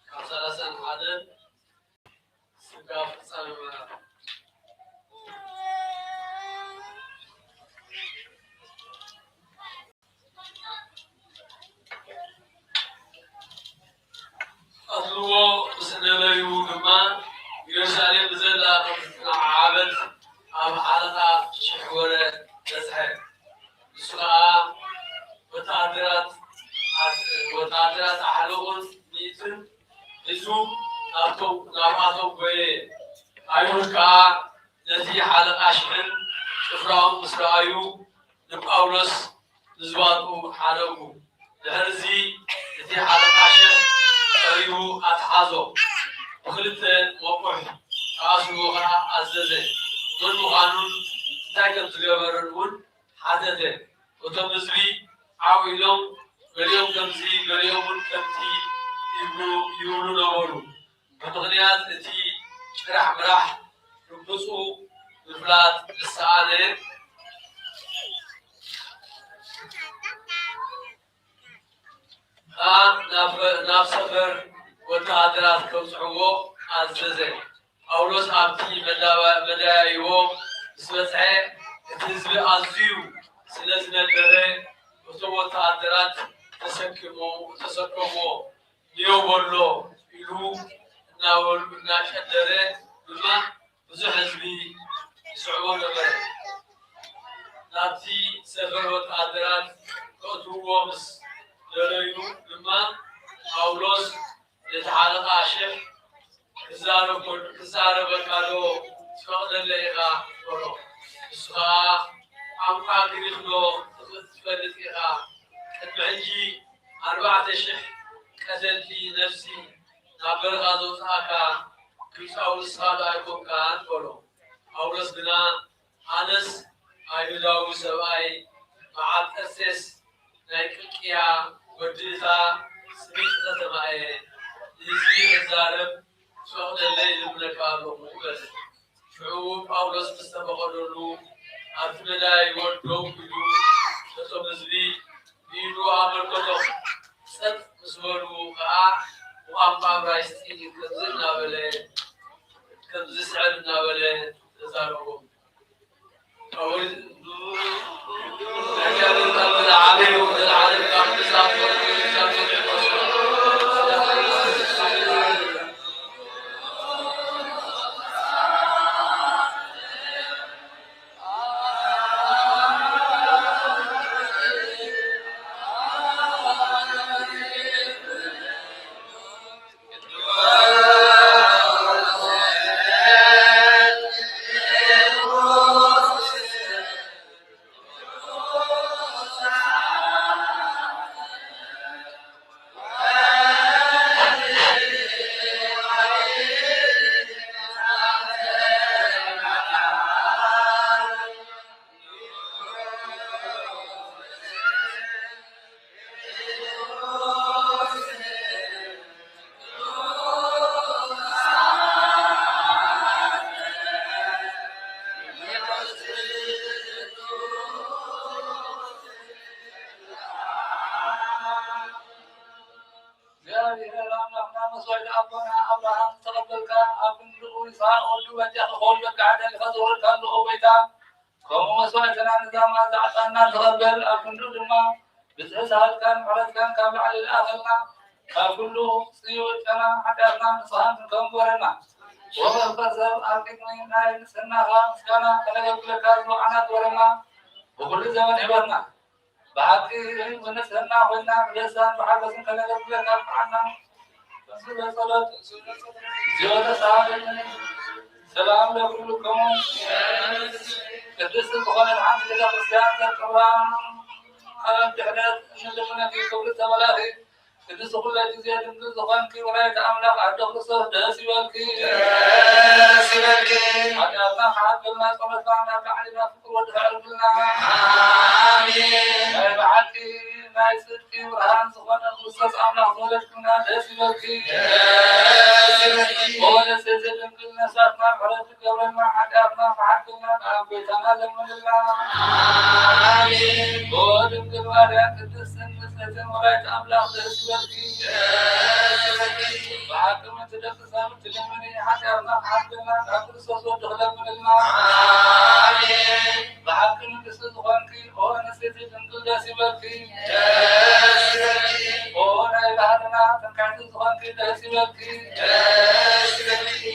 ካብ ሰላሳን ሓደን ስጋብ ፍጻመ ምዕራፍ። ቀትልዎ ምስ ደለዩ ድማ፣ ኢየሩሳሌም ብዘላ ዓበት ኣብ ሓለቓ ሽሕ ወረ በጽሐ። ንሱ ኸኣ ወተሃደራት፣ ወተሃደራት ኣሕለቑን ሚእትን ሒዙ ናብቶም፣ ናብኣቶም ጐየ። ኣይሁድ ከኣ ነቲ ሓለቓ ሽሕን ጭፍራኡን ምስ ረኣዩ፣ ንጳውሎስ ንዝባጡ ሓደጉ። ድሕርዚ እቲ ሓለቓ ሽሕ ቀሪቡ ኣትሓዞ፣ ብኽልተ መቑሕ ክኣስርዎ ኸኣ ኣዘዘ። መን ምዃኑን እንታይ ከም ዝገበረን እውን ሓተተ። እቶም ህዝቢ ዓው ኢሎም፣ ገሊኦም ከምዚ፣ ገሊኦም እውን ከምቲ ይብሉ፣ ይብሉ ነበሩ። ብምኽንያት እቲ ጭራሕ ምራሕ ርግጹ ምፍላጥ ዝሰኣነ ከኣ ናብ፣ ናብ ሰፈር ወተሃደራት ከብጽሕዎ ኣዘዘ። ጳውሎስ ኣብቲ መዳባ-፣ መዳያይቦ ምስ በጽሐ፣ እቲ ህዝቢ ኣዝዩ ስለ ዝነበረ፣ እቶም ወተሃደራት ተሰኪሞ-፣ ተሰከምዎ። ንዮ በሎ ኢሉ እናበሉ እናጨደረ ድማ ብዙሕ ህዝቢ ይስዕቦ ነበረ። ናብቲ ሰፈር ወተሃደራት ከእትውዎ ምስ ደለዩ ድማ ጳውሎስ ነቲ ሓለቓ ሽሕ ክዛረብ ከሎ፣ "ክዛረበካ ዶ ትፈቕደለይ ኢኻ?" በሎ። ንሱ ኸኣ፣ "ቋንቋ ግሪኽ ዶ ትፈልጥ ኢኻ? ቅድሚ ሕጂ ኣርባዕተ ሽሕ ቀተልቲ ነፍሲ ናብ በረኻ ዘውጽኣካ ግብጻዊ ንስኻ ዶ ኣይኮንካን?" በሎ። ጳውሎስ ግና፣ "ኣነስ ኣይሁዳዊ ሰብኣይ፣ በዓል ጠርሴስ ናይ ቅልቅያ ወዲ እታ ጽብቕቲ ከተማ እየ። ንህዝቢ ክዛረብ ትፈቕደለይ እልምነካ ኣለኹ" በለ። ሽዑ ጳውሎስ ምስ ተፈቐደሉ፣ ኣብቲ መዳይ ወደው ኢሉ ነቶም ህዝቢ ብኢዱ ኣመልከቶም። ጸጥ ምስ በሉ ከኣ፣ ብቋንቋ እብራይስጢ ከምዚ እናበለ፣ ከምዚ ዝስዕብ እናበለ ተዛረቦም። እግዚኣብሔር ኣምላኽና መስዋዕቲ ኣቦና ኣብርሃም ዝተቐበልካ፣ ኣብ ክንድኡ ይስሐቅ ወዱ በጃኻ ክኸውን በቃ ደሊኻ ዘወረድካሉ ኦ ጎይታ፣ ከምኡ መስዋዕትና ነዛ መዓልቲ ዕጣንና ንኽቐበል፣ ኣብ ክንድኡ ድማ ብዝሒ ሳህልካን ምሕረትካን ካብ ላዕሊ ልኣኸልና። ካብ ኩሉ ጽዩቕ ጨና ሓጢኣትና ንጹሃን ክንከውን ግበረና። ወመንፈስ ሰብ ኣብ ቅድሚ ናይ ንጽህናኻ ምስጋና ከነገልግለካ ዝበቕዓና ግበረና። ብኹሉ ዘመን ህይወትና ብሓቂ ብንጽህና ኮይና ብደስታን ብሓጎስን ከነገልግለካ ኣብቅዓና። በጸሎት፣ እግዚኦ ተሳሃለኒ። ሰላም ለኩልክሙ። ቅድስቲ ዝኾነት ሓንቲ ቤተ ክርስቲያን ዘክብራ፣ ኣብ ድሕነት እንልምነኪ ክብሪ ተመላኺ። ቅድስቲ ኩለ ግዜ ድንግል ዝኾንኪ ወላዲተ ኣምላኽ ኣዶ ክርስቶስ ደስ ይበልኪ። ደስ ይበልኪ። ሓጢኣትና ክሓልፈልና ጸሎትና ናብ ላዕሊ ናብ ፍቅር ወዲ ከዕርግልና። ኣሜን። ናይ ብሓቂ ናይ ጽድቂ ብርሃን ዝኾነ ክርስቶስ ኣምላኽ ዝወለድክልና ደስ ይበልኪ። ደስ ይበልኪ። ወለተ ዘድንግል ነፍሳትና ምሕረት ትገብረልና፣ ሓጢኣትና ክሓልፈልና ናብ ጎይታና ለምንልና። ኣሜን። ወድንግል ማርያም ቅድስትን ንጽሕትን ወላዲተ ኣምላኽ ደስ ይበልኪ። ብሓቂ ምእንቲ ደቂ ሰብ እትልምኒ ሓጢኣትና ክሓልፈልና ካብ ክርስቶስ ወዱ ክለምንልና። ብሓቂ ንግስቲ ዝኾንኪ ኦ ንጽሕቲ ድንግል ደስ ይበልኪ። ኦ ናይ ባህርና ትምክሕቲ ዝኾንኪ ደስ ይበልኪ።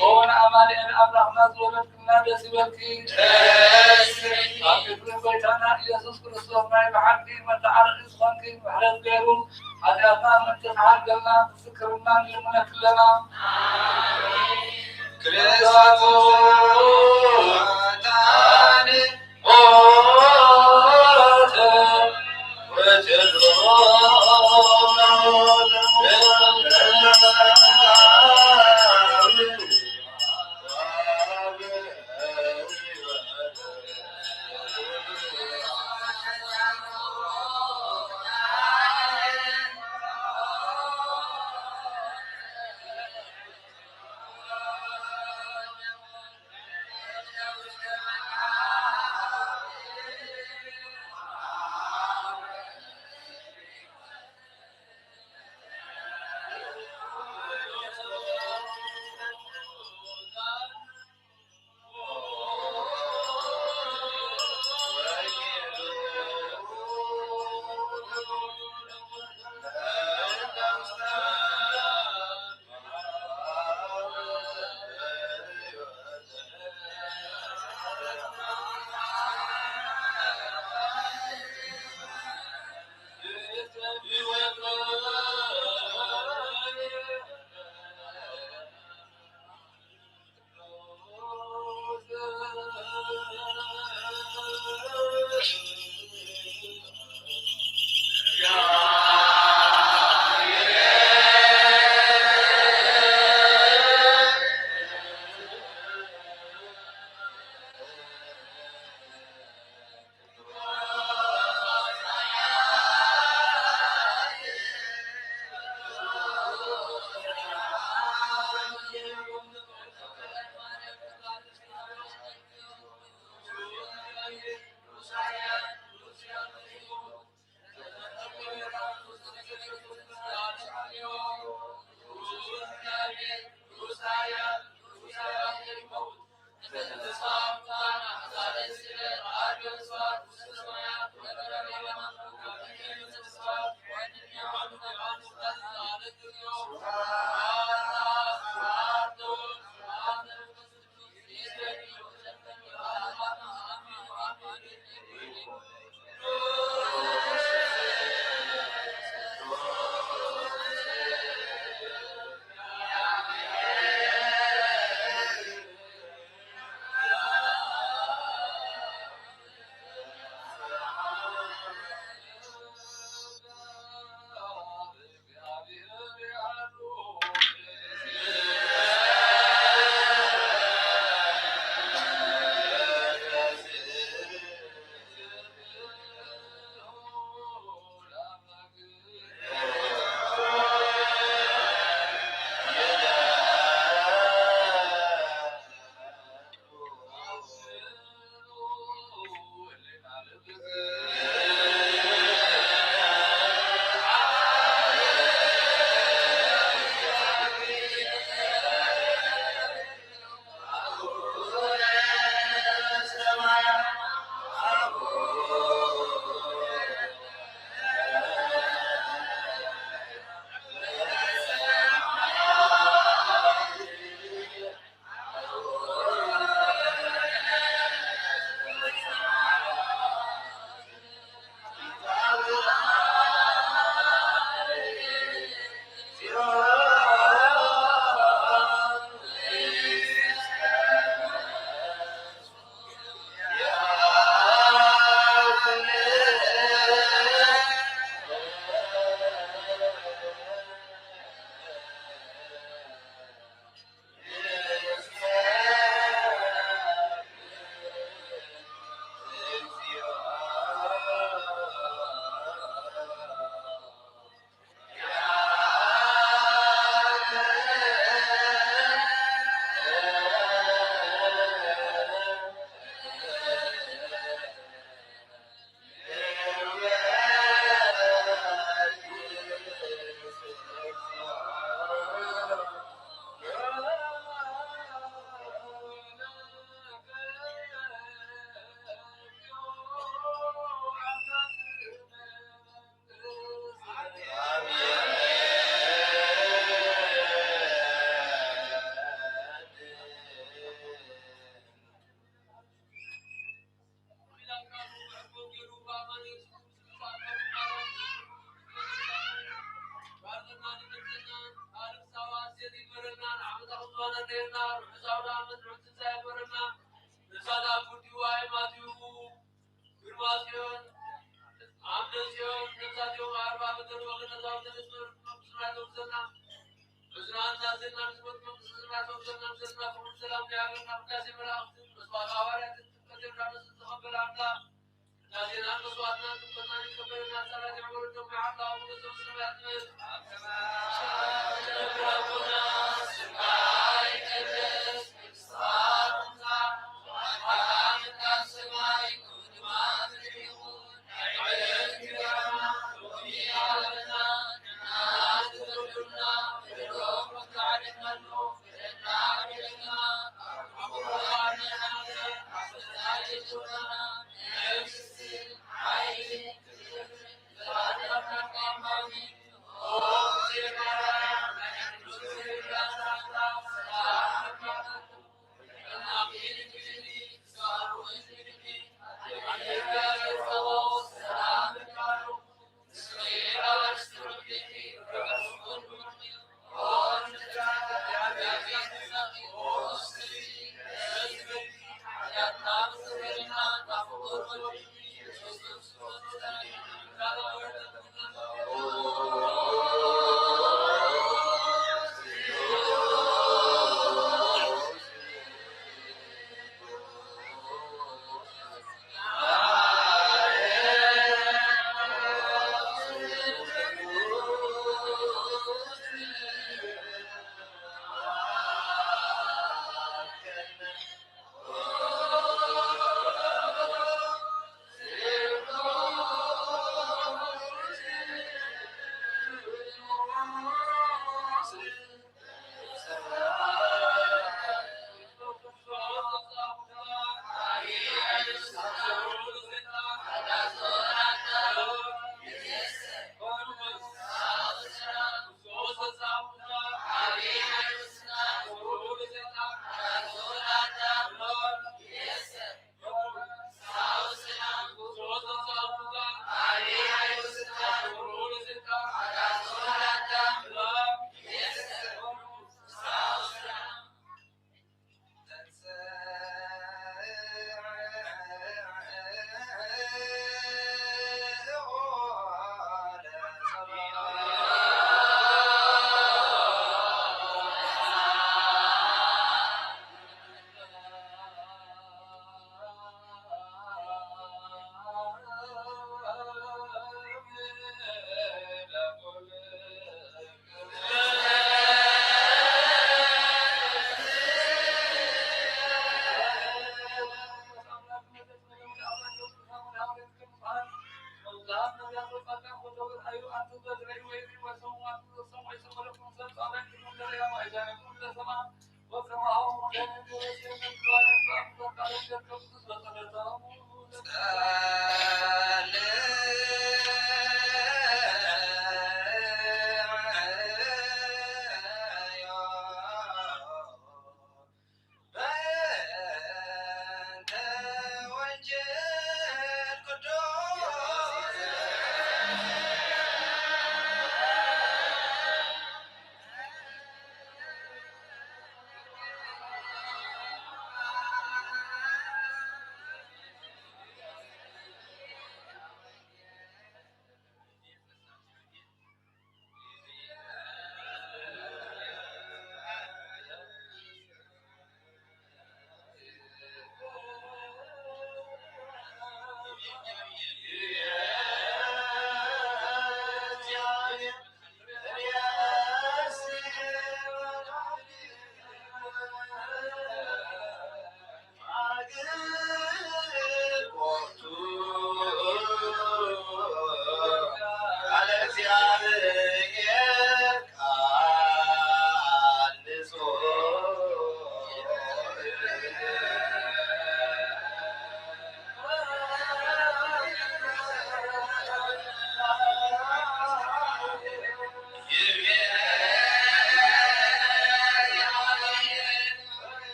ኦ ንኣማኑኤል ኣምላኽና ዝወለድክልና ደስ ይበልኪ። ኣብ እግሪ ጎይታና ኢየሱስ ክርስቶስ ናይ ብሓቂ መተዓረቒ ዝኾንኪ ምሕረት ገይሩ ሓጢኣትና ምእንቲ ክሓልፈልና ምስክርና ንልምነኪ ኣለና። ክርስቶስ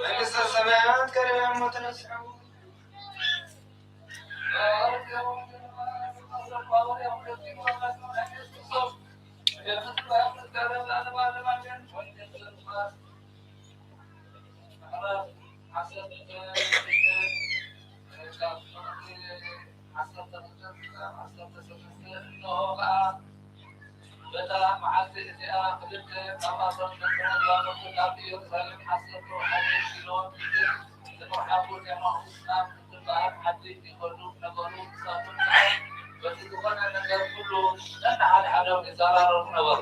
መንግስተ ሰማያት ቀሪባ እሞ ተነስሑ። በታ መዓልቲ እቲኣ ክልተ ካብኣቶም ደቀ መዛሙርቱ ናብ ኢየሩሳሌም ዓሰርተ ሓደ ኪሎ ሜትር ዝትርሓቑ ኤማሁስ ናብ እትበሃል ዓዲ ይኸዱ ነበሩ። ንሳቶም ከዓ በቲ ዝኾነ ነገር ኩሉ ነንሓድሓዶም ይዘራረቡ ነበሩ።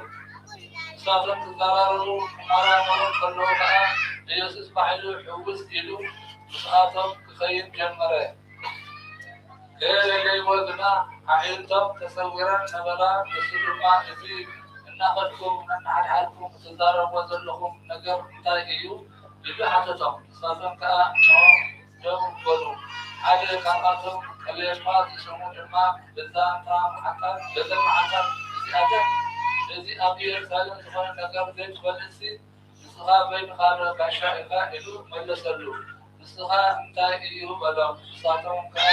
ንሳቶም ክዘራረቡ ክመራመሩ ከለዉ ከዓ ኢየሱስ ባዕሉ ሕውስ ኢሉ ምስኣቶም ክኸይድ ጀመረ። ከየለይዎ ግና ኣዒንቶም ተሰዊረን ነበራ። ንሱ ድማ፣ "እዚ እናኸድኩም ነንሓድሓድኩም እትዛረብዎ ዘለኹም ነገር እንታይ እዩ?" ኢሉ ሓተቶም። ንሳቶም ከኣ፣ "እንሆ፣ ደው በሉ። ሓደ ካብኣቶም ቀሌዮጳ ዝስሙ ድማ፣ በዛንታ መዓልታት፣ በዘን መዓልታት እዚኣተን፣ እዚ ኣብ ኢየሩሳሌም ዝኾነ ነገር ዘይትፈልጥሲ፣ ንስኻ በይንኻ ዶ ጋሻ ኢኻ?" ኢሉ መለሰሉ። "ንስኻ እንታይ እዩ?" በሎም። ንሳቶም ከኣ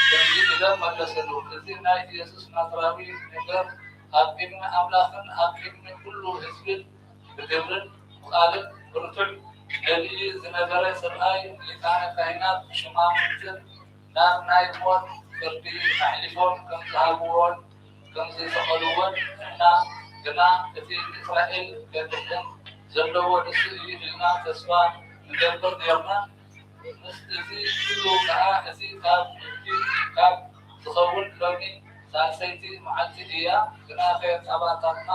ከምዚ ኢሎም መለሰሉ፣ "እዚ ናይ ኢየሱስ ናዝራዊ ነገር ኣብ ቅድሚ ኣምላኽን ኣብ ቅድሚ ኩሉ ህዝብን ብግብርን ብቓልን ብርቱዕ ነቢይ ዝነበረ ሰብኣይ፣ ሊቃነ ካህናት ሽማምንትን ናብ ናይ ሞት ፍርዲ ኣሕሊፎም ከም ዝሃብዎን ከም ዝሰቐልዎን፣ እና ግና እቲ ንእስራኤል ከድሕን ዘለዎ ንሱ እዩ ኢልና ተስፋ ንገብር ነርና። ምስ እዚ ኩሉ ከኣ፣ እዚ ካብ ምልኪ ካብ ዝኸውን ሎሚ ሳልሰይቲ መዓልቲ እያ። ግናኸ ካባታትና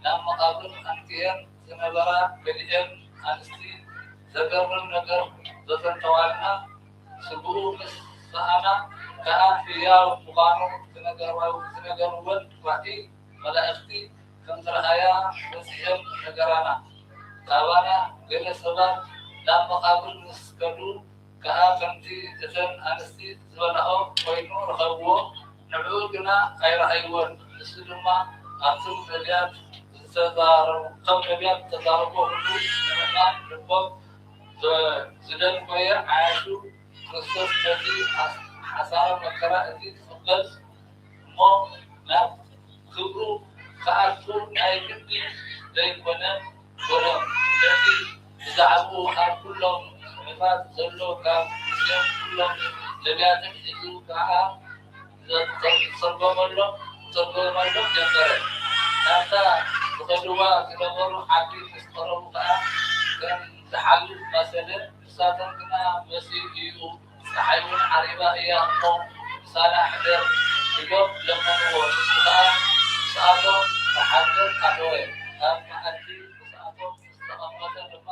ናብ መቓብር ኣንጊሀን ዝነበራ ገሊኤን ኣንስቲ ዘገርም ነገር ዘጸንተዋልና። ስግኡ ምስ ሰኣና ከኣ ህያው ምዃኑ ዝነገርወን ራእይ መላእኽቲ ከም ዝረኣያ መጺኤን ነገራና። ካባና ገለ ሰባት ናብ መቓብር ምስ ከዱ ከኣ ከምቲ እተን ኣንስቲ ዝበላኦ ኮይኑ ረኸብዎ። ንዕኡ ግና ኣይረኣይዎን። ንሱ ድማ ኣብቶም ነቢያት ዝተዛረቡ፣ እቶም ነቢያት ዝተዛረብዎ ሁሉ ንምእማን ልቦም ዘ-፣ ዝደንጎየ ዓያሹ ክርስቶስ ነቲ ሓስ-፣ ሓሳረ መከራ እዚ ክቕበል እሞ ናብ ክብሩ ክኣቱ ናይ ግዲ ዘይኮነ በሎም። ነቲ ብዛዕባኡ ኣብ ኩሎም ጽሑፋት ዘሎ ካብ ሙሴን ኩሎም ነቢያትን ሒዙ ከኣ ዘተርጎመሎም፣ ዘተርጎመሎም ጀመረ። ናብታ ዝኸድዋ ዝነበሩ ዓዲ ምስ ቀረቡ ከኣ ከም ዝሓልፍ መሰለ። ንሳቶም ግና፣ "መሲሕ እዩ፣ ጸሓይ እውን ዓሪባ እያ እሞ ምሳና ሕደር" ኢሎም ለመንዎ። ንሱ ከኣ ምስኣቶም ክሓድር ኣተወ። ኣብ መኣዲ ምስኣቶም ምስ ተቐመጠ ድማ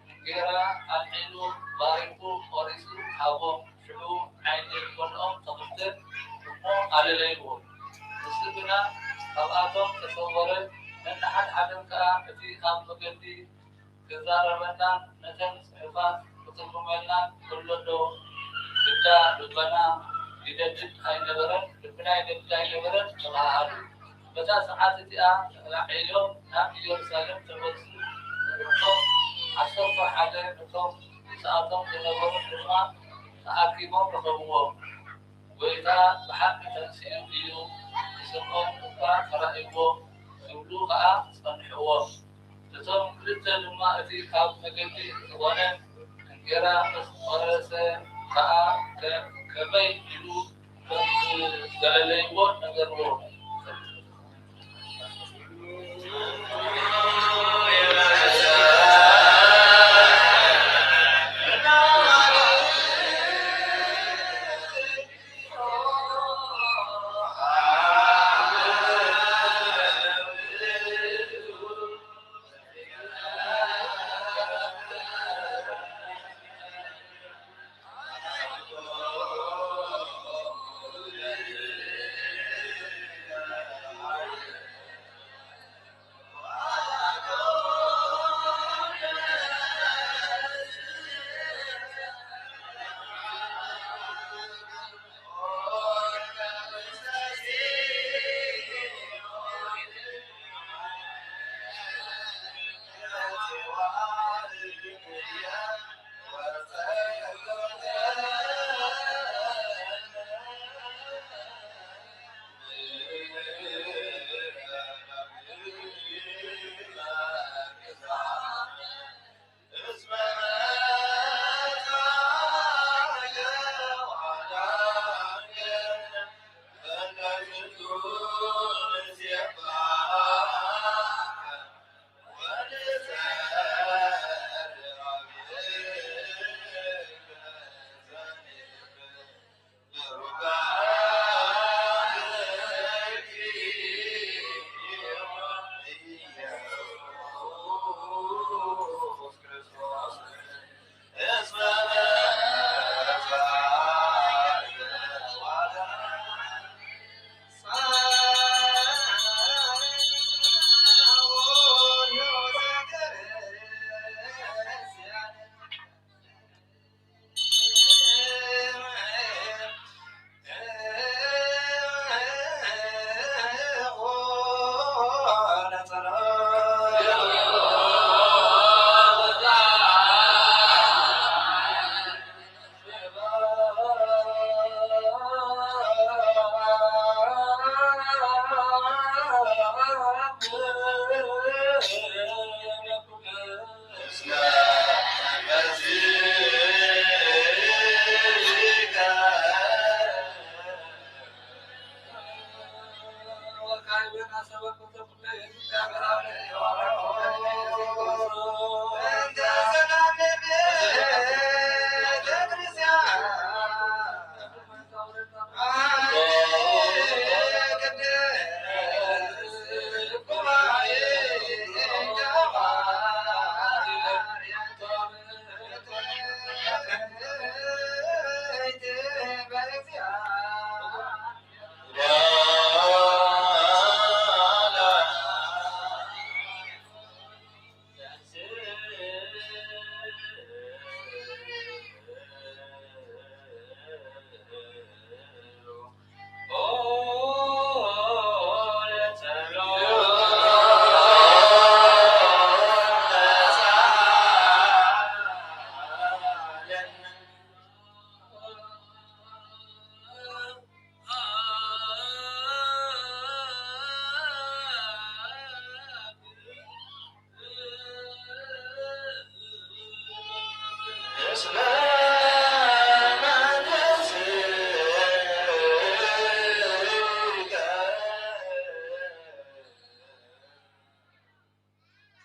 እንጌራ ኣልዒሉ ባሪኹ ቖሪሱ ሃቦም። ሽዑ ዓይኒ ልቦንኦም ተኸፍተ እሞ ኣለለይዎ። ንሱ ግና ካብኣቶም ተሰወረ። ነንሓድሓዶም ከኣ እቲ ኣብ መገዲ ክዛረበናን ነተን ጽሑፋት ክትርጉመልናን ከሎ ዶ ግዳ ልበና ይደድድ ኣይነበረን፣ ልብና ይደድድ ኣይነበረን? ተባሃሃሉ። በታ ሰዓት እቲኣ ተላዒሎም ናብ ኢየሩሳሌም ተመልሱ። እቶም ዓሰርተ ሓደ፣ እቶም ምስኣቶም ዝነበሩ ድማ ተኣኪቦም ረኸብዎም። "ጐይታ ብሓቂ ተንሲኡ እዩ፣ ንስምዖን እኳ ተራእይዎ" ክብሉ ኸኣ ጸንሕዎ። እቶም ክልተ ድማ እቲ ካብ መገዲ ዝኾነ እንጌራ ምስ ቖረሰ ኸኣ ከ-፣ ከመይ ኢሉ ከም ዘለለይዎ ነገርዎ።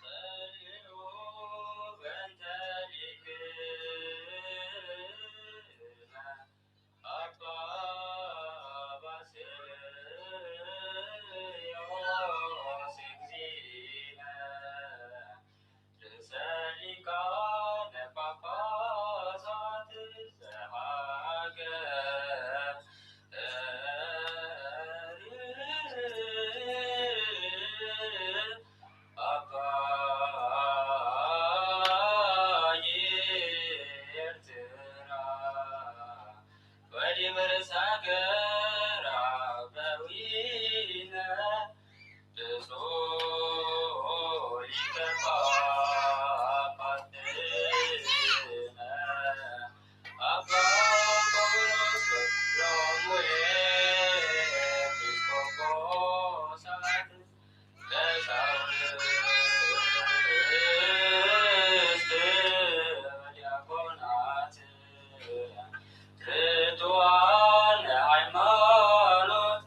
ጸልዩ በእንተ ሊቅነ ኣባ ባስልዮስ እግዚእነ ርእሰ ሊቃነ ጳጳሳት ዘሀገረ ኣባይ ኤርትራ ወዲበ ርእሰ ሀገረ አበዊነ ብፁዕ ሊቀ ጳጳሳት አባ ጳውሎስ ወሎሙ ኤጲስቆጶሳት ቀሳውስት ወዲያቆናት ርቱዓን ሃይማኖት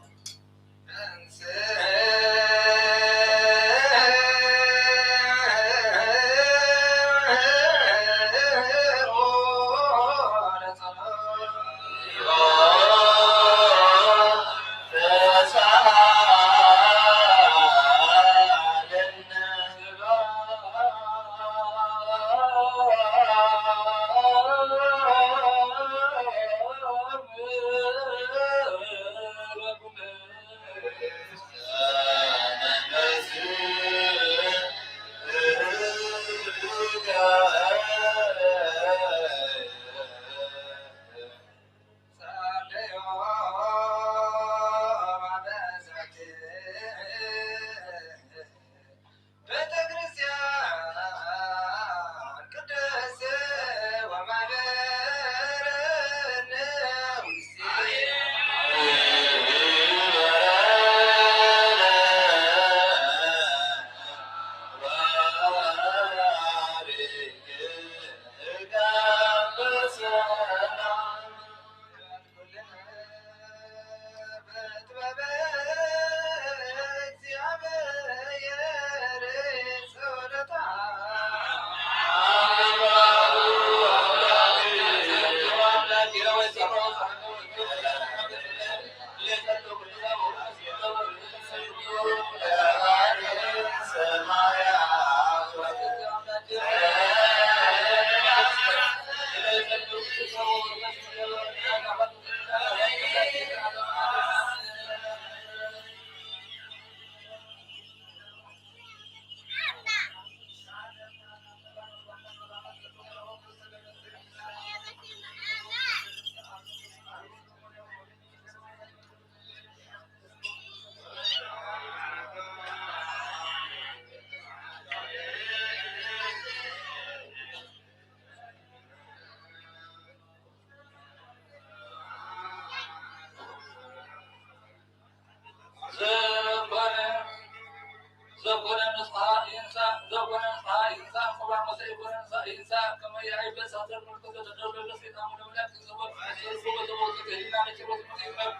ንስሓ ይንሳእ፣ ዘኮነ ንስሓ ይንሳእ፣ ቁርባን መሰ ይኮነ ንስሓ ይንሳእ፣ ከመ ይዓይበ ሳተር ምልክቶ ተደርበ ሰይጣን ወደ መላእክት ዘወር መሰልኩ በተወሰተ ህሊና ነጭሮት ይመር።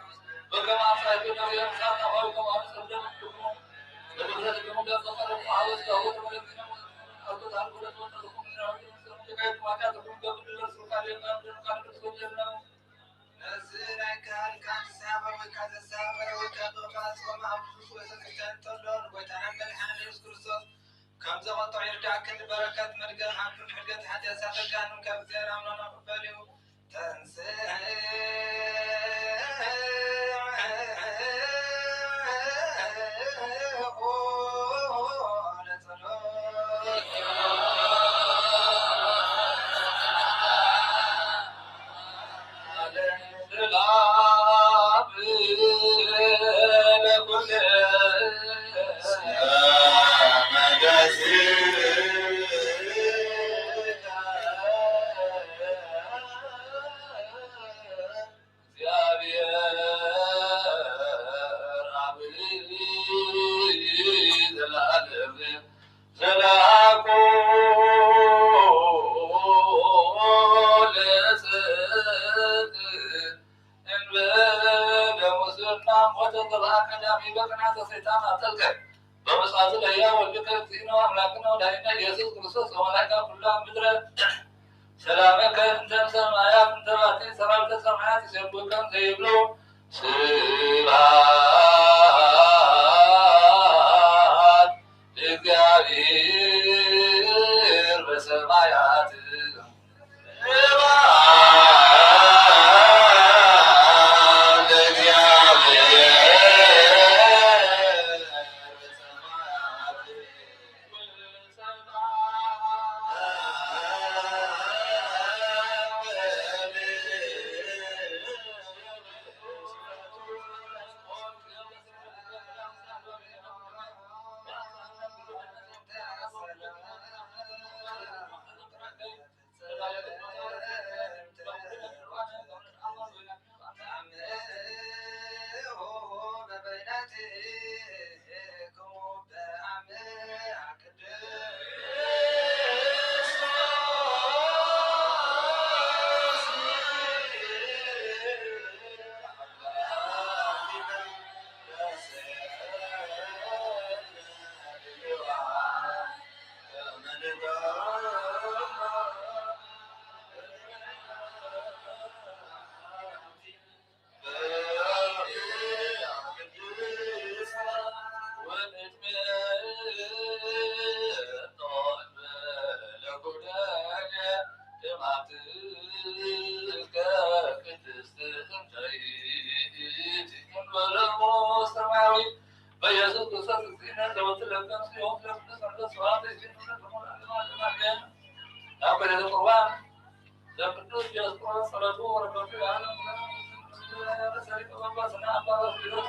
በከመ አምሳይኩ ዳዊት አምሳል ናባዊ ከማሁ ጸብደ ምክሙ ለምድረ ለምደ ዘፈረ ማህበስ ዳዊት ወለዚነ አርጎት አርጎ ለተወሰኑ ምን ራዊ ነዚ ናይ ካህን ካብ ዝሰሃበ ወይ ካብ ዘሰሃበ ወይ ካብ ዘሰሃበ ወይ ካብ ዝቕባጽ ወመ ኣብ ክርስቶስ ቤተክርስትያን እንተሎ ንጎይታናን መድሓኒን ኢየሱስ ክርስቶስ ከም ዘቐጥዖ ይርዳእክን። በረከት መድገም ኣብ ክንዲ ሕድገት ሓጢኣት ሳተጋንም ካብ እግዚኣብሔር ኣምላኽና ክበል እዩ። ተንስእ እንበለ ሙስና ሞተ ተባዕ ቀዳሚ በቅናተ ሰይጣን ኣብ ጥልቀት በምጽአቱ ለያ ወልድከ እግዚእነ አምላክነ ወዳይነ ኢየሱስ ክርስቶስ ወመላእክተ ኩላ ምድረ ሰላመከ እንተ ሰማያት እንተ ባቲ ሰራዊተ ሰማያት ይሰብከ እንተ ይብሉ ስብሐት ለእግዚአብሔር በሰማያት በኢየሱስ ክርስቶስ እግዚእነ ዘወትር ለምለም ሲሆን ለቅዱስ መንፈስ ስብሐት ይእዜሰ ለኩሉ ዓለም ዓለም አሜን። አብ በደለ ቁርባን ዘቅዱስ ዲዮስቆሮስ ጸሎቱ ወረከቱ የዓለም። ሊቀ ጳጳስና አባ ባስልዮስ፣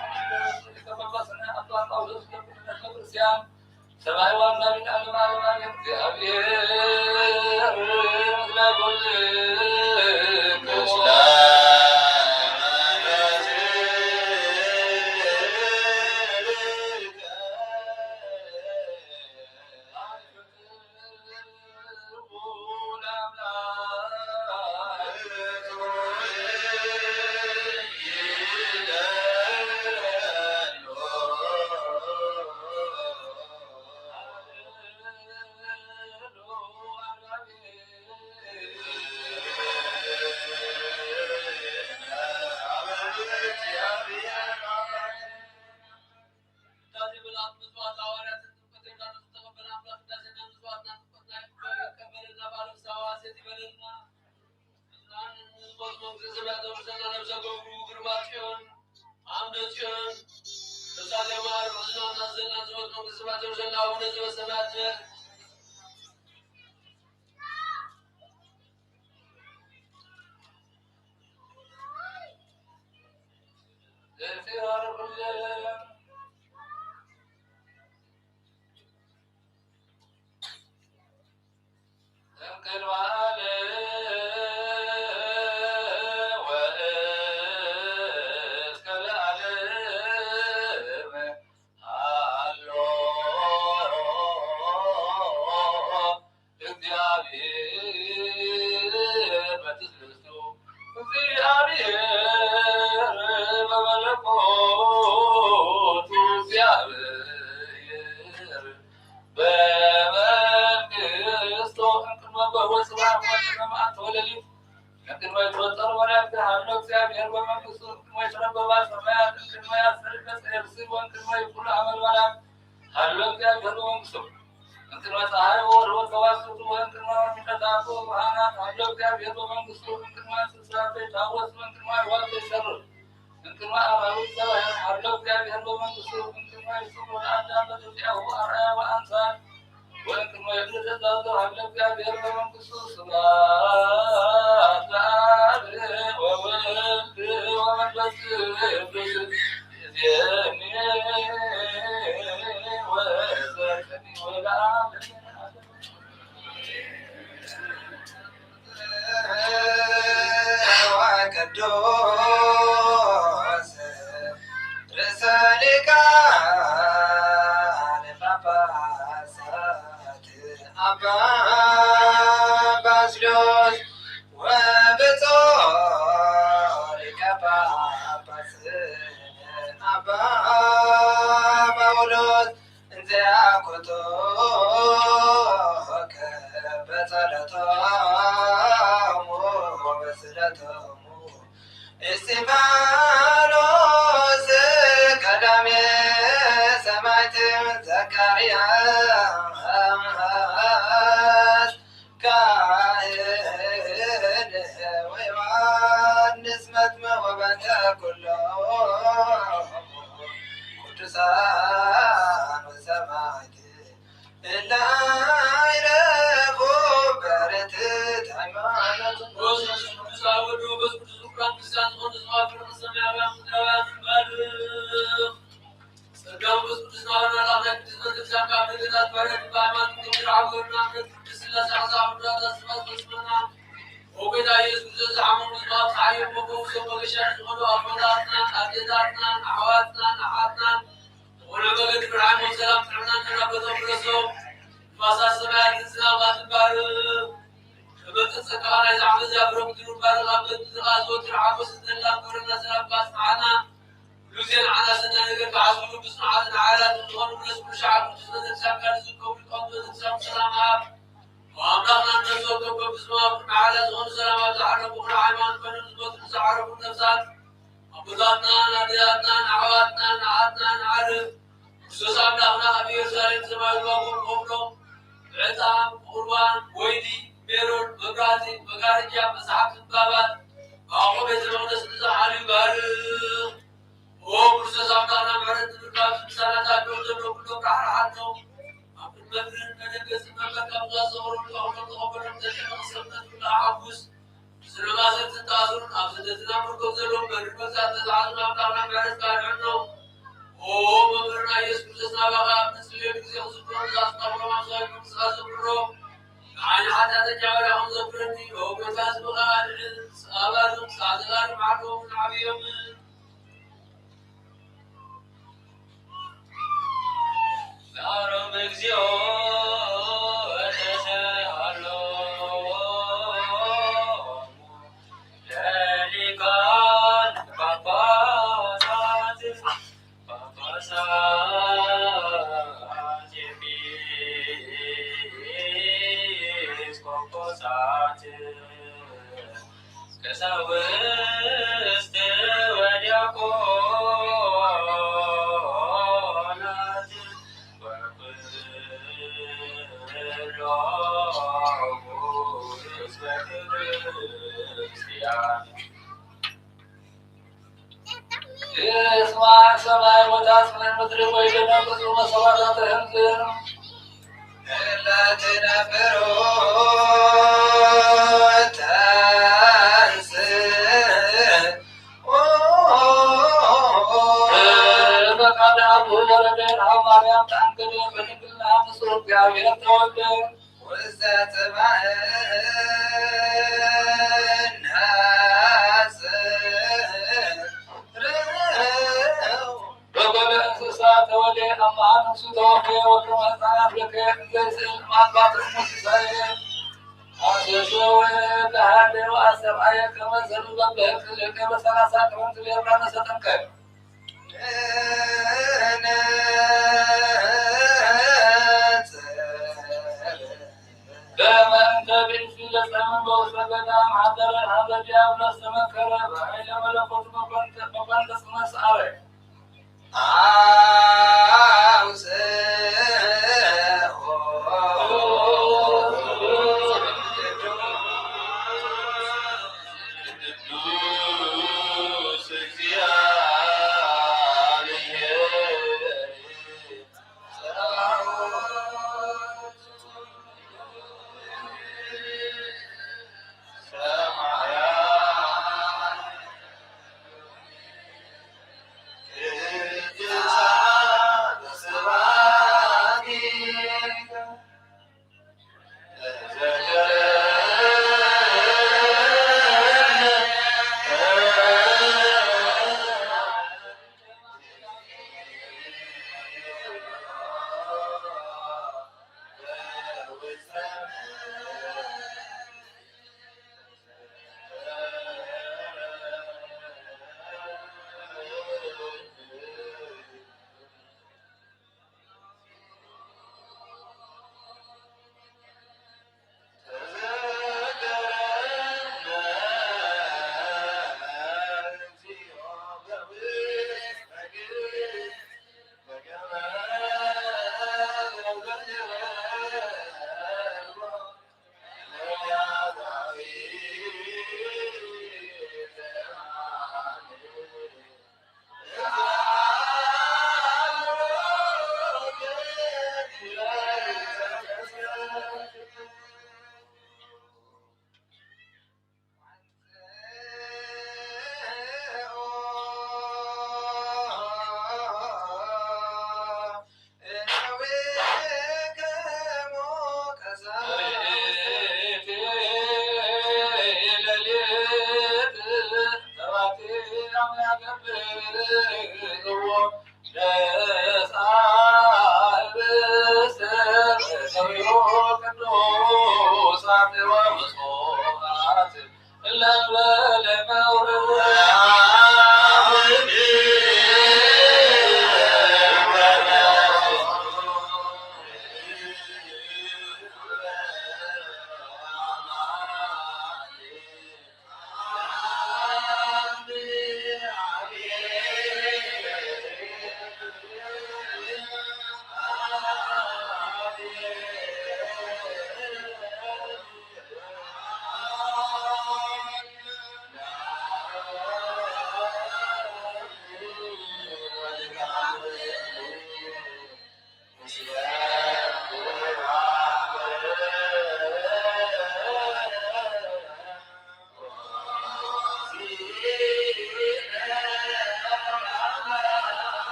ሊቀ ጳጳስና አባ ጳውሎስ ለኩልነ ቤተክርስቲያን፣ ሰማይ ዋና ቢት ዓለም ዓለም አሜን። እግዚአብሔር ምስለ ኩልነ። ወለሊት እንቅድመ ይትፈጠሩ መላእክት ሃሎ እግዚአብሔር በመንግስቱ፣ እንቅድመ ይትነበባ ሰማያት፣ እንቅድመ ያሰርገ ጸየብሲ፣ ወእንቅድመ ይኩሉ አመልባላት ሃሎ እግዚአብሔር በመንግስቱ። እንቅድመ ፀሐይ ወወርህ ወከዋክብት፣ ወእንቅድመ ሚጠጣቱ ብርሃናት ሃሎ እግዚአብሔር በመንግስቱ። እንቅድመ እንስሳት ይታወስ፣ ወእንቅድመ አዕዋፍ ይሰርር። እንቅድመ አራዊት ዘባሕር ሀሎ እግዚአብሔር በመንግስቱ፣ እንቅድመ ይስሩ ለአዳም በተዚአሁ አርአያ ወአምሳል፣ ወእንቅድመ ይብሉ ተዛዙ ሀሎ እግዚአብሔር በመንግስቱ። ስብሐት ለአብ ወወልድ ወመንፈስ ቅዱስ፣ ይእዜኒ ወዘልፈኒ ወለዓለመ ዓለም። ወቅዱስ ርእሰ ሊቃነ ጳጳሳት አባ ባስልዮስ ወብፁዕ ሊቀ ጳጳስ አባ ጳውሎስ እንዘ ያኩቶከ በጸሎቶሙ ወበስእለቶሙ እስጢፋኖስ ቀዳሜ ሰማዕት ዘካርያስ ካህን ወዮሐንስ መጥምቅ ወበንተ ኩሎም ቅዱሳን ወሰማዕት እለ አይረፉ በርትዕት ሃይማኖት። በስመ አብ ወወልድ ወመንፈስ ቅዱስ። ክቡራን ክርስቲያን ዝኾኑ ሰባት ፍቅር ሰማያውያን ምድራውያን ባል ጸጋ መንፈስ ቅዱስ ናባና ላዕላይ ቅዱስ መንፈስ ካብ ነገዳት ባሕርያት በሃይማኖት ክንክር ዓወርና እምነት ቅድስት ሥላሴ ሓሳብ ምድራት ኣስባት በስመና። ኦ ጌታ ኢየሱስ ክርስቶስ ዝሓመሙ ሰባት ሓዮም መፈውሶም መገሻ ዝኾኑ ኣቦታትናን ኣዴታትናን ኣሕዋትናን ኣሓትናን ዝኾነ መገዲ ብርሃን ሰላም ጥዕና እናበቶም ፍለሶም። ንፋሳት ሰማያት ዝናባት ባርኽ። ተመልከት ጸጋኻ ናይዚ ዓመት እዚኣ ፍረ ምድሪ ባርኽ። ኣብ ገጽ ምድሪ ከኣ ዘወትር ሓጎስ እንተላ ግብርና ሰላም ባጽናዓና። ኩሉ ግዜ ንዓና ሰናይ ነገር ክሓስብሉ ብጽኑዓትን ሓያላትን ዝኾኑ ብለስ ኩሉ ሸዓ ቅዱስ ቤተክርስትያን ዝርከቡ ሊቃውንቲ ቤተክርስትያን ሰላም ሃብ። ኣምላኽና ንነፍሶም ከከም ብስማዊ ኩሉ ሓያላት ዝኾኑ ሰላም ኣብ ዝዓረፉ ኩሉ ሃይማኖት ኮይኖም ዝሞቱ ንዝዓረፉ ነፍሳት ኣቦታትናን ኣዴታትናን ኣሕዋትናን ኣሓትናን ዓርፍ። ክርስቶስ ኣምላኽና ኣብ ኢየሩሳሌም ሰማያዊት ዋግኦም ከፍሎ፣ ዕጣን፣ ቁርባን፣ ወይኒ፣ ሜሮን፣ መብራህቲ፣ መጋረጃ፣ መጽሓፍ፣ ዕምባባን፣ ኣቑሑ ቤተ መቕደስ ንዝሓልዩ ባርኽ። ኦ ክርስቶስ ኣምላኽና ምሕረት ንምርካብ ዝምሳናት ኣለው ዘሎ ኩሎም ራሕርሓሎም። ኣብ ቅድመ ምድርን መደገስን መመካም ዝኣሰሩ ልባውሎም ተቐበሎም ዘጨመቕ ሰብነት ኩሉ ኣሓጉስ። ስነ ማእሰርቲ ዝተኣስሩን ኣብ ስደትና ምርኮም ዘለዎም በድል መግዛእቲ ዝተታሕዙን ኣምላኽና ምሕረትካ ኣድሕኖም። ኦ መምህርና ኢየሱስ ክርስቶስ ናባኻ ኣብ ንጽልየሉ ግዜ ክዝክሮም ዝኣስታውሎም ኣምሳሉ ምንቅስቃስ ዘምሮ። ንዓይ ንሓጢኣተኛ ባርያኹም ዘክረኒ። ኦ ጎይታ ህዝብኻ ኣድሕን። ኣባልም ጻድቃን መዓልቦምን ዓብዮምን። ዛሮም እግዚኦ ተሰሃሎ ለሊቃነ ጳጳሳት ጳጳሳት ኤጲስቆጶሳት ቀሳውስት ወዲያቆናት ወኩሎሙ ሕዝበ ክርስቲያን። ይስማዕ ሰማይ ወታጽናን ምድሪ ወይደነግጹ መሰባታትህም። እለ ትነብሩ ተንሥእ በቃለ አብ ወወረደ ሀብ ማርያም ተአንገደ በድንግልና ምስሉ እግዚአብሔር ተወልደ። ውስተ ጽባሕ ናጽር በጎለ እንስሳ ተወልደ አማሃ ነፍሱ ተወፈየ ወክመ ሕፃናት በከየ እንዘ ይስእል ማልባት እሙ ሲሳየ። አሰሰወ ለሃለ ወአሰብአየ ከመ ዘንበብህ ክልኤ በሰላሳ ክረምት ዮርዳኖስ ተጠምቀ። በእንተ ብእሲ ለጸ በገዳም ሐደረ፣ ሀበ ዲያብሎስ ተመከረ፣ በኃይለ መለኮቱ መኮንተ-፣ መኮንተ ጽመ ሰአረ።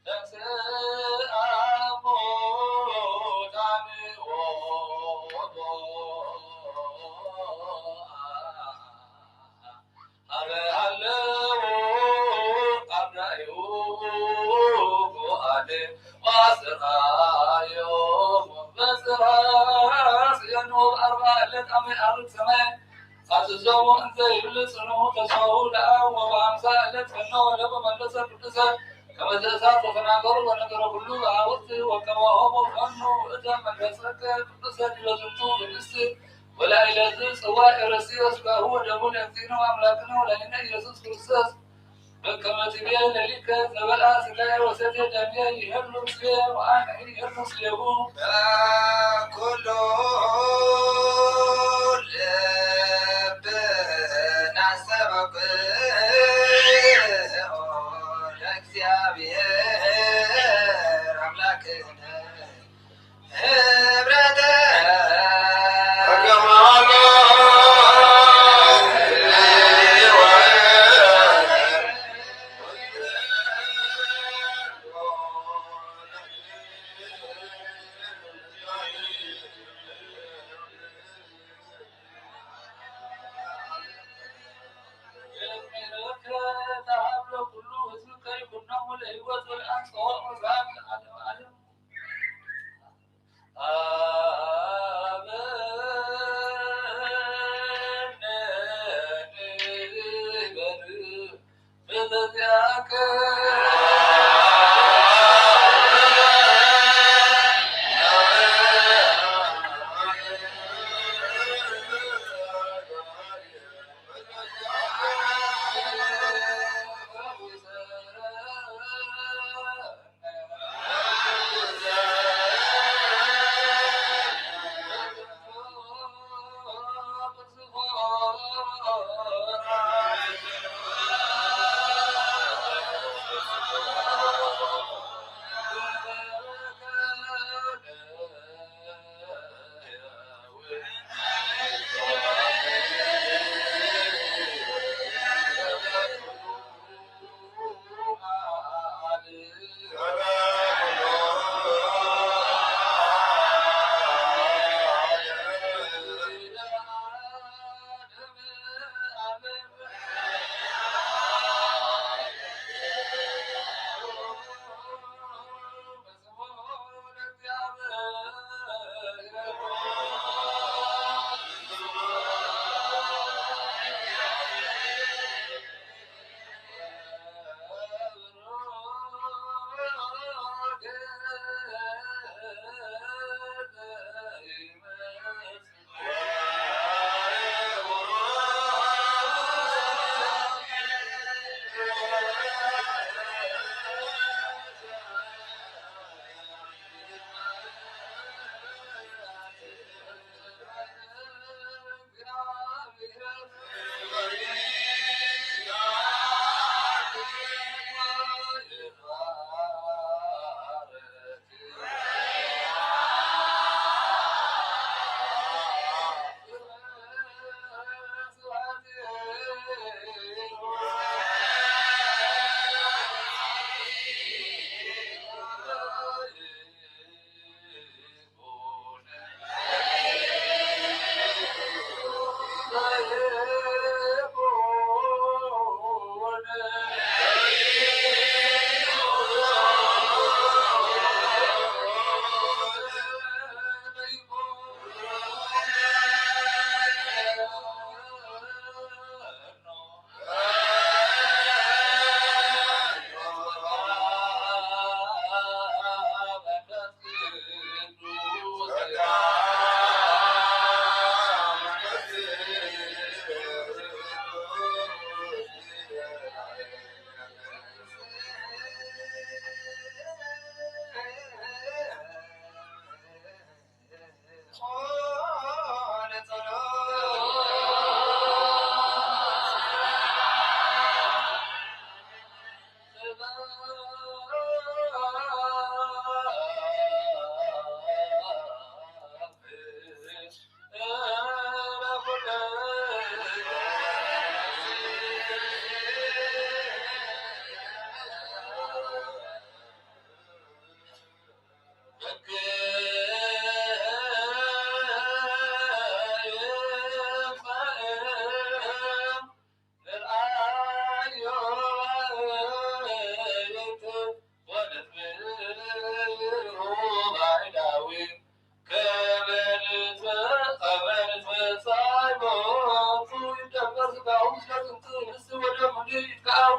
ተንሥአ እሙታን ሀበ ሀለዉ አርዳኢሁ ፉአድ ወአስተርአዮም በጽርሐ ጽዮን። ወበአርብዓ ዕለት አመ ይዐርግ ሰማይ አዘዞሙ እንዘ ይብል ጽንሑ ተስፋሁ ለአብ። ወበአምሳ ዕለት ፈነወ ለቡ መንፈሰ ቅዱሰ ከመ ዘእሳት ወተናገሩ ወነገረ ኩሉ በአውርት ወከማሆሙ ፈኑ ውእተ መንፈሰከ ቅዱሰ ዲበ ዝንቱ ህብስት ወላዕለ ዝጽዋ ኤረስዮ ስጋሁ ወደሙ ለእግዚእነ ወአምላክነ ወላዕለ ኢየሱስ ክርስቶስ በከመ ትቤ ሌሊከ ዘበልዐ ስጋየ ወሰትየ ደምየ ይሄሉ ምስሌ ወአነ ይሄሉ ምስሌሁ። በኩሉ ልብ ናስተበቅዕ ለእግዚአብሔር አምላክነ ህብረተ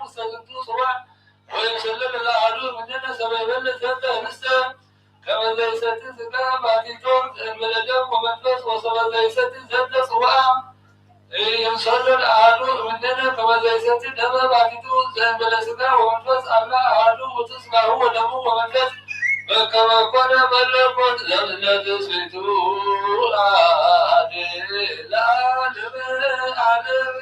ውስተ ዝንቱ ጽዋዕ ወይሰልል ለአሐዱ እምኔነ ሰበ ይበልዕ ዘንተ ህብስተ ከመ ዘይሰቲ ሥጋ ባቲቶ ዘእንበለ ደም ወመንፈስ ወሰበ ዘይሰቲ ዘንተ ጽዋዕ ኢይሰልል አሐዱ እምኔነ ከመ ዘይሰቲ ደመ ባቲቱ ዘእንበለ ሥጋ ወመንፈስ አላ አሐዱ ውእቱ ሥጋሁ ወደሙ ወመንፈስ በከመ ኮነ መለኮት ዘምነ ትስብእቱ አሐደ ለዓለመ ዓለም።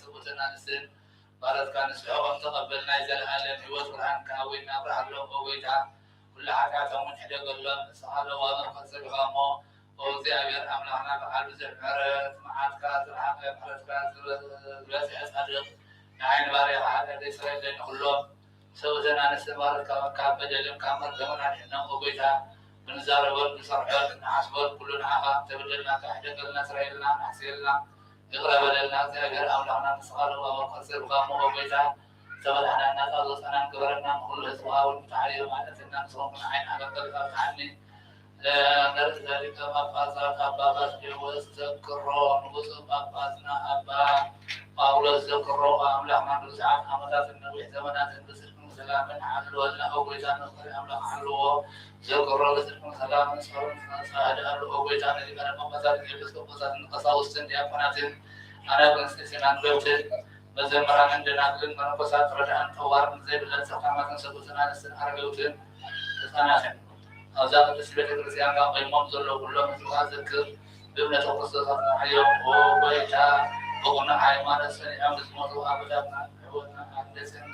ሰብኡትን ኣንስትን ባረትካ ንስሕቖም ተቐበል። ናይ ዘለኣለም ህይወት ብርሃንካ ወይና ኣብርሃሎም ኦ ጎይታ። ኩሉ ሓጢኣቶም እውን ሕደገሎም። ንስኻ ለዋህ መፍቀር ጸቢኻ እሞ ኦ እግዚኣብሔር ኣምላኽና በዓል ብዙሕ ምሕረት፣ መዓትካ ዝረሓቐ ምሕረትካ ዝበዝሐ ጻድቕ ንዓይ ንባርያኻ ሓጢኣተይ ስረየለይ ንኹሎም። ሰብኡትን ኣንስትን ባሮትካ ካብ በደልን ካብ መርገምን ኣድሕኖም ኦ ጎይታ። ብንዛረቦን ንሰርሖን ንሓስቦን ኩሉ ንዓኻ። ተበደልና፣ ተሕደገልና፣ ስረየልና፣ ናሕስየልና፣ ይቕረ በለልና። እግዚኣብሔር ኣምላኽና ንስኻ ለዋህ መፍቀር ጸቢኻ እሞ ኦ ጎይታ። ዝተበላዕናን ናጻ ዝወጻናን ግበረና። ንኹሉ ህዝብኻ እውን ብታሕሪር ማለትና ንስኹም ንዓይን ኣገልገልካ ብትሓኒ። ንርእሰ ሊቀ ጳጳሳት ኣባ ባስልዮስ ዘክሮ፣ ንብፁዕ ጳጳስና ኣባ ጳውሎስ ዘክሮ፣ ኣምላኽና ንብዙሓት ዓመታትን ነዊሕ ዘመናትን ብጽድቅን ብሰላምን ሓልወልና። ኦ ጎይታ፣ ንፍቕሪ ኣምላኽ ሓልዎ፣ ዘክሮ፣ ብጽድቅን ሰላምን ጸሎትን ዝነጽሃ ህድኣሉ። ኦ ጎይታ፣ ንሊቃነ ጳጳሳትን ኤጲስቆጶሳትን ቀሳውስትን ዲያቆናትን ኣናብስትን ቀሲስን ኣንበብትን መዘምራንን ደናግልን መነኮሳት ረድኣን ጠዋርን ዘይብለን ሰካማትን ሰብኡትን ኣንስትን ኣረገውትን ህፃናትን ኣብዛ ቅድስቲ ቤተ ክርስቲያን ካብ ቆይሞም ዘለዉ ኩሎም ህዝብኻ ዘክር። ብእምነተ ክርስቶስ ኣጽንዓዮም። ኦ ጎይታ፣ ብቕኑዕ ሃይማኖት ጸኒዖም ንዝሞቱ ኣቦታትና ኣሕዋትና ኣደስን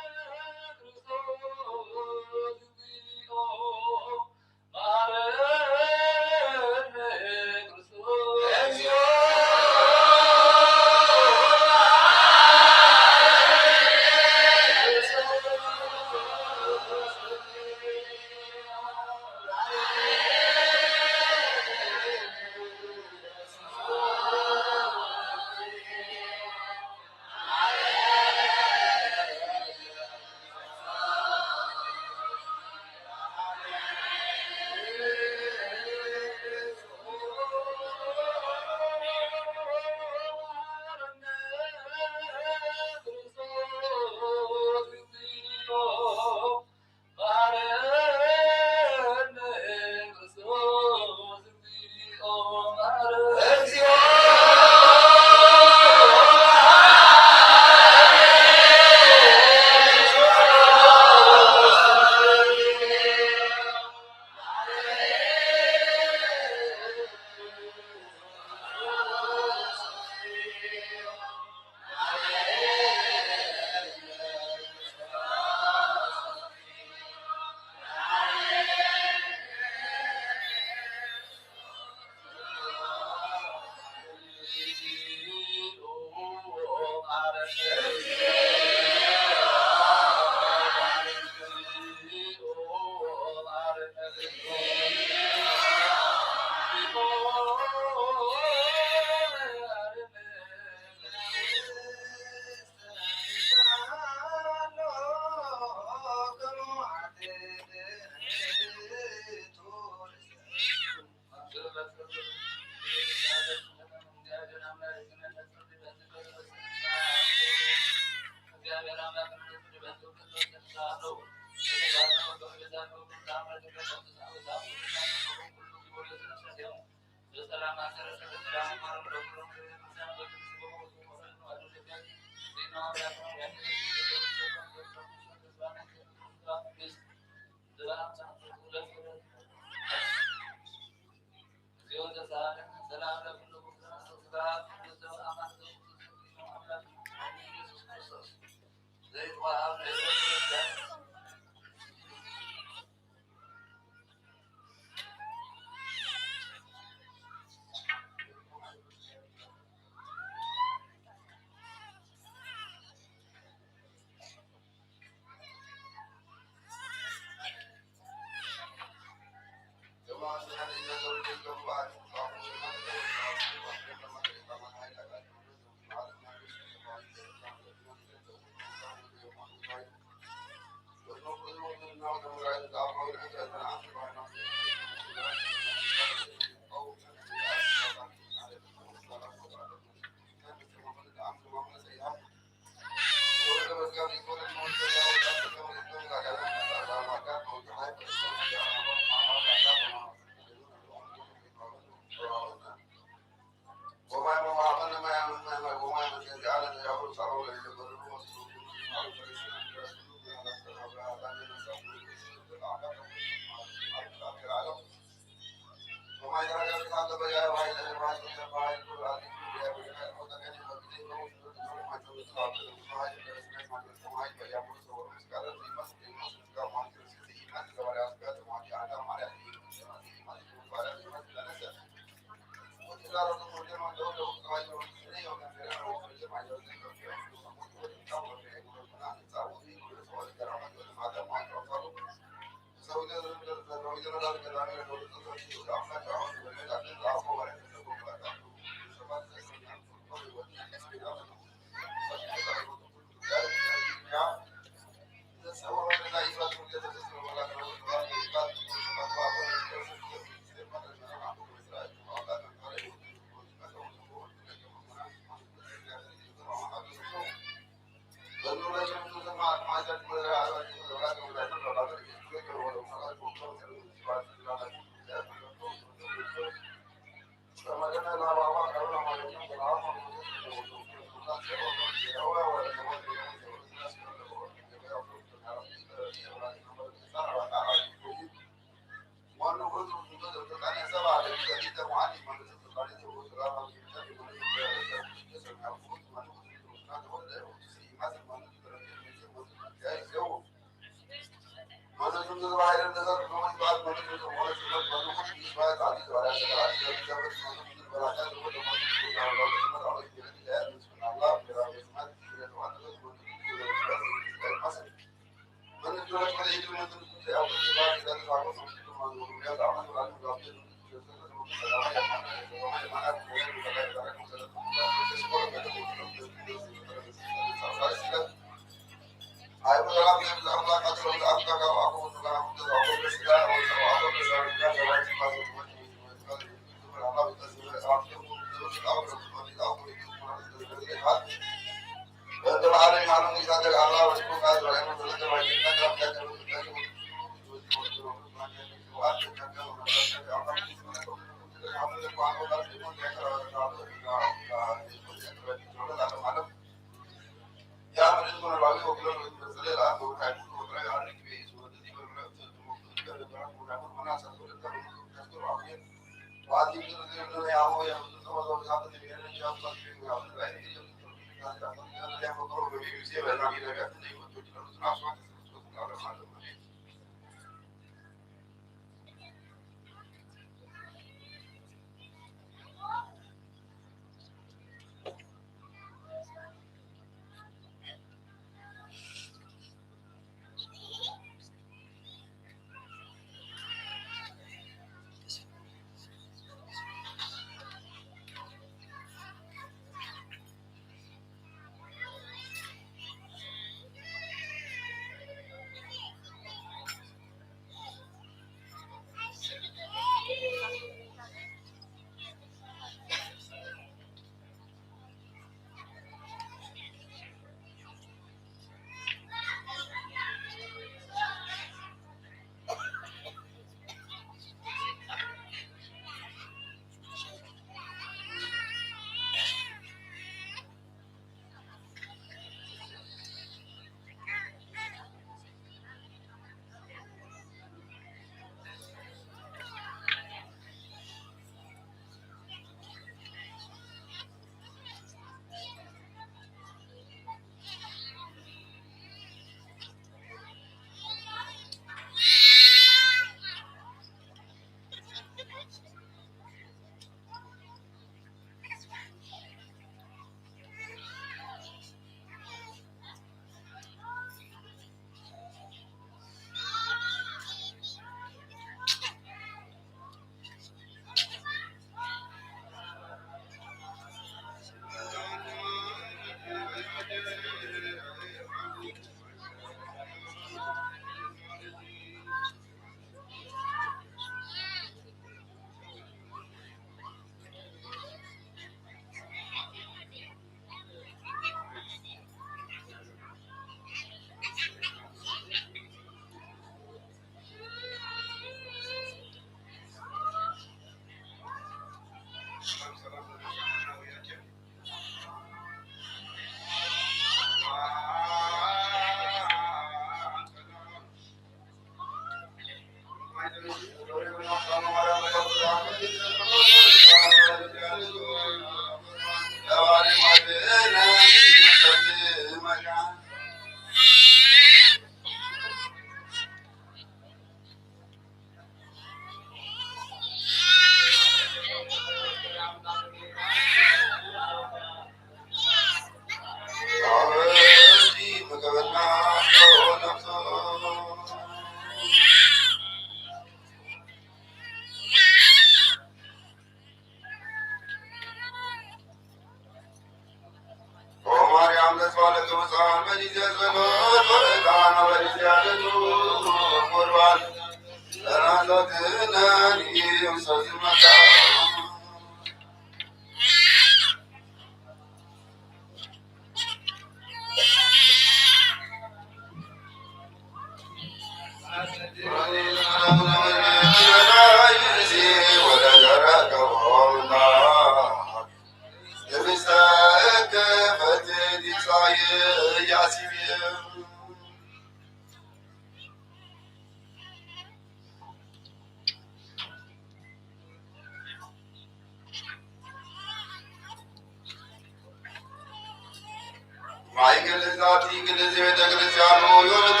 ማይ ግልዛቲ ግልዝ ቤተ ክርስቲያኑ ዮልጦ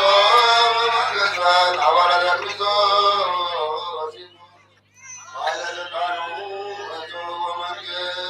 መማገዝባን አባላት ክርስቶስ ማይ ለልጣኑ እቱ ወመንገድ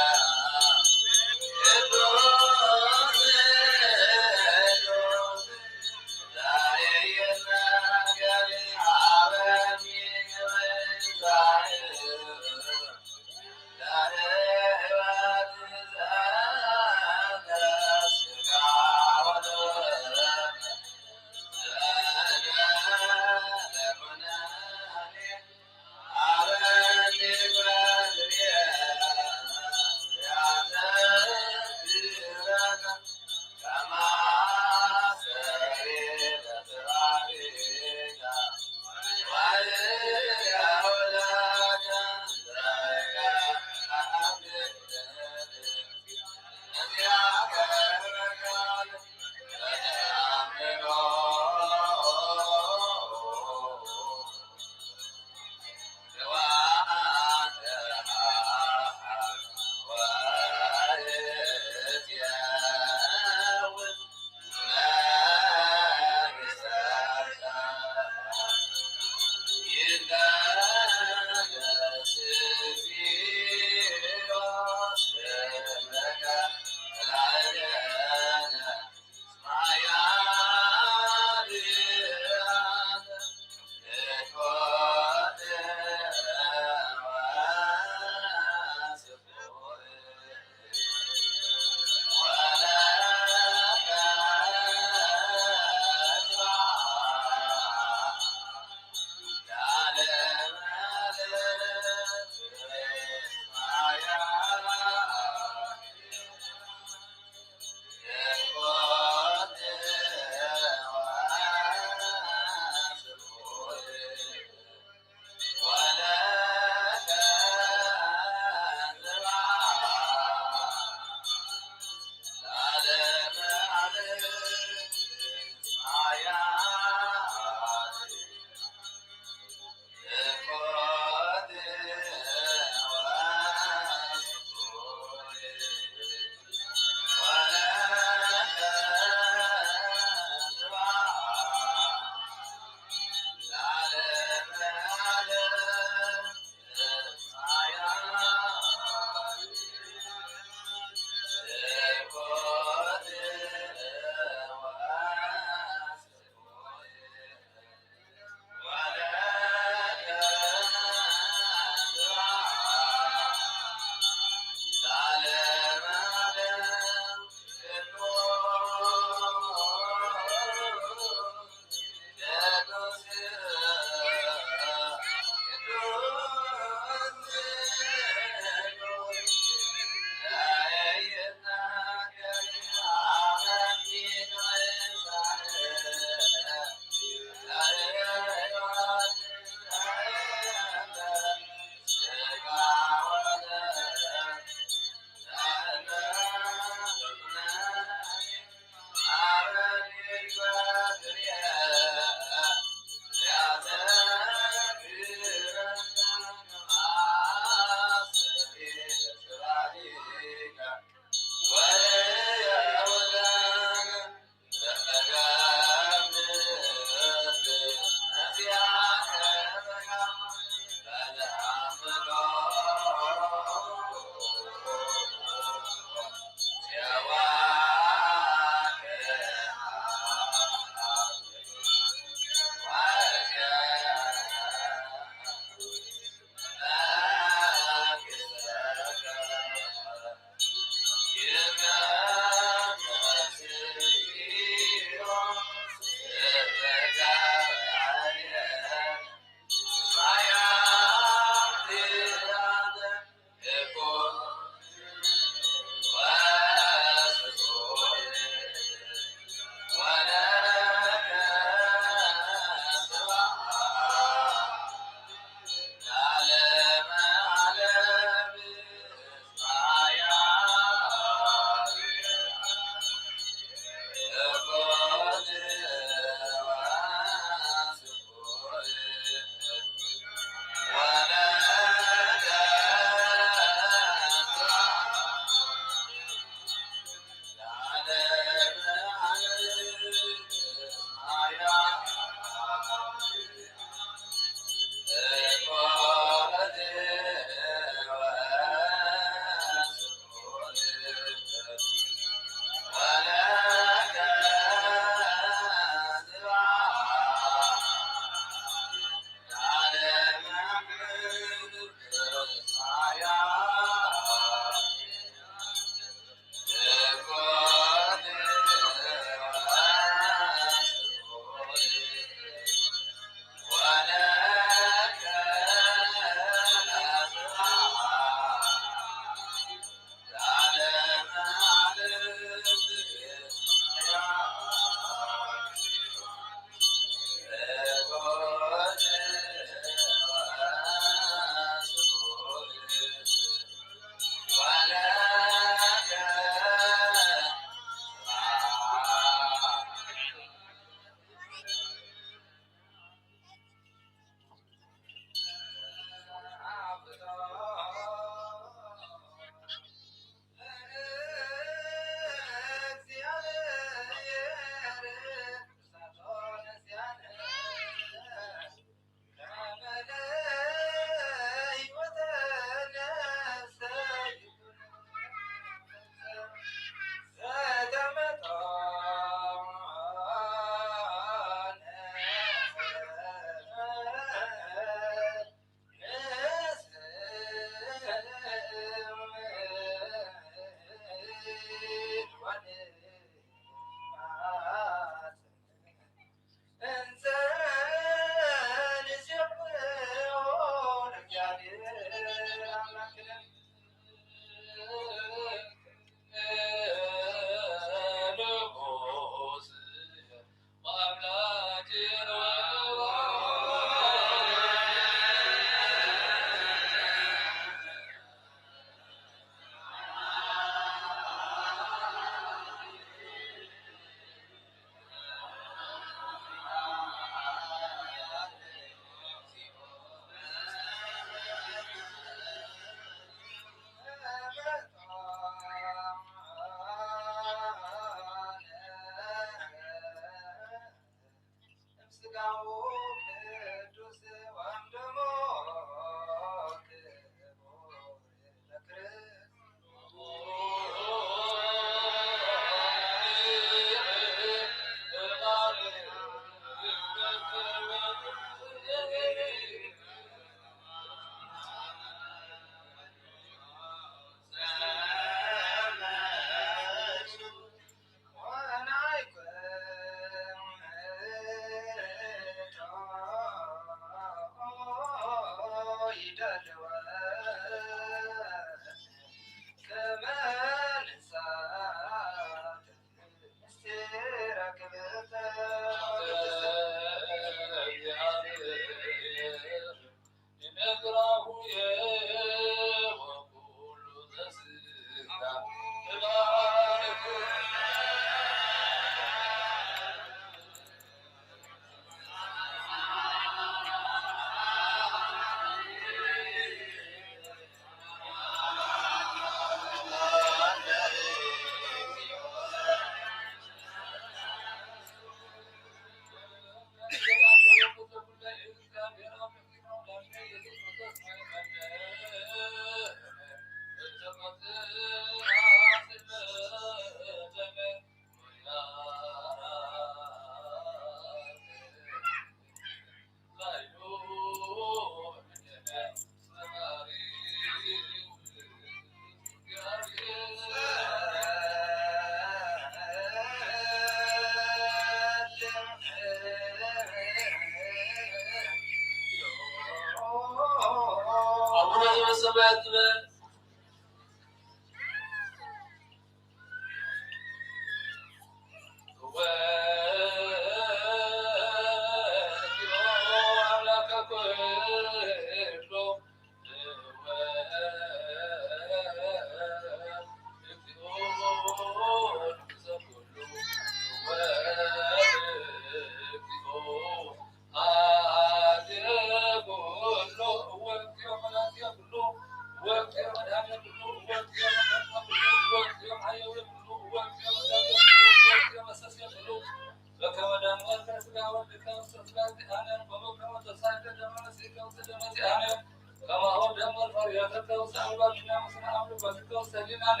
ከማሁ ደም ወልፈርያተ ተውሳእ ባቢና ምስለ አምልኮትከ ውሰሊናነ።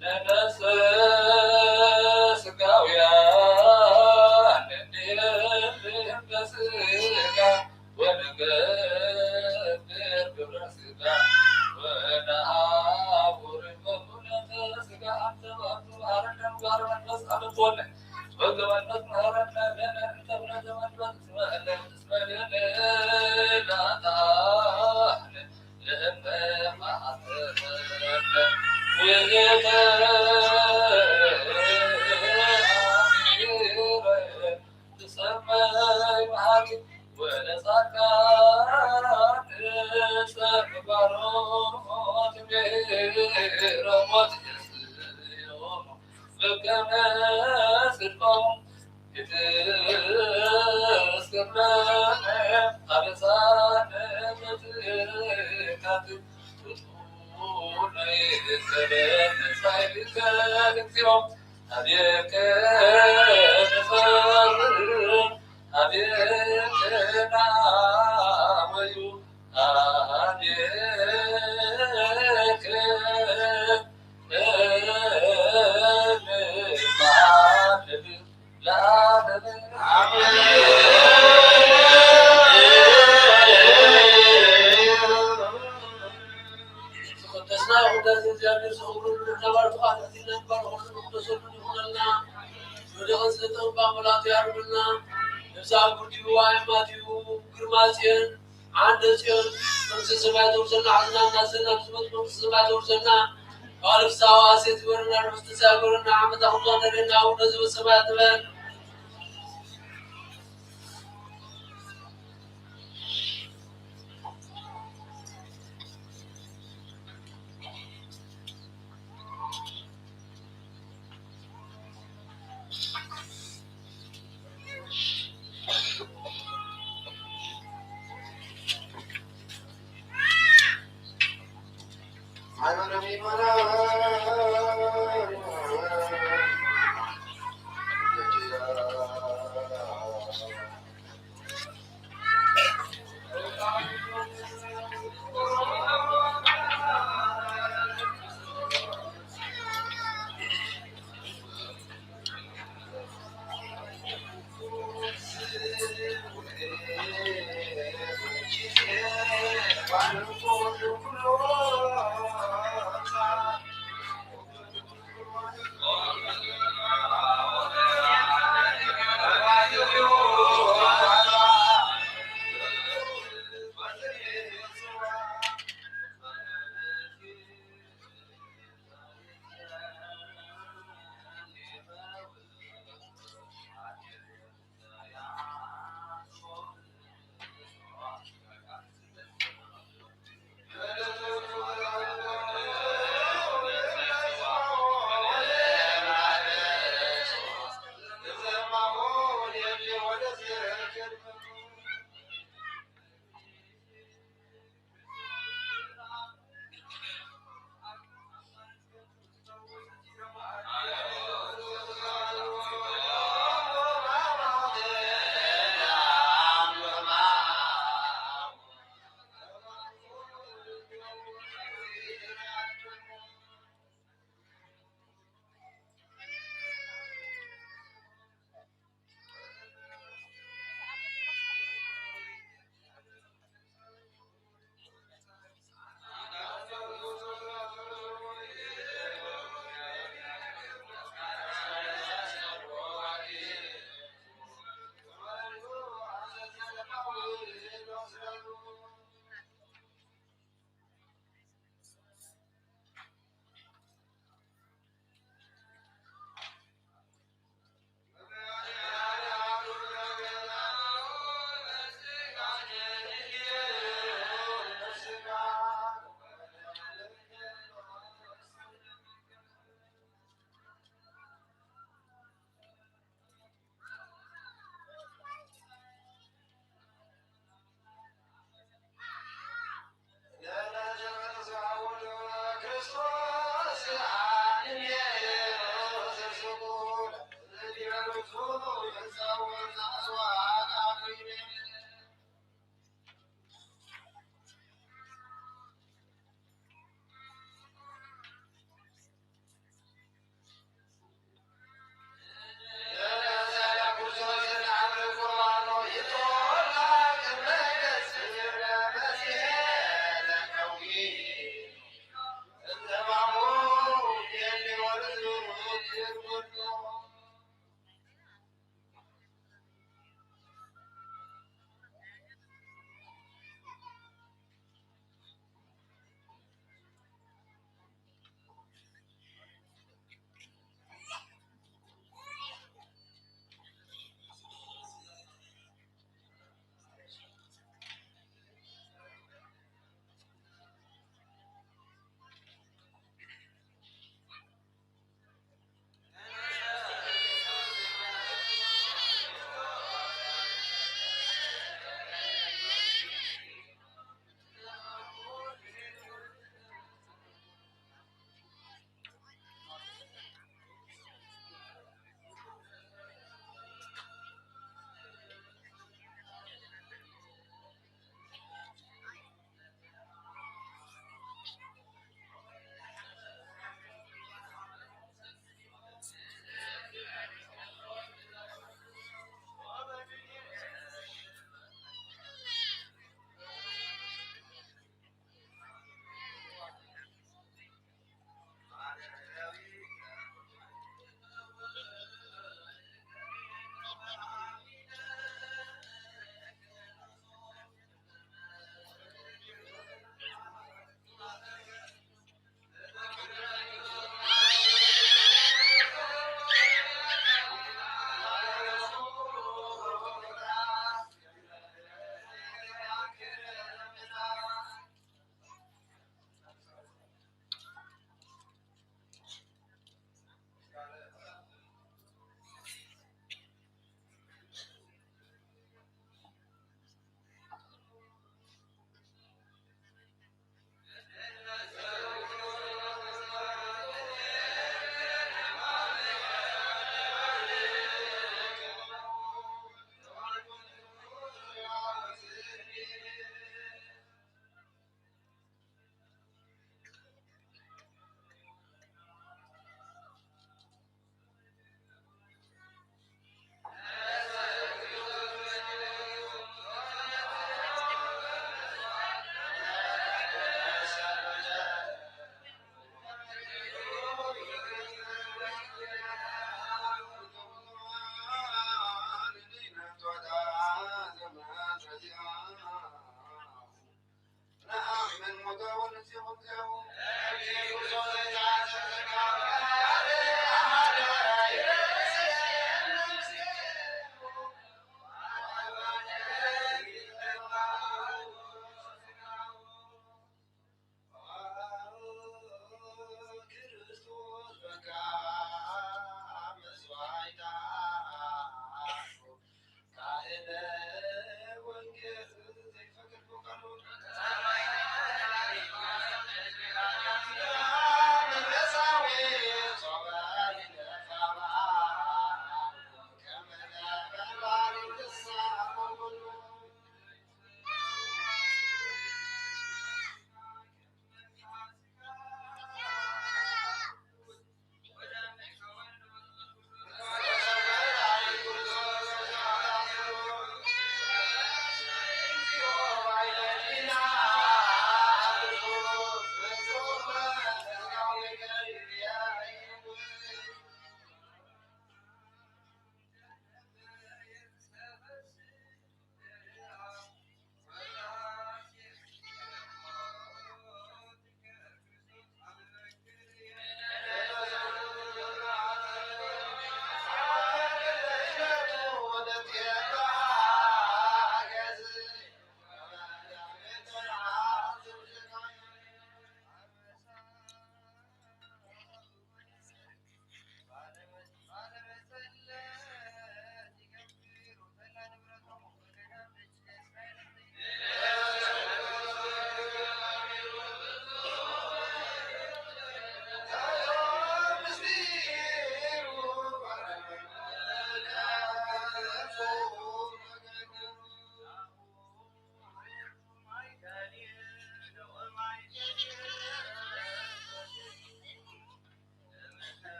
ንነፍስ ስጋውያን እንዲህም በስጋ ወንገብር ግብረ ስጋ ወነአውር በኩነተ ስጋ። አንተ በአቱ መሐረነ ምግባረ መንፈስ አበቦነ ወገ መንፈስ መሐረነ ለነ እንተ ብረተ መንፈስ እስመ እለ ግርማ ጽዮን መንግስተ ሰማይ ተውርሰና። ሓዘና እናዘና ብዝመት መንግስተ ሰማይ ተውርሰና። ባለ ፍስሓ ወሐሴት ይበረና፣ ርሑስ ትንሳኤ ይበረና። ዓመታ ኩሉ ነሬና አቡነ ዘበሰማያት ንበል።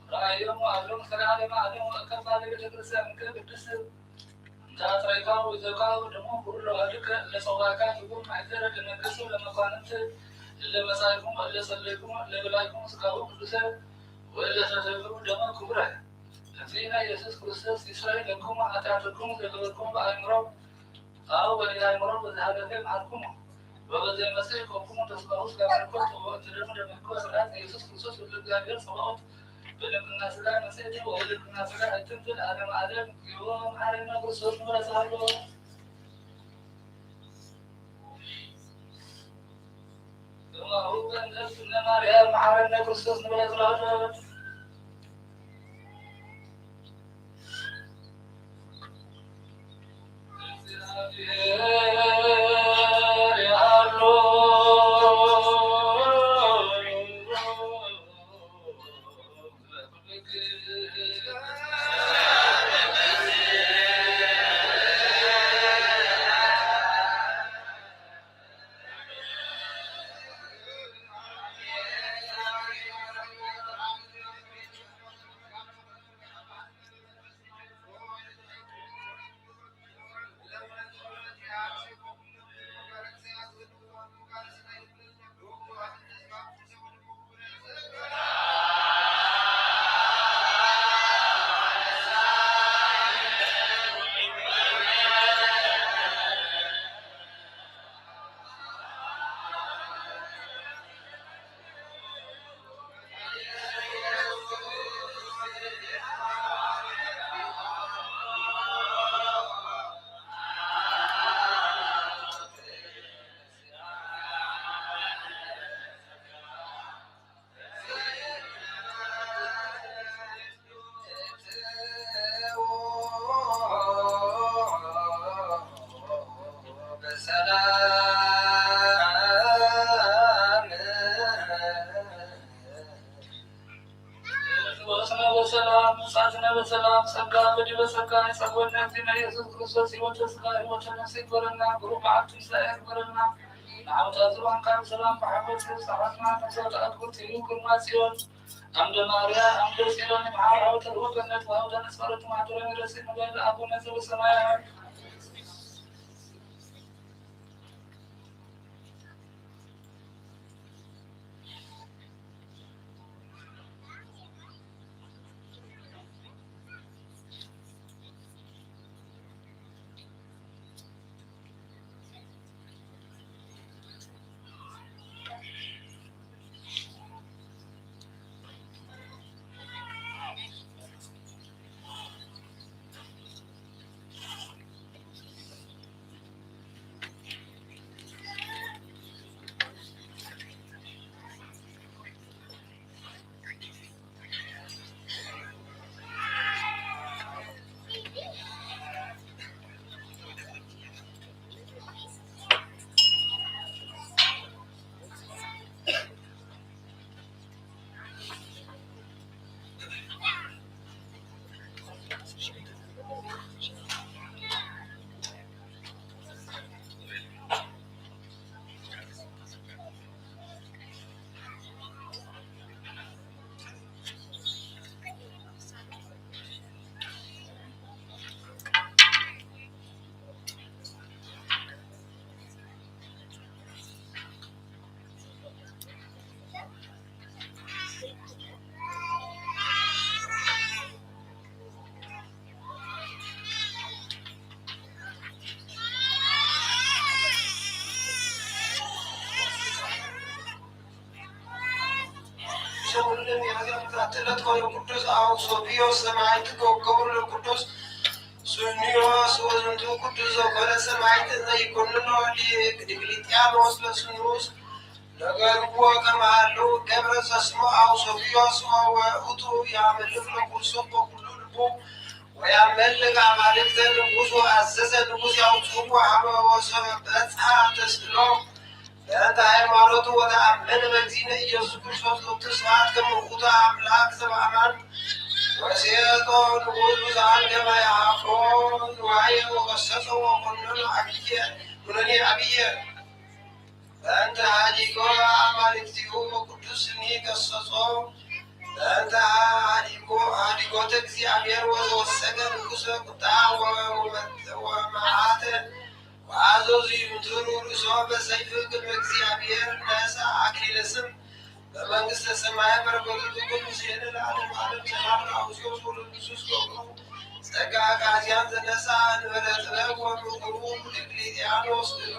ራእዮም ኣሎም ዘለዓለመ ዓለም ወእከፋ ለቤተ ክርስቲያን ቅድስት እንተ ኣጽረይካ ወዘካ ደሞ ኩሉ ልክዕ ለጸዋዕካ ክቡር ማሕደረ ለነገሱ ለመኳንንት እለ መጻእኩም እለ ጸለይኩም እለ ብላይኩም ስጋሁ ቅዱሰ ወእለ ሰተይኩም ደሞ ክቡረ። እዚ ናይ ኢየሱስ ክርስቶስ ይስራይ ለኩም ኃጢአትኩም ዘገበርኩም በአእምሮ አው በሌላ አእምሮ በዘሃለፈ መዓልኩም ወበዘይመጽእ ይኮንኩም ተስፋሁ ስጋ መለኮት ወእንተ ደሙ ደመ ሕይወት ስርዓት ኢየሱስ ክርስቶስ ወልደ እግዚአብሔር ጸባኦት በልብና ስጋ ንጽሕቲ ወበልብና ስጋ እትም ዘለዓለመ ዓለም እግዚኦ መሐረነ ክርስቶስ ንብረት ሃሎ። ከማሁ በእንተ እግዝእትነ ማርያም መሐረነ ክርስቶስ ንብረት ሃሎ። በሰላም ወሰላም መጻእትነ በሰላም ጸጋ በዲበ ጸጋ ይጸግወነ እግዚእነ ኢየሱስ ክርስቶስ ሕይወተ ሥጋ ሕይወተ ነፍስ ይግበረና። ብሩክ በዓል ትንሳኤ ይግበረና። ንዓውታ ዝባንካ ብሰላም ብሓጎስ የብጽሓና። ነፍሳት ኣክብርቲ እዩ ግርማ ጽዮን አምደ ማርያ አምደ ጽዮን ይምሓር። አውተ ርሁብ ገነት ወአውተ ነጽፈረት ማሕደረ ምድረሲ ንበል አቡነ ዘበሰማያት። ሚያዝያ ብዛቲ ዕለት ኮነ ቅዱስ ኣውሶብዮስ ሰማዕት፣ ክወከቡ ለቅዱስ ሱንዮስ ወዝንቱ ቅዱስ ዘኮነ ሰማዕት ዘይኮንኖ ሊቅ ዲቅሊጥያኖስ ለስኑስ ነገርዎ ከመሃሉ ገብረ ዘስሙ ኣውሶብዮስ ወውእቱ ያመልክ ለኩርሱ በኩሉ ልቡ ወያመልክ ኣማልክተ ንጉሱ ኣዘዘ። ንጉስ ያውፅኡ ወሃበ ወሰበ በጽሐ ተስእሎ በእንተ ሃይማኖቱ ወተኣመነ በእግዚእነ ኢየሱስ ክርስቶስ ሎቱ ስብሐት ከመ ውእቱ ኣምላክ ዘበአማን ወሴጦ ንጉስ ብዙኃን ከመ ይሃቦ ንዋየ ወቀሰጦ ወኮነኑ አብየ ኩነኔ አብየ። በእንተ ሀዲጎ አማልክቲሁ ወቅዱስ ስሚ ገሰጾ። በእንተ ሀዲጎ ሀዲጎተ እግዚአብሔር ወዘወሰከ ንጉሰ ቁጣ ወመዓተ ወአዘዙ ይምትሩ ርእሶ በሰይፍ ቅድመ እግዚአብሔር ነሳ አክሊለ ስም በመንግስተ ሰማይ በረከቱ ትኩን ምስሌነ ለዓለመ ዓለም። ሰላም ለአውስዮስ ወለንጉሱስ ገብሩ ጸጋ አጋዚያን ዘነሳ እንበለ ጥበብ ወምክሩ ዲዮቅልጥያኖስ እሉ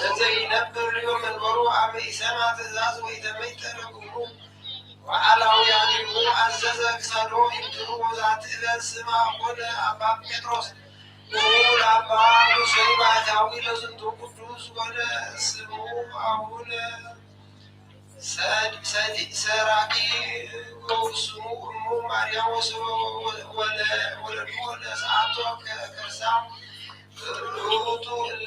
እንዘ ይነብር ዮም መንበሩ አመ ኢሰማ ትእዛዝ ወኢተመይጠ ለግብሩ ወአላውያኒሁ አዘዘ ክሳዶ ይምትሩ። ወዛቲ ዕለት ስማ ኮነ አባ ጴጥሮስ ወውእቱ አባ ሙሴ ባሕታዊ ለዝንቱ ቅዱስ ኮነ ስሙ አቡነ ሰድ-፣ ሰዲ-፣ ሰራቂ ወስሙ እሙ ማርያም ወስሙ ወለ-፣ ወለዱ ወለ ሰዓቶ ከ-፣ ከርሳ ውእቱ እለ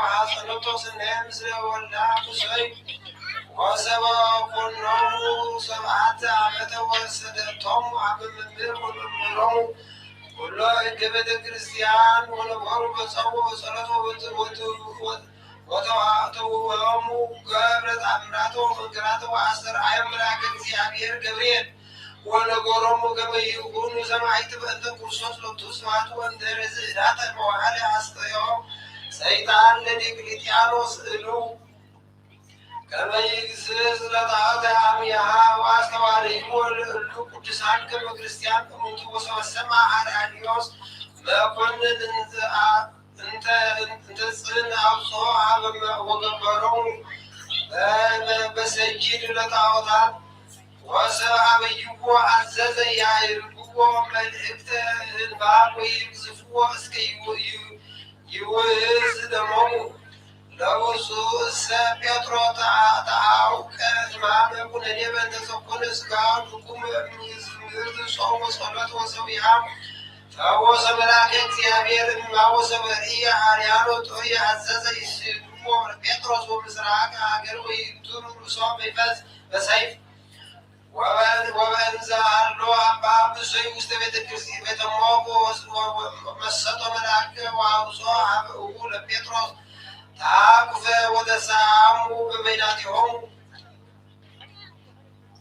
ሐጸነቶ ስናየ ምስለ ወልዳ ሙሴ ወሰበ ኮኖሙ ሰብዓተ ዓመተ ወሰደቶም አብ መምህር ወመምህሮሙ ኩሎ ሕገ ቤተ ክርስቲያን ወነበሩ በጸው ወጸሎት ወበ-፣ ወተ-፣ ወተ-፣ ወተዋህተዎሙ ገብረ ተአምራተ ወመንክራተ ወአስተርአዮም መልአከ እግዚአብሔር ገብርኤል ወነገሮሙ ከመ ይኩኑ ሰማዕት በእንተ ክርስቶስ ሎቱ ስብሐት። ወእንተ ርዝእዳተ መዋዕለ አስተዮ ሰይጣን ለዲዮቅልጥያኖስ እሉ ከመ ይግስጽ ለጣዖተ አምያሃ ወአስተዋረይዎ ለእሉ ቅዱሳን ከመ ክርስቲያን እሙንቱ። ወሰበሰማ አርአንዮስ መኮንን እንተ አ-፣ እንተ፣ እንተ ጽን አውፅኦ ሀበ ወገበሮሙ በ-፣ በ-፣ በሰይድ ለጣዖታት ወሰብ አበይዎ አዘዘ ያዕርግዎ መልእክተ ህንባብ ወይቅዝፍዎ እስከ ይው-፣ ይው-፣ ይውህዝ ደሞሙ። ለውፁ እሰ ጴጥሮ ተአ-፣ ተአውቀ ሕማመ ኩነኔ በእንተ ዘኮነ ሥጋ ድኩም እምዝምር ጾም ወጸሎት ወሰዊሃ ፈወሰ መልአከ እግዚአብሔር እምባቦ ሰበርኢ አርያኖ ጦይ አዘዘ ይስድዎ ጴጥሮስ ወምስራቅ ሀገር ወይትሩ ርእሶ በይፈስ በሰይፍ። ወበ-፣ ወበእንዘ ሀሎ አባ ብሶይ ውስተ ቤተ ክርስቲያን ቤተ ሞቆ ወ-፣ ወ-፣ መሰጦ መልአከ ወአውፅኦ ሀበ እሁ ለጴጥሮስ ተአኩፈ ወተሰአሙ በበይናቲሆሙ።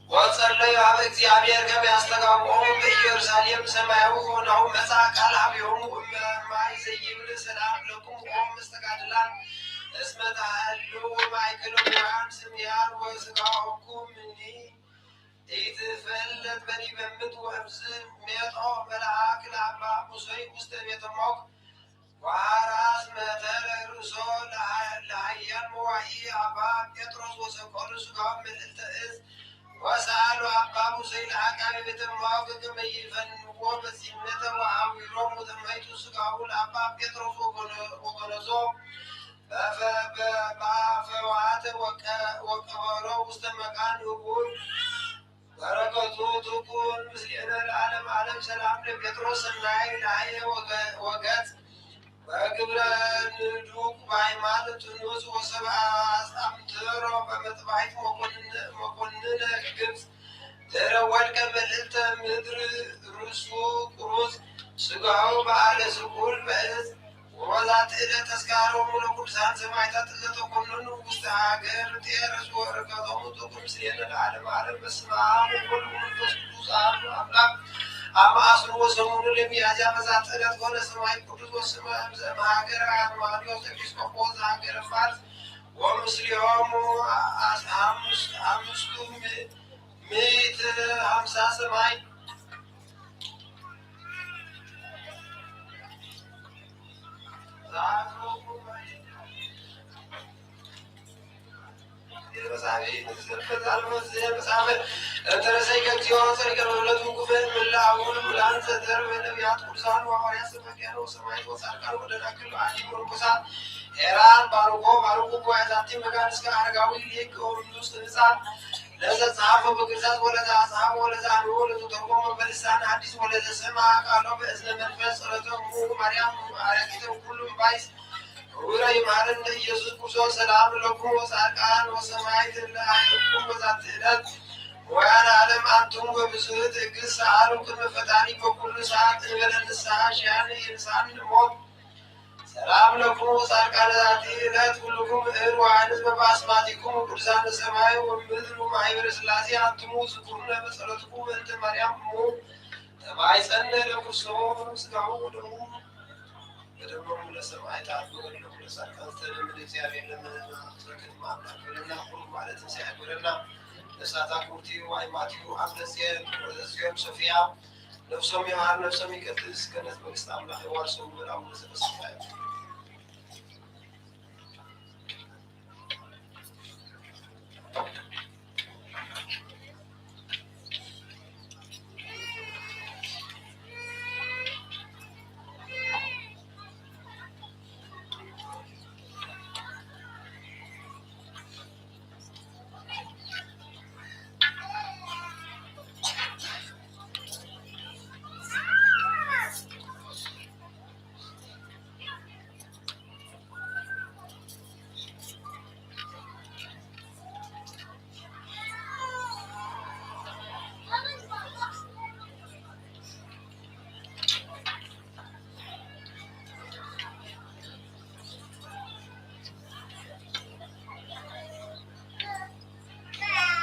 ወጸለዩ ሀበ እግዚአብሔር ከመ ያስተጋብኦሙ በኢየሩሳሌም ሰማያዊ። ወናሁ መጻ ቃል ሀቤሆሙ እመ ማይ ዘይብል ሰላም ለኩም ኦም መስተጋድላን እስመ ተሃልው ማእከለ ውያን ስምያን ወስጋኩም እኒ ኢትፈልጥ በዲበ ምድር። ወእምዝ ሜጦ መልአክ ለአባ ሙሶይ ውስተ ቤተ ሞክ ወሐራስ መተረ ርእሶ ለሃ-፣ ለሃያል መዋኢ አባ ጴጥሮስ ወሰቀሉ ሥጋው ምልዕልተ እዝ ወሰአሉ አባ ሙሴ ለአቃቤ ቤተ መዋዕል ከመ ይፈንዎ በጺነተ ወአዊሮሙ ተማይቱ ሥጋሁ ለአባ ጴጥሮስ ወገነ-፣ ወገነዞ በፈ-፣ በ-፣ በአፈዋት ወቀ-፣ ወቀበሮ ውስተ መካን እቡድ። በረከቱ ትኩን ምስሌነ ለዓለም ዓለም። ሰላም ለጴጥሮስ ሰናይ ለአየ ወገ-፣ ወገጽ በግብረ ንዱቅ በሃይማኖት ንጹሕ ወሰብአ አምትሮ በመጥባሕት መኮንን-፣ መኮንነ ግብፅ ድረ ወድቀ መልዕልተ ምድር ርእሱ ቁሩዝ ሥጋሁ በዓለ ስቁል በእዝ። ወበዛቲ ዕለት ተስካሮሙ ለቅዱሳን ሰማዕታት እለ ተኮነኑ ውስተ ሀገር ጤርስ ወበረከቶሙ ትኩን ምስሌነ ለዓለመ ዓለም። በስመ አብ ወወልድ ወመንፈስ ቅዱስ አሐዱ አምላክ። አመ አስሩ ወሰሙኑ ለሚያዝያ በዛቲ ዕለት ኮነ ሰማዕት ቅዱስ ወስመ እምዘእመ ሀገረ አርማንዮስ ኤጲስቆጶስ ዘሀገረ ፋርስ ወምስሌሆሙ አስ-፣ አምስት-፣ አምስቱ ሚ-፣ ምእት ሀምሳ ሰማዕት። እንተረሰይ ከእግዚኦ ጸሪቀ መብለት ውቁፍን ምላእውን ምላን ዘተርፈ ነቢያት ቅዱሳን ወሐዋርያት ሰበኪያን ወሰማዕት ወጻድቃን ወደናግል አዲ ርኩሳን ሄራን ባርኮ ባርኩ ጉባኤ ዛቲ መካን እስከ አረጋዊ ሊቅ ወንዱስ ህፃን ለዘ ጸሐፈ በግርዛት ወለዘ አጽሐፈ ወለዘ አንበቦ ወለዘ ተርጎመ በልሳን ሐዲስ ወለዘ ሰምዐ ቃሎ በእዝነ መንፈስ ጸሎተ እሙ ማርያም አረጊተ ኩሉ እምባይስ ክቡረ ይምሃረነ ኢየሱስ ክርስቶስ ሰላም ለኩም ወጻድቃን ወሰማዕት ለአይኩም በዛቲ ዕለት ወያነ ዓለም አንቱም በብዙህ ትዕግስት ሰአሉ ቅድመ ፈጣሪ በኩሉ ሰዓት እንበለ ንስሐ ሺያን የንሳን ሞት ሰላም ለኩም ወጻድቃን ዛቲ ዕለት ኩልኩም እድ ወአንስ በበአስማቲኩም ቅዱሳን ሰማይ ወምድር ወማሕበረ ሥላሴ አንትሙ ዝኩሩነ በጸሎትኩም እንተ ማርያም እሙ ተማይጸነ ለኩርሶም ስጋሁ ወደሙ በደሞም ለሰማዕታት በገድሎሙ ለጻድቃን ዝተለመደ እግዚአብሔር ለመነና። ትረክት ማምላክ በለና። ቁሩብ ማለትም ሲያክብረና ነፍሳታ ክቡርቲ ዋይ ማቲው አምደ ጽዮን ወደ ጽዮን ሶፊያ ነፍሶም ይማር ነፍሶም ይቀድስ ገነት መንግስት አምላክ የዋርሶም በላሙ ዘበስፋ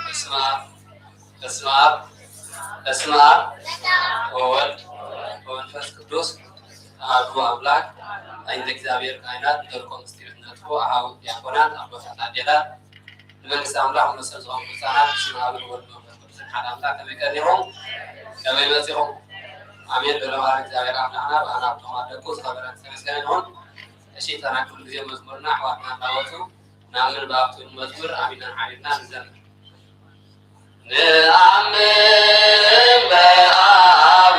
በስመ አብ በስመ አብ በስመ አብ ወወልድ ወመንፈስ ቅዱስ አሐዱ አምላክ። አይንተ እግዚአብሔር ካህናት፣ ደርቆ ምስጢር ነጥፎ አሐው ዲያቆናት፣ አቦታት አዴታት፣ ንመንግስቲ አምላክ መሰል ዝኾኑ ህፃናት፣ ብስመ አብ ወወልድ ወመንፈስ ቅዱስ ሓደ አምላክ። ከመይ ቀኒኹም? ከመይ መፂኹም? አሜን። በለባህር እግዚአብሔር አምላክና ብአናብቶም አደቁ ዝኸበረን ዝተመስገነ ይኹን። እሺ፣ ተናግሩ ግዜ መዝሙርና አሕዋትና እናወፁ ናብ ምንባብ መዝሙር አሚናን ሓቢርና ንዘምር። ንአምን በአብ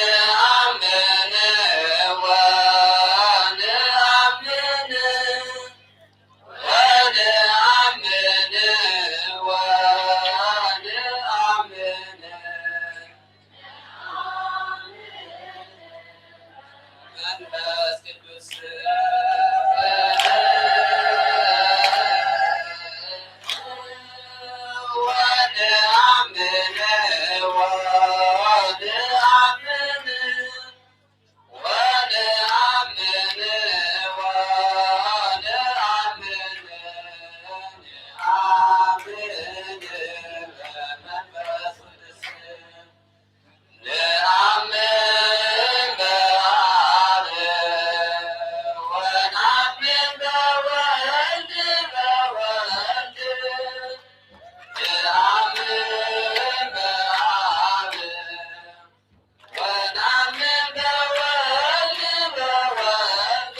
ወነአምን ወነአምን ወነአምን ወነአምን መንፈስ ቅዱስ ወነአምን ወነአምን ወነአምን ወነአምን አምን በመንፈስ ቅዱስ። ነአምን በአብ ወነአምን በወልድ በወልድ ነአምን በአብ ወነአምን በወልድ በወልድ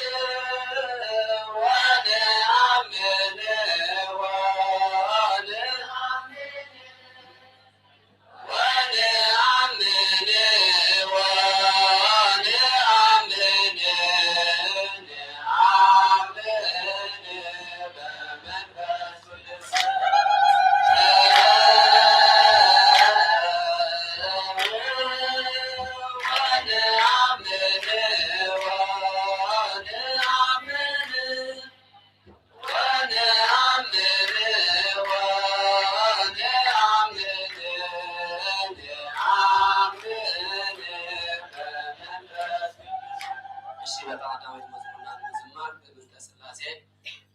ወነአምን ወነአምን ወነአምን ወነአምን ነአምን በመንፈስ ቅዱስ። ወነአምን ወነአምን ወነአምን ወነአምን ነአምን በመንፈስ ቅዱስ። እሺ፣ በቀዳማዊት መዝሙርና ንምዝማር ብምልተ ሥላሴ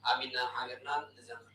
አሚንናን ሓቢርናን ንዘምር።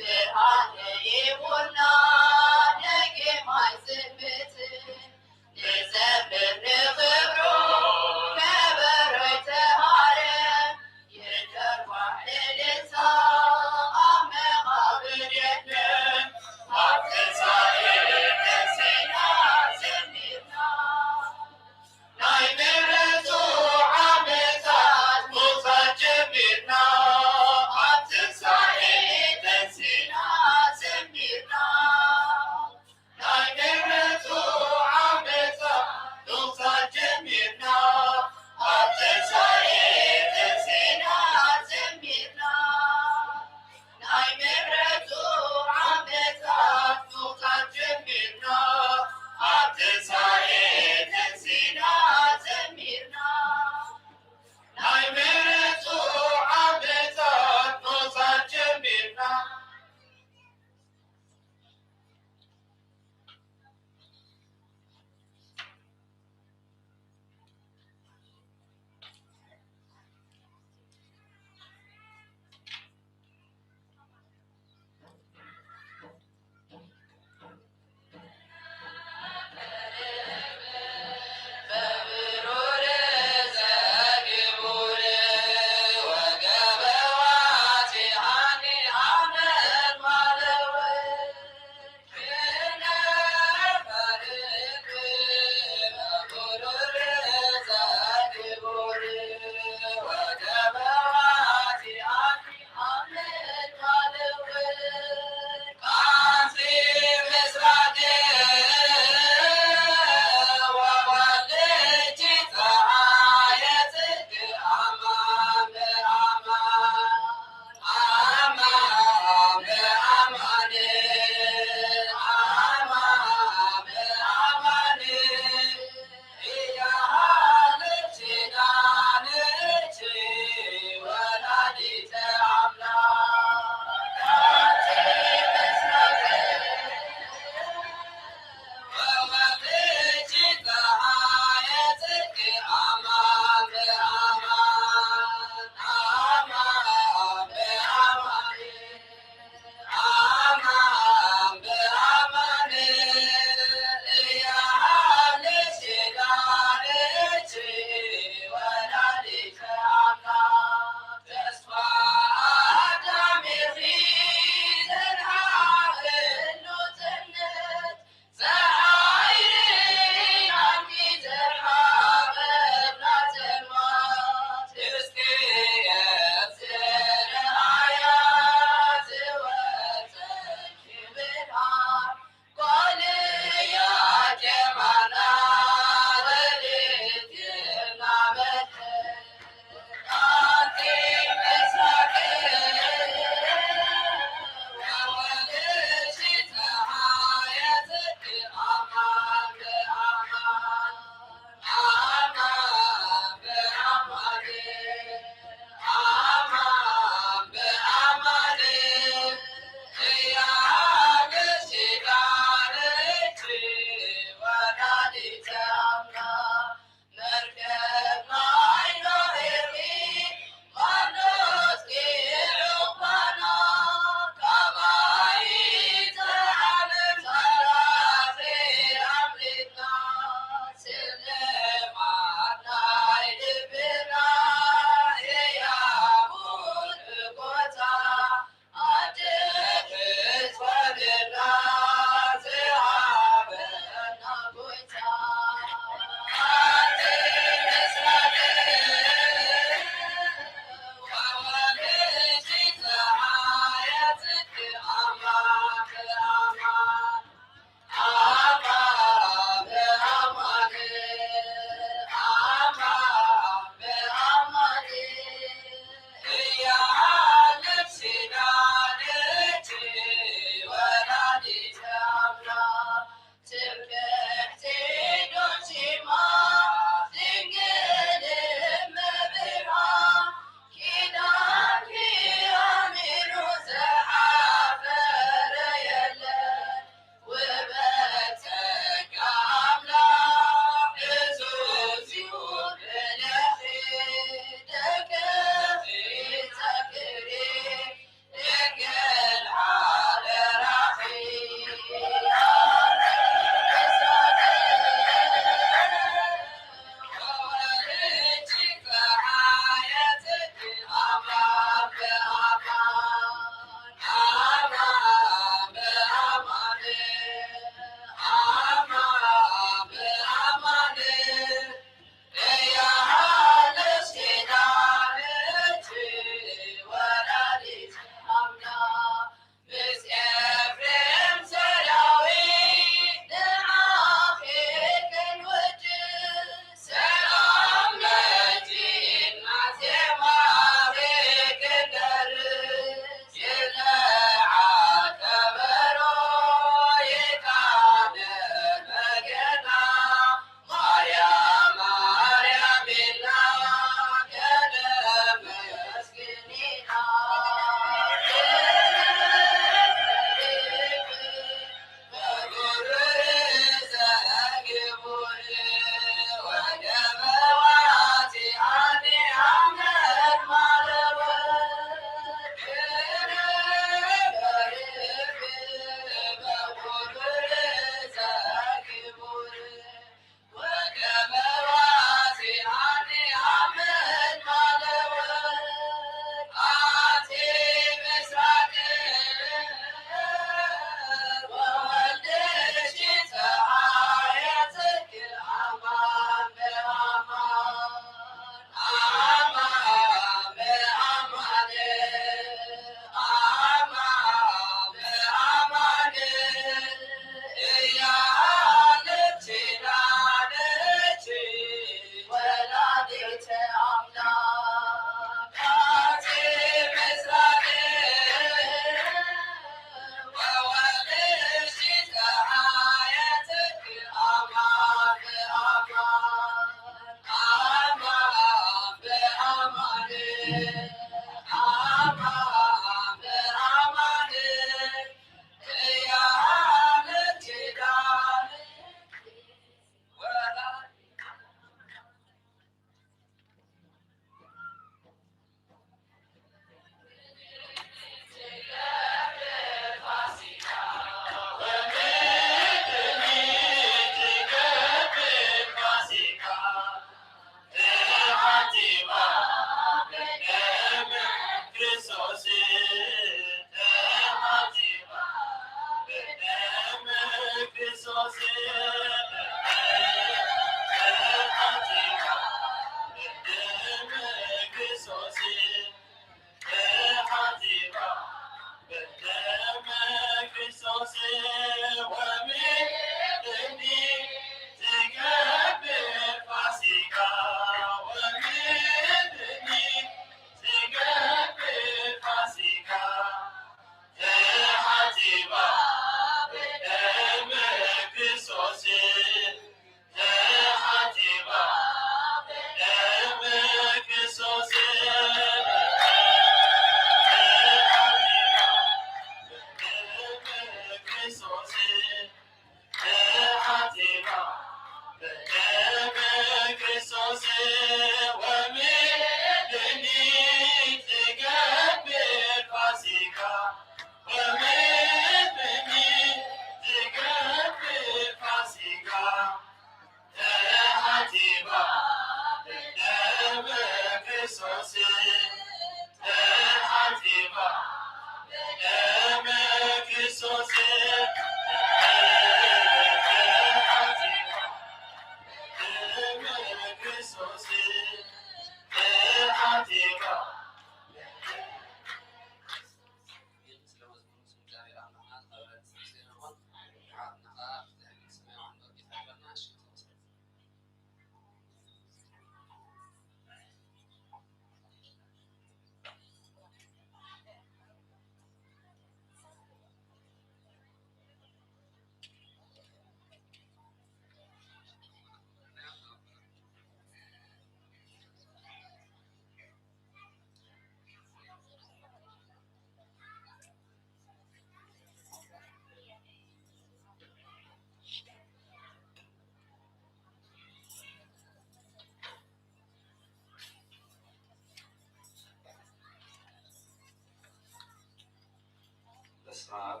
በስመ አብ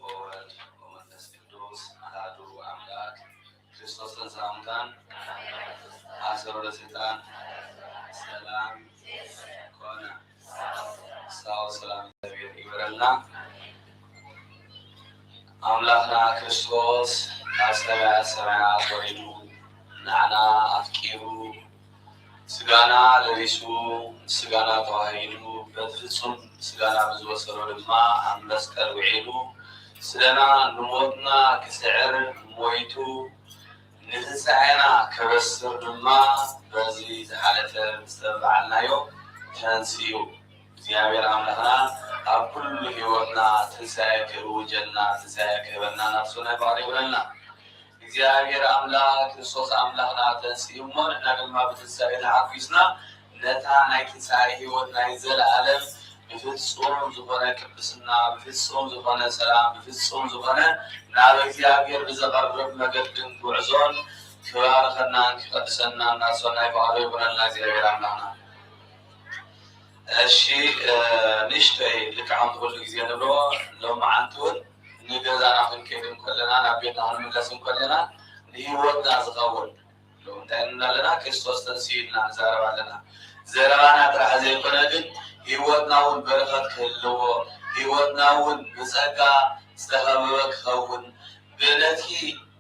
ወወልድ ወመንፈስ ቅዱስ አሐዱ አምላክ። ክርስቶስ ተንሥአ እሙታን አሰሮ ለሰይጣን ሰላም ኮነ። ሳው ሰላም እግዚአብሔር ይበረልና። ኣምላኽና ክርስቶስ ካብ ሰማያት ሰማያት ወሪዱ ንዓና ኣፍቂሩ ስጋና ለቢሱ ስጋና ተዋሂዱ በቲ ፍጹም ስጋና ብዝወሰዶ ድማ ኣብ መስቀል ውዒሉ ስለና ንሞትና ክስዕር ሞይቱ ንትንሳኤና ከበስር ድማ በዚ ዝሓለፈ ዝተባዓልናዮ ተንሲኡ። እግዚኣብሔር ኣምላኽና ኣብ ኩሉ ህይወትና ትንሳኤ ክእውጀልና ትንሳኤ ክህበና ናብ ስነ ባር ይብለና። እግዚኣብሔር ኣምላኽ ክርስቶስ ኣምላኽና ተንሲኡ እሞ ንሕና ድማ ብትንሳኤ ተሓጒስና ነታ ናይ ትንሳኤ ህይወት ናይ ዘለኣለም ብፍጹም ዝኾነ ቅድስና ብፍጹም ዝኾነ ሰላም ብፍጹም ዝኾነ ናብ እግዚኣብሔር ብዘቐርብ መገድን ጉዕዞን ክባርኸናን ክቐድሰናን ናሶናይ ባዕሉ ይኹነልና እግዚኣብሔር ኣምላኽና። እሺ ንእሽተይ ልክዓም ኩሉ ግዜ ንብሎ ሎማዓንቲ እውን ንገዛና ክንከይድ እንከለና ናብ ቤትና ክንምለስ እንከለና ንህይወትና ዝኸውን እንታይ ንብላ ኣለና? ክርስቶስ ተንሲኡ ኢልና ንዛረብ ኣለና። ዘረባና ጥራሕ ዘይኮነ ግን ህይወትና እውን በረኸት ክህልዎ ህይወትና እውን ብፀጋ ዝተኸበበ ክኸውን ብነቲ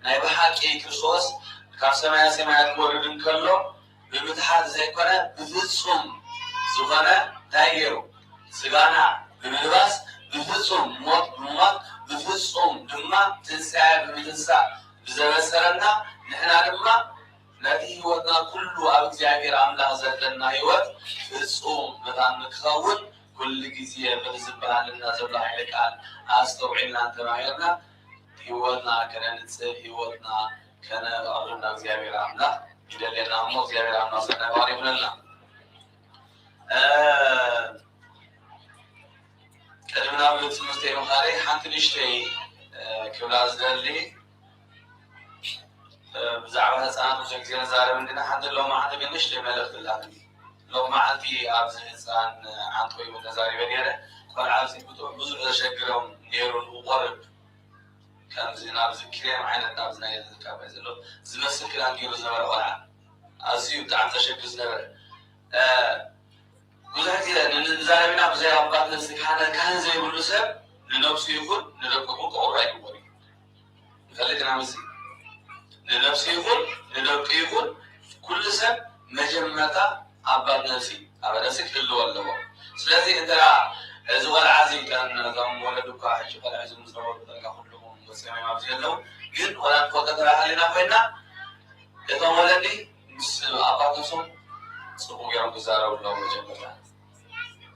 ናይ ብሓቂ ክርስቶስ ካብ ሰማያ ሰማያት ክወርድ እንከሎ ብምትሓት ዘይኮነ ብፍጹም ዝኾነ እንታይ ገይሩ ስጋና ብምልባስ ብፍጹም ሞት ብሞት ብፍጹም ድማ ትንሳኤ ብምትንሳእ ብዘበሰረና ንሕና ድማ ነቲ ህይወትና ኩሉ ኣብ እግዚኣብሔር ኣምላኽ ዘለና ህይወት ፍጹም መታን ንክኸውን ኩሉ ግዜ በቲ ዝበሃለና ዘሎ ሓይለ ቃል ኣስተውዒልና እንተማሂርና ህይወትና ከነንጽህ ህይወትና ከነቐርብ ናብ እግዚኣብሔር ኣምላኽ ይደልየና እሞ እግዚኣብሔር ኣምላኽ ሰናይ ባህሪ ይኹነልና። ቅድሚ ናብ ትምህርቲ ምኻደይ ሓንቲ ንእሽተይ ክብላ ዝደሊ ብዛዕባ ህፃናት ብዙሕ ግዜ ንዛረብ እንዲና ሓንቲ ሎማዓንቲ ግን ንእሽተይ መልእኽቲ ኣላትኒ። ሎማዓንቲ ኣብዚ ህፃን ዓንት ኮይኑ ተዛሪበ ነይረ። ቆልዓ ኣብዚ ብጥዑም ብዙሕ ዘሸግሮም ነይሩ ንክቆርብ ከምዚ ናብዚ ክሬም ዓይነት ናብዚ ናይ ዝካባይ ዘሎ ዝመስል ክዳን ገይሩ ዝነበረ ቆልዓ ኣዝዩ ብጣዕሚ ዘሸግር ዝነበረ ብዙሕ ግዜ ንዛረብና ብዘይ ኣባት ነብሲ ካህን ካህን ዘይብሉ ሰብ ንነብሱ ይኹን ንደቁ ይኹን ክቆርብ ኣይግቦን እዩ። ንፈልጥ ኢና ምስዚ ንነብሲ ይኹን ንደቁ ይኹን ኩሉ ሰብ መጀመርታ ኣባት ነብሲ ኣብ ነብሲ ክህልዎ ኣለዎ። ስለዚ እንተ እዚ ቆልዓ እዚ ከም ከም ወለዱ እኳ ሕጂ ቆልዓ እዚ ምስ ነበሩ ጠልካ ኩልኹም ወፂኦም እዮም ኣብዚ ዘለዉ ግን ወላ ንፈልጦ ተባሃሊና ኮይና እቶም ወለዲ ምስ ኣባት ነብሶም ፅቡቅ ገይሮም ክዛረቡ ኣለዎም መጀመርታ።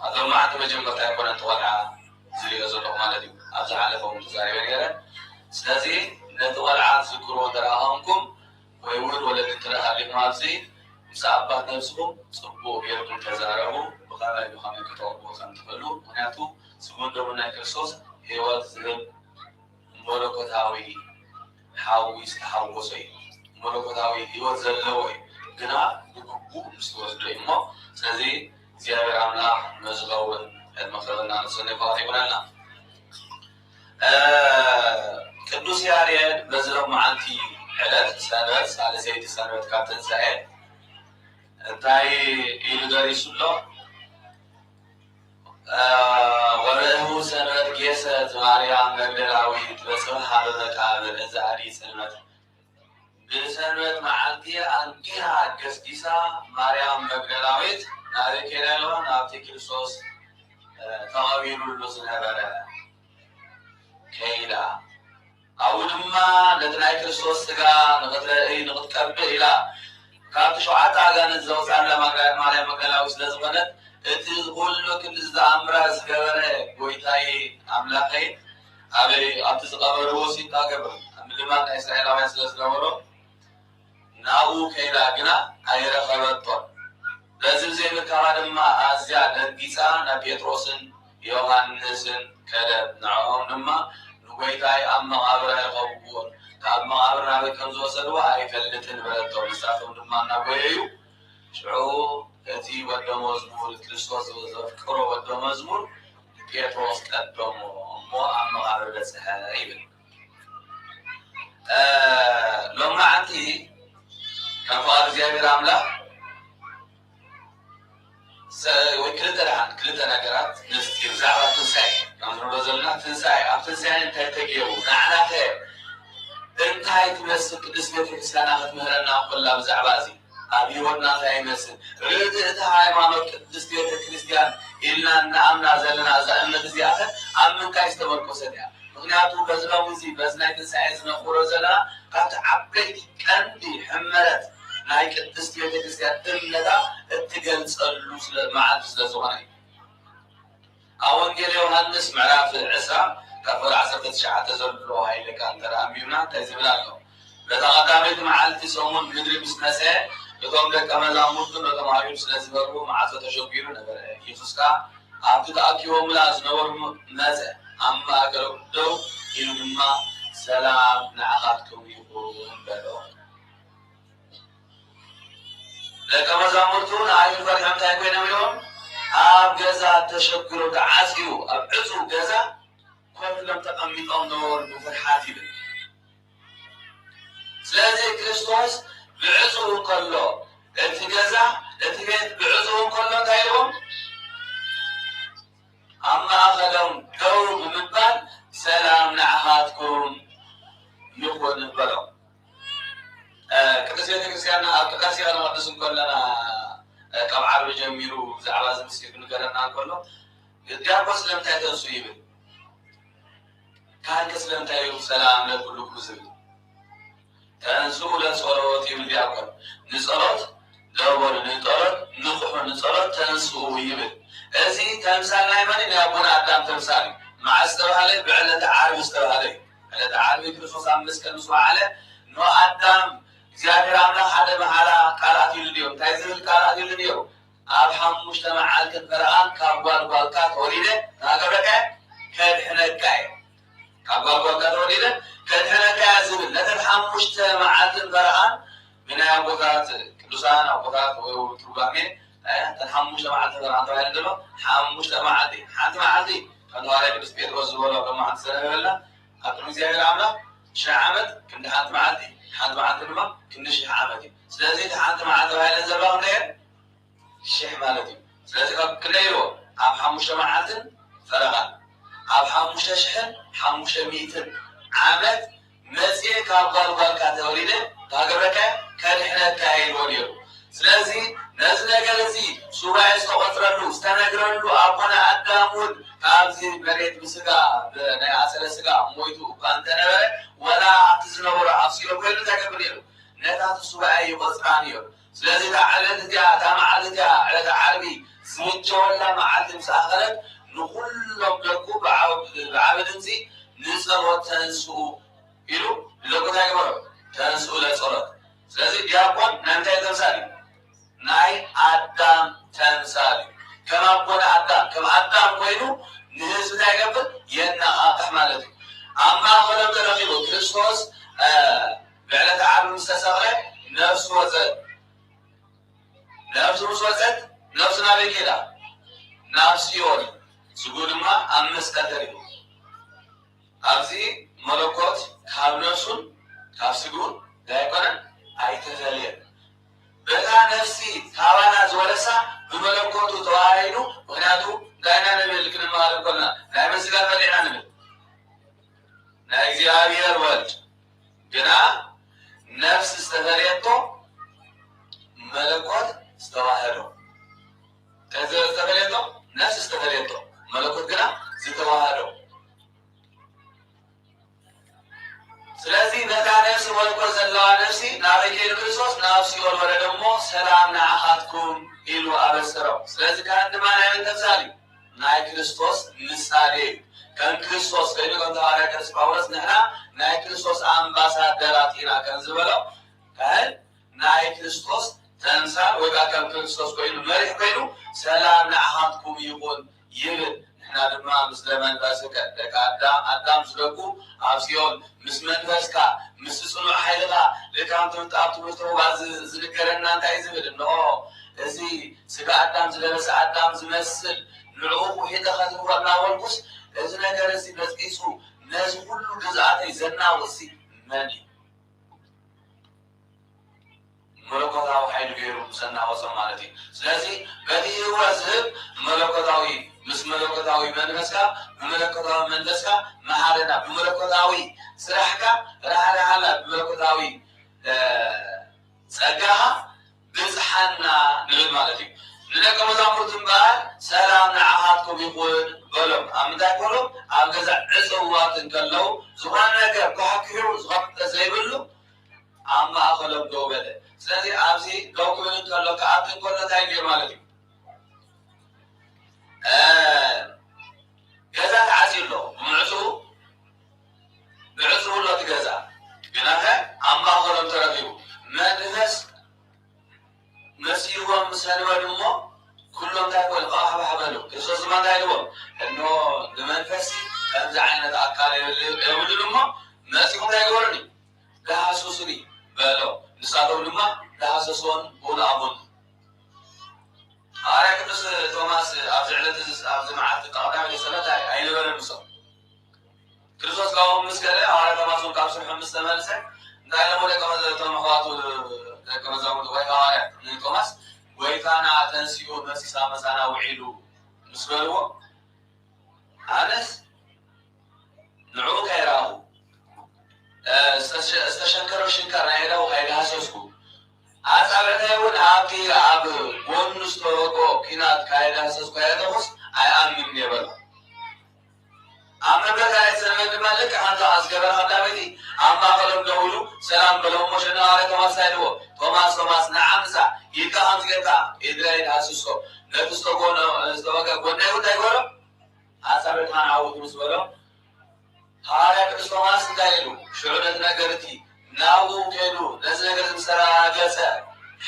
ኣቶም መዓልቲ መጀመርታ ኣይኮነ እቲ ቆልዓ ዝሪኦ ዘለኹ ማለት እዩ። ኣብ ዝሓለፈ እውን ተዛሪበ ነይረ። ስለዚ ነቲ ቆልዓ ትዝክርዎ እንተ ደኣ ኮንኩም ወይ እውን ወለዲ እንተ ደኣ ሃሊኹም ኣብዚ ምስ ኣባት ነብስኹም ፅቡቅ ገይርኩም ተዛረቡ። ብኸመይ ብኸመይ ክተቕርቡ ከም ትኽእሉ ምክንያቱ ስጉን ደሙን ናይ ክርስቶስ ህይወት ዝህብ መለኮታዊ ሓዊ ዝተሓወሶ እዩ። መለኮታዊ ህይወት ዘለዎ እዩ። ግና ብግቡእ ምስ ትወስዶ እዩ እሞ ስለዚ እግዚኣብሔር ኣምላኽ ነዚ ኸውን ዕድመ ክህበና ንሰኒ ፍቓድ ይኹነልና። ቅዱስ ያሬድ በዚ ሎም መዓልቲ ዕለት ሰንበት ሳልሰይቲ ሰንበት ካብ ትንሳኤ እንታይ ኢሉ ደሪሱ ኣሎ? ወርህቡ ሰንበት ጌሰት ማርያም መግደላዊት በጽባሕ ሀበ መቃብር። እዚ ኣዲ ጽልመት ብሰንበት መዓልቲ ኣንጊሃ ገስጊሳ ማርያም መግደላዊት ናበይ ከይዳ ኢልዋ? ናብቲ ክርስቶስ ተቐቢሩሉ ዝነበረ ከይዳ። ኣብኡ ድማ ነቲ ናይ ክርስቶስ ስጋ ንኽትርኢ ንኽትቀብእ ኢላ ካብቲ ሸውዓተ ኣጋንንት ዘውፅኣላ ማርያም መግደላዊት ስለ ዝኾነት፣ እቲ ኩሉ ክንዲ ዝተኣምራ ዝገበረ ጎይታዬ ኣምላኸይ ኣበይ ኣብቲ ዝቐበርዎ ሲንታ ገብር ኣብ ምድማር ናይ እስራኤላውያን ስለ ዝነበሮ፣ ናብኡ ከይዳ ግና ኣይረኸበቶን። በዚ ብዘይምርካባ ድማ ኣዝያ ደንጊፃ ናብ ጴጥሮስን ዮሃንስን ከደት። ንዕኦም ድማ ንጎይታይ ኣብ መቓብር ኣይረኸብዎን፣ ካብ መቓብር ናበይ ከም ዝወሰድዎ ኣይፈልጥን በለቶም። ንሳቶም ድማ እናጎየዩ ሽዑ እቲ ወደ መዝሙር፣ ክርስቶስ ዘፍቅሮ ወደ መዝሙር ንጴጥሮስ ቀደሞ እሞ ኣብ መቓብር በጽሐ ይብል። ሎማዓንቲ ከም ፍቓድ እግዚኣብሔር ኣምላኽ ወይ ክልተ ደሓን ክልተ ነገራት ምስጢር ብዛዕባ ትንሳኤ ከም ንብሎ ዘለና፣ ትንሳኤ ኣብ ትንሳኤ እንታይ ተገይሩ፣ ንዓናኸ እንታይ ትመስል ቅድስት ቤተክርስትያና ክትምህረና ኮላ ብዛዕባ እዚ ኣብ ህይወትና እንታይ ይመስል፣ ርእቲ እቲ ሃይማኖት ቅድስት ቤተክርስትያን ኢልና እናኣምና ዘለና እዛ እምነት እዚኣኸ ኣብ ምንታይ ዝተመርኮሰት እያ? ምኽንያቱ በዚ ሎሚ እዚ በዚ ናይ ትንሳኤ ዝነኽብሮ ዘለና ካብቲ ዓበይቲ ቀንዲ ሕመረት ናይ ቅድስት ቤተክርስትያን እምነታ እትገልጸሉ ስለ መዓልቲ ስለ ዝኾነ እዩ። ኣብ ወንጌል ዮሃንስ ምዕራፍ ዕስራ ካብ ቁጽሪ ዓሰርተ ትሽዓተ ዘሎ ሃይለ ቃል እንተ ደኣ ኣንቢብና እንታይ ዝብል ኣሎ? በታ ቀዳመይቲ መዓልቲ ሰሙን ምድሪ ምስ መጸ እቶም ደቀ መዛሙርቱ ነቶም ኣብ ኢዱ ስለ ዝበልዎ መዓጾ ተሸጒሩ ነበረ። ኢየሱስ ከኣ ኣብቲ ተኣኪቦምላ ዝነበሩ መጸ፣ ኣብ ማእከሎም ደው ኢሉ ድማ ሰላም ንዓኻትኩም ይኹን በሎ። ደቀ መዛሙርቱ ንኣይሁድ ፈሪሖም እንታይ ኮይኖም ኢሎም ኣብ ገዛ ተሸጉሮም ተዓጽዩ ኣብ ዕጹው ገዛ ኮፍ ኢሎም ተቐሚጦም ነበሩ ብፍርሓት ይብል። ስለዚ ክርስቶስ ብዕጹው እንከሎ እቲ ገዛ እቲ ቤት ብዕጹው እንከሎ እንታይ ኢልዎም? ኣብ ማእኸሎም ደው ብምባል ሰላም ንዓኻትኩም ይኹን በሎም። ቅድስት ቤተክርስትያን ኣብ ቅዳሴ ከነቐድስ እንከለና ካብ ዓርቢ ጀሚሩ ብዛዕባ እዚ ምስጢር ክንገረና እንከሎ ዲያቆን ስለምንታይ ተንሱ ይብል? ካህን ከ ስለምንታይ እዩ ሰላም ለኩልኩ ዝብል? ተንስኡ ለጸሎት ይብል ዲያቆን። ንጸሎት ደወሉ፣ ንጸሎት ንቕሑ፣ ንጸሎት ተንስኡ ይብል። እዚ ተምሳል ናይ መን እዩ? ናይ ኣቦና ኣዳም ተምሳል እዩ። መዓስ ዝተባህለ? ብዕለተ ዓርቢ ዝተባህለ እዩ። ዕለተ ዓርቢ ክርስቶስ ኣብ መስቀል ምስ ወዓለ ንኣዳም እግዚኣብሔር ኣምላኽ ሓደ መሓላ ቃል ኣትዩሉ ድዮ? እንታይ ዝብል ቃል ኣትዩሉ ድዮ? ኣብ ሓሙሽተ መዓልትን ፈረቓን ካብ ጓል ጓልካ ተወሊደ እንታይ ክገብረካ እየ? ከድሕነካ እየ። ካብ ጓል ጓልካ ተወሊደ ከድሕነካ እየ ዝብል ነተን ሓሙሽተ መዓልትን ፈረቓን ብናይ ኣቦታት ቅዱሳን ኣቦታት ወይ እውን ትርጓሜ እተን ሓሙሽተ መዓልትን ፈረቓን ተባሂሉ ዘሎ ሓሙሽተ መዓልቲ ሓንቲ መዓልቲ ከም ሃዋርያ ቅዱስ ጴጥሮስ ዝበሎ ኣብ ሎማዓንቲ ዝተነበበልና ኣብ ቅድሚ እግዚኣብሔር ኣምላኽ ሽሕ ዓመት ክንዲ ሓንቲ መዓልቲ ሓንቲ መዓልቲ ድማ ክንዲ ሽሕ ዓመት እዩ። ስለዚ እቲ ሓንቲ መዓልቲ ተባሂለን ዘለዋ ክንደየን ሽሕ ማለት እዩ። ስለዚ ካብ ክንደይ ኢልዎ ኣብ ሓሙሽተ መዓልትን ፈረቓን ኣብ ሓሙሽተ ሽሕን ሓሙሽተ ሚእትን ዓመት መጽየ ካብ ጓል ጓልካ ተወሊደ እንታይ ክገብረካ እየ? ከድሕነካ እየ ኢልዎ ነይሩ። ስለዚ ነዚ ነገር እዚ ሱባኤ ዝተቖጽረሉ ዝተነግረሉ ኣቦና ኣዳም እውን ካብዚ መሬት ብስጋ ናይ ኣሰረ ስጋ ሞይቱ እኳ እንተነበረ ወላ ኣብቲ ዝነበሮ ኣብ ሲኦል ኮይኑ እንታይ ገብር ነይሩ? ነታ እቲ ሱባኤ ይቖጽራ ነይሩ። ስለዚ እታ ዕለት እቲኣ እታ መዓልቲ እቲኣ ዕለተ ዓርቢ ዝምጀወላ መዓልቲ ምስ ኣኸለት ንኹሎም ደቁ ብዓብ- ብዓቢ ድምፂ ንጸሎት ተንስኡ ኢሉ ንደቁ እንታይ ገበሮም? ተንስኡ ለጸሎት። ስለዚ ዲያቆን ናይ እንታይ ተምሳል እዩ? ናይ ኣዳም ተምሳል እዩ። ከም ኣቦና ኣዳም ከም ኣዳም ኮይኑ ንህዝቢ እንታይ ይገብር? የነቓቕሕ ማለት እዩ። ኣብ ማእኸሎም ተረኺቡ ክርስቶስ ብዕለተ ዓርቢ ምስ ተሰቕለ ነፍሱ ወፀት። ነፍሱ ምስ ወፀት ነፍሱ ናበይ ከይዳ? ናብ ሲኦል። ስግኡ ድማ ኣብ መስቀል ተሪፉ። ኣብዚ መለኮት ካብ ነፍሱን ካብ ስግኡን እንታይ ኣይኮነን? ኣይተፈልየን። በታ ነፍሲ ካባና ዝወረሳ ብመለኮቱ ተዋሃሂዱ። ምክንያቱ እንታይ ኢና ንብል? ክንመሃር እንኮልና ናይ መን ስጋ ተበሊዕና ንብል? ናይ እግዚኣብሔር ወልድ። ግና ነፍስ ዝተፈለየቶ መለኮት ዝተዋህዶ። ከዚ ዝተፈለየቶ ነፍስ ዝተፈለየቶ መለኮት ግና ዝተዋህዶ። ስለዚ ነታ ነፍሲ መለኮት ዘለዋ ነፍሲ ናበይ ከይዱ ክርስቶስ? ናብ ሲኦል ወረደ እሞ ሰላም ንዓኻትኩም ኢሉ ኣበሰሮም። ስለዚ ካህን ድማ ናይ መን ተምሳል እዩ? ናይ ክርስቶስ ምሳሌ እዩ። ከም ክርስቶስ ኮይኑ ከም ተባረከ ቅዱስ ጳውሎስ ንሕና ናይ ክርስቶስ ኣምባሳደራት ኢና ከም ዝበሎ ካህን ናይ ክርስቶስ ተምሳል ወይ ከዓ ከም ክርስቶስ ኮይኑ መሪሕ ኮይኑ ሰላም ንዓኻትኩም ይኹን ይብል። ንሕና ድማ ምስለ መንፈስከ ደቂ ኣዳም ኣዳም ዝደቁ ኣብ ሲኦል ምስ መንፈስካ ምስ ጽኑዕ ሓይልካ ልካም ትምህርቲ ኣብ ትምህርቲ ባ ዝንገረና እንታይ ዝብል እንሆ እዚ ስጋ ኣዳም ዝለበሰ ኣዳም ዝመስል ንዕኡ ውሒጠ ከትንኮ እናበልኩስ እዚ ነገር እዚ በፂፁ ነዚ ኩሉ ግዝኣተይ ዘናውፅሲ መን እዩ? መለኮታዊ ሓይሊ ገይሩ ምስ ኣናወጾም ማለት እዩ። ስለዚ በቲ ህይወት ዝህብ መለኮታዊ ምስ መለኮታዊ መንፈስካ ብመለኮታዊ መንፈስካ መሃረና ብመለኮታዊ ስራሕካ ራሕራሓና ብመለኮታዊ ጸጋኻ ብጽሓና ንብል ማለት እዩ። ንደቀ መዛሙርቱ እምበኣር ሰላም ንዓኻትኩም ይኹን በሎም። ኣብ ምንታይ ኮኑ? ኣብ ገዛ ዕፅዋት እንከለዉ ዝኾነ ነገር ኳሕኪሑ ዝኾነ ዘይብሉ ኣብ ማእኸሎም ደው በለ። ስለዚ ኣብዚ ደው ክብል እንከሎ ክኣቱ እንከሎ እንታይ ገይሩ ማለት እዩ? ገዛ ተዓፅዩ ኣሎ። ብምዕፁ ብዕፁ ኣሎ እቲ ገዛ ግናኸ ኣብ ማእኸሎም ተረኺቡ መንፈስ መሲልዎም ምስ ሰንበዱ እሞ ኩሎም እንታይ በሉ? ቃሕባሕ በሉ። ክርስቶስ ድማ እንታይ ኢልዎም? እንሆ ንመንፈስ ከምዚ ዓይነት ኣካል የብሉን እሞ መፂኹም እንታይ ግበሩኒ? ዳህስሱኒ በሎ። ንሳቶም ድማ ዳህሰስዎን ብኡ ንኣምኑ። ሃዋርያ ቅዱስ ቶማስ ኣብዚ ዕለት እዚ ኣብዚ መዓልቲ ቀዳማይ ሰንበት ኣይነበረን ምሶም። ክርስቶስ ካብኦም ምስ ከደ ሃዋርያ ቶማስ እውን ካብ ስርሑ ምስ ተመልሰ እንታይ ኢሎሞ ደቀ መዛሙርቱ ደቀ መዛሙርቱ ወይ ሃዋርያት ንቶማስ ጎይታና ተንሲኡ መሲሳ መሳና ውዒሉ ምስ በልዎ ኣነስ ንዕኡ ከይረኣኹ ዝተሸንከሮ ሽንካር ናይ ኣእዳዉ ከይደሃሰስኩ ኣጻብዕተይ እውን ኣብቲ ኣብ ጎኑ ዝተወግኦ ኲናት ከይደሃሰስኩ ከየእተኹስ ኣይኣምንን እየ በሎ። ኣብ መበል ካልኣይ ሰንበት ድማ ልክዕ ከምዚ ዝገበረ ቀዳመይቲ ኣብ ማእከሎም ደው ኢሉ ሰላም በሎም እሞ ሸነኻሪ ቶማስ እንታይ ኢልዎ? ቶማስ ቶማስ ንዓ ምጻእ ኢድካ ከምዚ ጌርካ ኢድና ይድሃስሶ ነቲ ዝተጎነ ዝተወግአ ጎነይ እውን እንታይ ግበሮ? ኣጻብዕትኻ ንዓኡ ምስ በሎ፣ ሃዋርያ ቅዱስ ቶማስ እንታይ ኢሉ? ሽዑ ነቲ ነገር እቲ ናብኡ ከይዱ ነዚ ነገር ምስ ኣረጋገጸ፣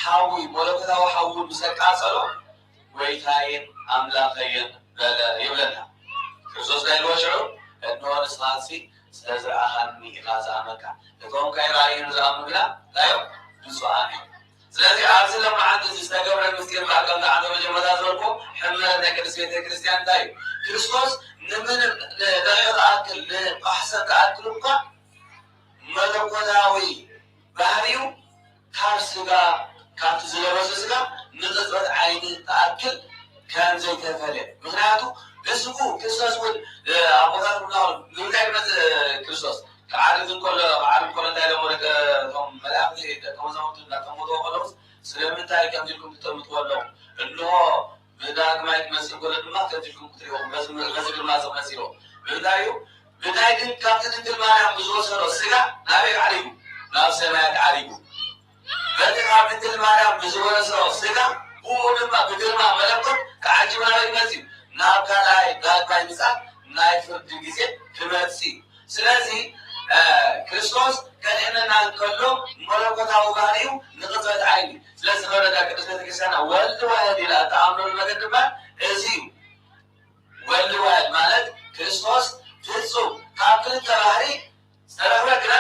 ሓዊ፣ መለኮታዊ ሓዊ ምስ ኣቃጸሎ፣ ጐይታዬን ኣምላኸይን በለ ይብለና። ክርስቶስ እንታይ ኢልዎ ሽዑ? እንሆ ንስኻሲ ስለ ዝረኣኻኒ ኢኻ ዝኣመንካ፣ እቶም ከይረኣዩ ንዝኣምኑ ግና እንታይ እዮም? ብፁዓን እዮም። ስለዚ ኣብዚ ሎማዓንቲ እዚ ዝተገብረ ምስጢር በዓል ከምቲ ዓንተ መጀመርታ ዝበልኩ ሕመረት ናይ ቅድስት ቤተ ክርስቲያን እንታይ እዩ? ክርስቶስ ንምንም ንደቂቕ ተኣክል ንጳሕሰ ተኣክል እኳ መለኮታዊ ባህሪው ካብ ስጋ ካብቲ ዝለበሰ ስጋ ንቅጽበት ዓይኒ ተኣክል ከም ዘይተፈልየ ምክንያቱ ብስጉ ክርስቶስ እውን ኣቦታት ምናሉ ንምንታይ ድመፅ ክርስቶስ ክዓርግ እንከሎ ክዓርግ ከሎ እንታይ ኢሎም ደቂ እቶም መላእክቲ ደቂ መዛሙርቱ እናጠምትዎ ከለውስ ስለምንታይ ከምዚ ኢልኩም ትጠምትዎ ኣለኹም? እንሆ ብዳግማይ ክመፅእ ከሎ ድማ ከምዚ ኢልኩም ክትሪእዎ በዚ በዚ ግርማ ዝመፅእ ኢልዎ ብምንታይ እዩ? ብናይ ድን ካብቲ ድንግል ማርያም ብዝወሰዶ ስጋ ናበይ ዓሪጉ? ናብ ሰማያት ዓሪጉ። በቲ ካብ ድንግል ማርያም ብዝወረሶ ስጋ ብኡ ድማ ብግርማ መለኮት ተዓጂቡ ናበይ ክመፅእ እዩ? ናብ ካልኣይ ዳግማይ ምፅኣት ናይ ፍርዲ ግዜ ክመፅእ እዩ። ስለዚ ክርስቶስ ከድሕነና እንከሎ መለኮታዊ ባህሪኡ ንቅፅበት ዓይኒ። ስለዚ ከረዳ ቅድስት ቤተክርስቲያና ወልድ ዋህድ ኢላ እተኣምነሉ መገድ ድማ እዚ እዩ። ወልድ ዋህድ ማለት ክርስቶስ ፍጹም ካብ ክልተ ባህሪ ዝተረኽበ ግና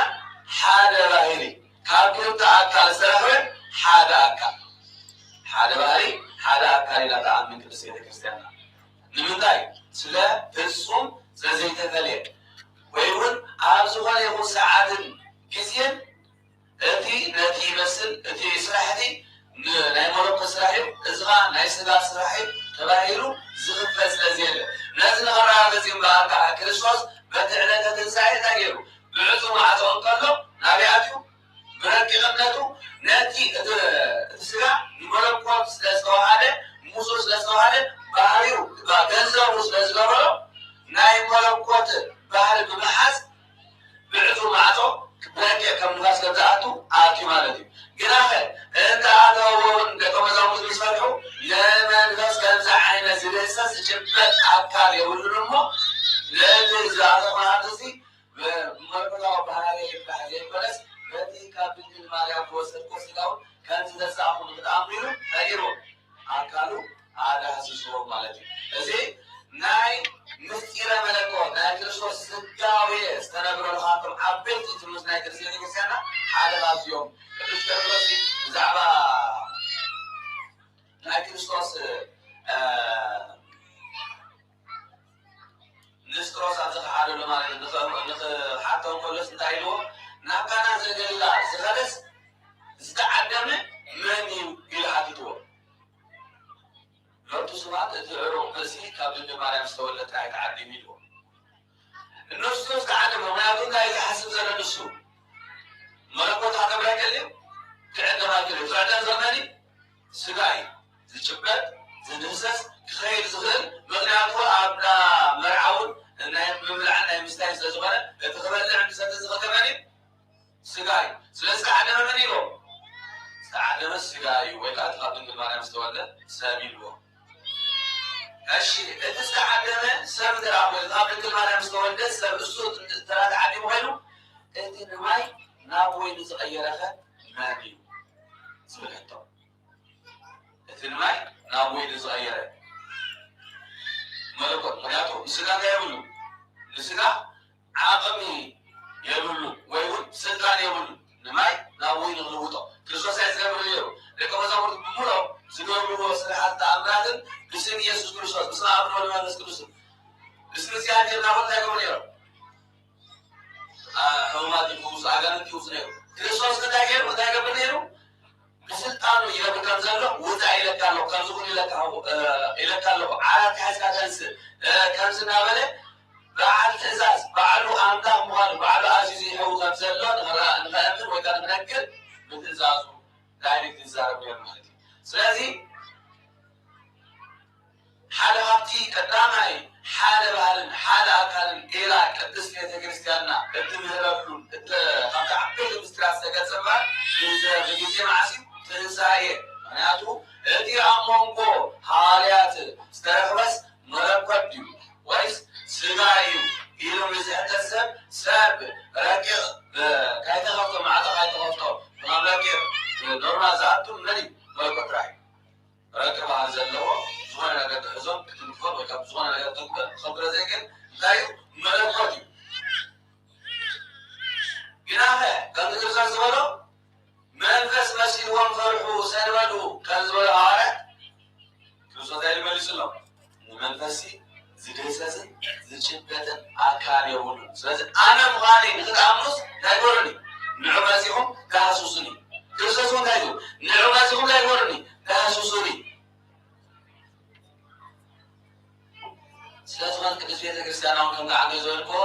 ሓደ ባህሪ ካብ ክልተ ኣካል ዝተረኽበ ሓደ ኣካል ሓደ ባህሪ ሓደ ኣካል ኢላ ተኣምን ቅድስት ቤተክርስቲያና። ንምንታይ? ስለ ፍጹም ስለዘይተፈልየ ወይ እውን ኣብ ዝኾነ ይኹን ሰዓትን ግዜን እቲ ነቲ ይመስል እቲ ስራሕ እቲ ናይ መለኮት ስራሕ እዩ፣ እዚ ኸዓ ናይ ስጋ ስራሕ እዩ ተባሂሉ ዝኽፈል ስለ ዘየለ ነዚ ንኸረጋግጽ እምበኣር ከዓ ክርስቶስ በቲ ዕለተ ትንሳኤ እንታይ ገይሩ? ብዕጹው ማዕጾ እንከሎ ናበይ ኣትዩ? ብረቂቕነቱ ነቲ እቲ እቲ ስጋ ንመለኮት ስለ ዝተዋሃደ፣ ምስኡ ስለ ዝተዋሃደ፣ ባህሪኡ ገንዘቡ ስለ ዝገበሮ፣ ናይ መለኮት ባህሪ ብምሓዝ ብዕጹው ማዕጾ ብረቂቕ ከም ንፋስ ከም ዝኣቱ ኣትዩ ማለት እዩ። ግናኸ እንተ ኣተወ እውን ደቀ መዛሙርቱ ምስ ፈርሑ፣ ንመንፈስ ከምዚ ዓይነት ዝድህሰስ ዝጭበጥ ኣካል የብሉን እሞ፣ ነቲ ዝኣተኹ ናብቲ እዚ ብመለኮታዊ ባህሪ ይፍራሕ ዘይኮነስ፣ በቲ ካብ ድንግል ማርያም ዝወሰድኩዎ ስጋውን ከምዚ ዘሳእኹ ንክትኣምኑ ኢሉ እንታይ ገይርዎም? ኣካሉ ኣዳህሲስዎም ማለት እዩ። እዚ ናይ ምስጢረ መለኮት ናይ ክርስቶስ ስጋዌ ዝተነግረሉ ካብቶም ዓበይቲ ትምህርቲ ናይ ቅድስት ቤተክርስቲያንና ሓደ ካብዚኦም። ቅዱስ ቄርሎስ ብዛዕባ ናይ ክርስቶስ እ፣ ንስጥሮስ ኣብ ዝኸሓደሉ ማለት እዩ። ንኽ- ንኽሓቶ እንከሎስ እንታይ ኢልዎ? ናብ ካና ዘገሊላ ዝኸደስ ዝተዓደመ መን እዩ? ኢሉ ሓቲትዎ። ሎቱ ስብሐት እቲ ዕሩቕ ብእሲ ካብ ድንግል ማርያም ዝተወልደ ጥራይ ተዓዲሙ ኢልዎ። እነሱ ዝተዓደመ ምኽንያቱ እንታይ እዩ ዝሓስብ ዘሎ ንሱ? መለኮት ኣከብራ ይደልዩ ክዕደም ኣይክእል። ዝዕደም ዘሎ መን እዩ? ስጋ እዩ። ዝጭበጥ ዝድህሰስ ክኸይድ ዝኽእል ምኽንያቱ ኣብ እንዳ መርዓ እውን ናይ ምብላዕን ናይ ምስታይን ስለ ዝኾነ እቲ ክበልዕ ክሰቲ ዝኽእል መን እዩ? ስጋ እዩ። ስለዚ ዝተዓደመ መን ኢልዎ? ዝተዓደመ ስጋ እዩ ወይ ከዓ እቲ ካብ ድንግል ማርያም ዝተወልደ ሰብ ኢልዎ። እሺ እቲ ዝተዓደመ ሰብ እንተ ደኣ ኮይኑ ካብ ድንግል ማርያም ዝተወልደ ሰብ እሱ እንተ ደኣ ተዓዲሙ ኮይኑ እቲ ንማይ ናብ ወይኒ ዝቐየረኸ መን እዩ ዝብል ሕቶ። እቲ ንማይ ናብ ወይኒ ዝቐየረ መለኮት ምኽንያቱ ንስጋ እንታይ የብሉ ንስጋ ዓቕሚ የብሉ ወይ እውን ስልጣን የብሉ ንማይ ናብ ወይኒ ክልውጦ ክርስቶስ ኣይ ዝገብር ነይሩ ደቂ መዛሙርቱ ብምሎም ዝገብርዎ ስራሓት ተኣምራትን ብስም ኢየሱስ ክርስቶስ ብስም ኣብ ወልድ መንፈስ ቅዱስን ብስም እግዚኣብሔር እናበሉ እንታይ ይገብሩ ነይሮም ሕሙማት ይፍውሱ ኣጋንንቲ ይውፁ ነይሩ ክርስቶስ እንታይ ገይሩ እንታይ ይገብር ነይሩ ብስልጣኑ ይነብር ከም ዘሎ ውፃእ ኢለካ ኣለኹ ከምዚ ኩን ኢለካ ኣለኹ ዓራት ሓዝካ ተንስእ ከምዚ እናበለ በዓል ትእዛዝ ባዕሉ ኣምላኽ ምዃኑ ባዕሉ ኣዚዙ ይሕው ከም ዘሎ ንኸእምን ወይ ከዓ ንክነግር ብትእዛዙ ዳይሬክት ይዛረብ ነይሩ ማለት እዩ ስለዚ ሓደ ካብቲ ቀዳማይ ሓደ ባህልን ሓደ ኣካልን ኢላ ቅድስት ቤተ ክርስቲያንና እትምህረሉን እተ- ካብቲ ዓበይቲ ምስጢራት ዝተገልጸ እምበኣር ብዘ- ብግዜ መዓስ እዩ? ትንሳኤ። ምኽንያቱ እቲ ኣብ መንጎ ሃዋርያት ዝተረኽበስ መለኮት ድዩ ወይስ ስጋ እዩ ኢሉ ንዝሕተት ሰብ ሰብ ረቂቕ ብ- ካይተኸፍቶ ማዕጾ ካይተኸፍቶ ብናብ ረቂቕ ኖርማል ዝኣቱ መን እዩ? መለኮት ጥራሕ እዩ። ረቂ ባህሪ ዘለዎ ዝኾነ ነገር ክሕዞን ክትንክፎን ወይ ካብ ዝኾነ ነገር ትንክፎን ክኸብረ ዘይክእል እንታይ እዩ? መለኮት እዩ። ግናኸ ከምዚ ክርስቶስ ዝበሎ መንፈስ መሲልዎም ፈርሑ ሰንበዱ ከም ዝበሎ ሃዋርያት ክርስቶስ እንታይ ኢሉ መሊሱሎም? ንመንፈስሲ ዝድህሰስን ዝጭበጥን ኣካል የብሉን። ስለዚ ኣነ ምዃነይ ንክትኣምኑስ እንታይ ግበሩኒ? ንዑ መጺኹም ዳህስሱኒ። ክርስቶስ እውን እንታይ እዩ? ንዑ መጺኹም እንታይ ግበሩኒ? ዳህስሱኒ። ስለዝኾነ ቅዱስ ቤተ ክርስቲያን ኣሁን ከም ዓንዶ ዝበልክዎ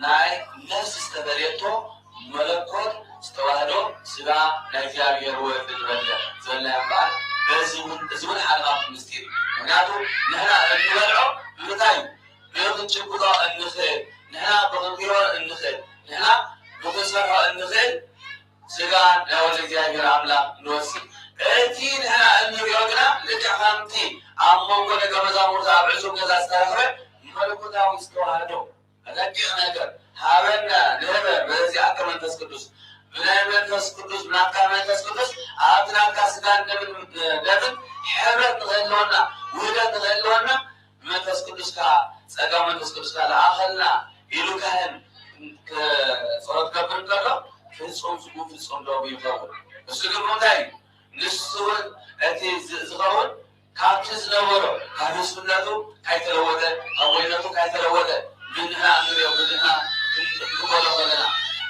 ናይ ነፍሲ ዝተፈለየቶ መለኮት ዝተዋህዶ ስጋ ናይ እግዚኣብሔር ወልድ ዝበለ ዝበልና እምበኣር በዚ እውን እዚ እውን ሓደ ካብቲ ምስጢር እዩ። ምክንያቱ ንሕና እንበልዖ ብምንታይ እዩ? ብክንጭብጦ እንኽእል ንሕና ብክንሪኦ እንኽእል ንሕና ብክንሰርሖ እንኽእል ስጋ ናይ ወልደ እግዚኣብሔር ኣምላኽ ንወስድ። እቲ ንሕና እንሪኦ ግና ልክዕ ከምቲ ኣብ መንጎ ደቀ መዛሙርቱ ኣብ ዕጹው ገዛ ዝተረኽበ መለኮታዊ ዝተዋህዶ ረቂቕ ነገር ሃበና ንህበ በዚኣከ መንፈስ ቅዱስ ብናይ መንፈስ ቅዱስ ብናትካ መንፈስ ቅዱስ ኣብቲ ናትካ ስጋን ደምን ደምን ሕብረት ንክህልወና ውህደት ንክህልወና ብመንፈስ ቅዱስካ ጸጋ መንፈስ ቅዱስካ ለኣኸልና ኢሉ ካህን ጸሎት ክገብር እንከሎ ፍጹም ስጉ ፍጹም ደሙ ይኸውን። እሱ ግን እንታይ እዩ? ንሱ እውን እቲ ዝኸውን ካብቲ ዝነበሮ ካብ ህዝብነቱ ካይተለወጠ ካብ ወይነቱ ካይተለወጠ ብንሕና እንሪኦ ብንሕና ክንበሎ ከለና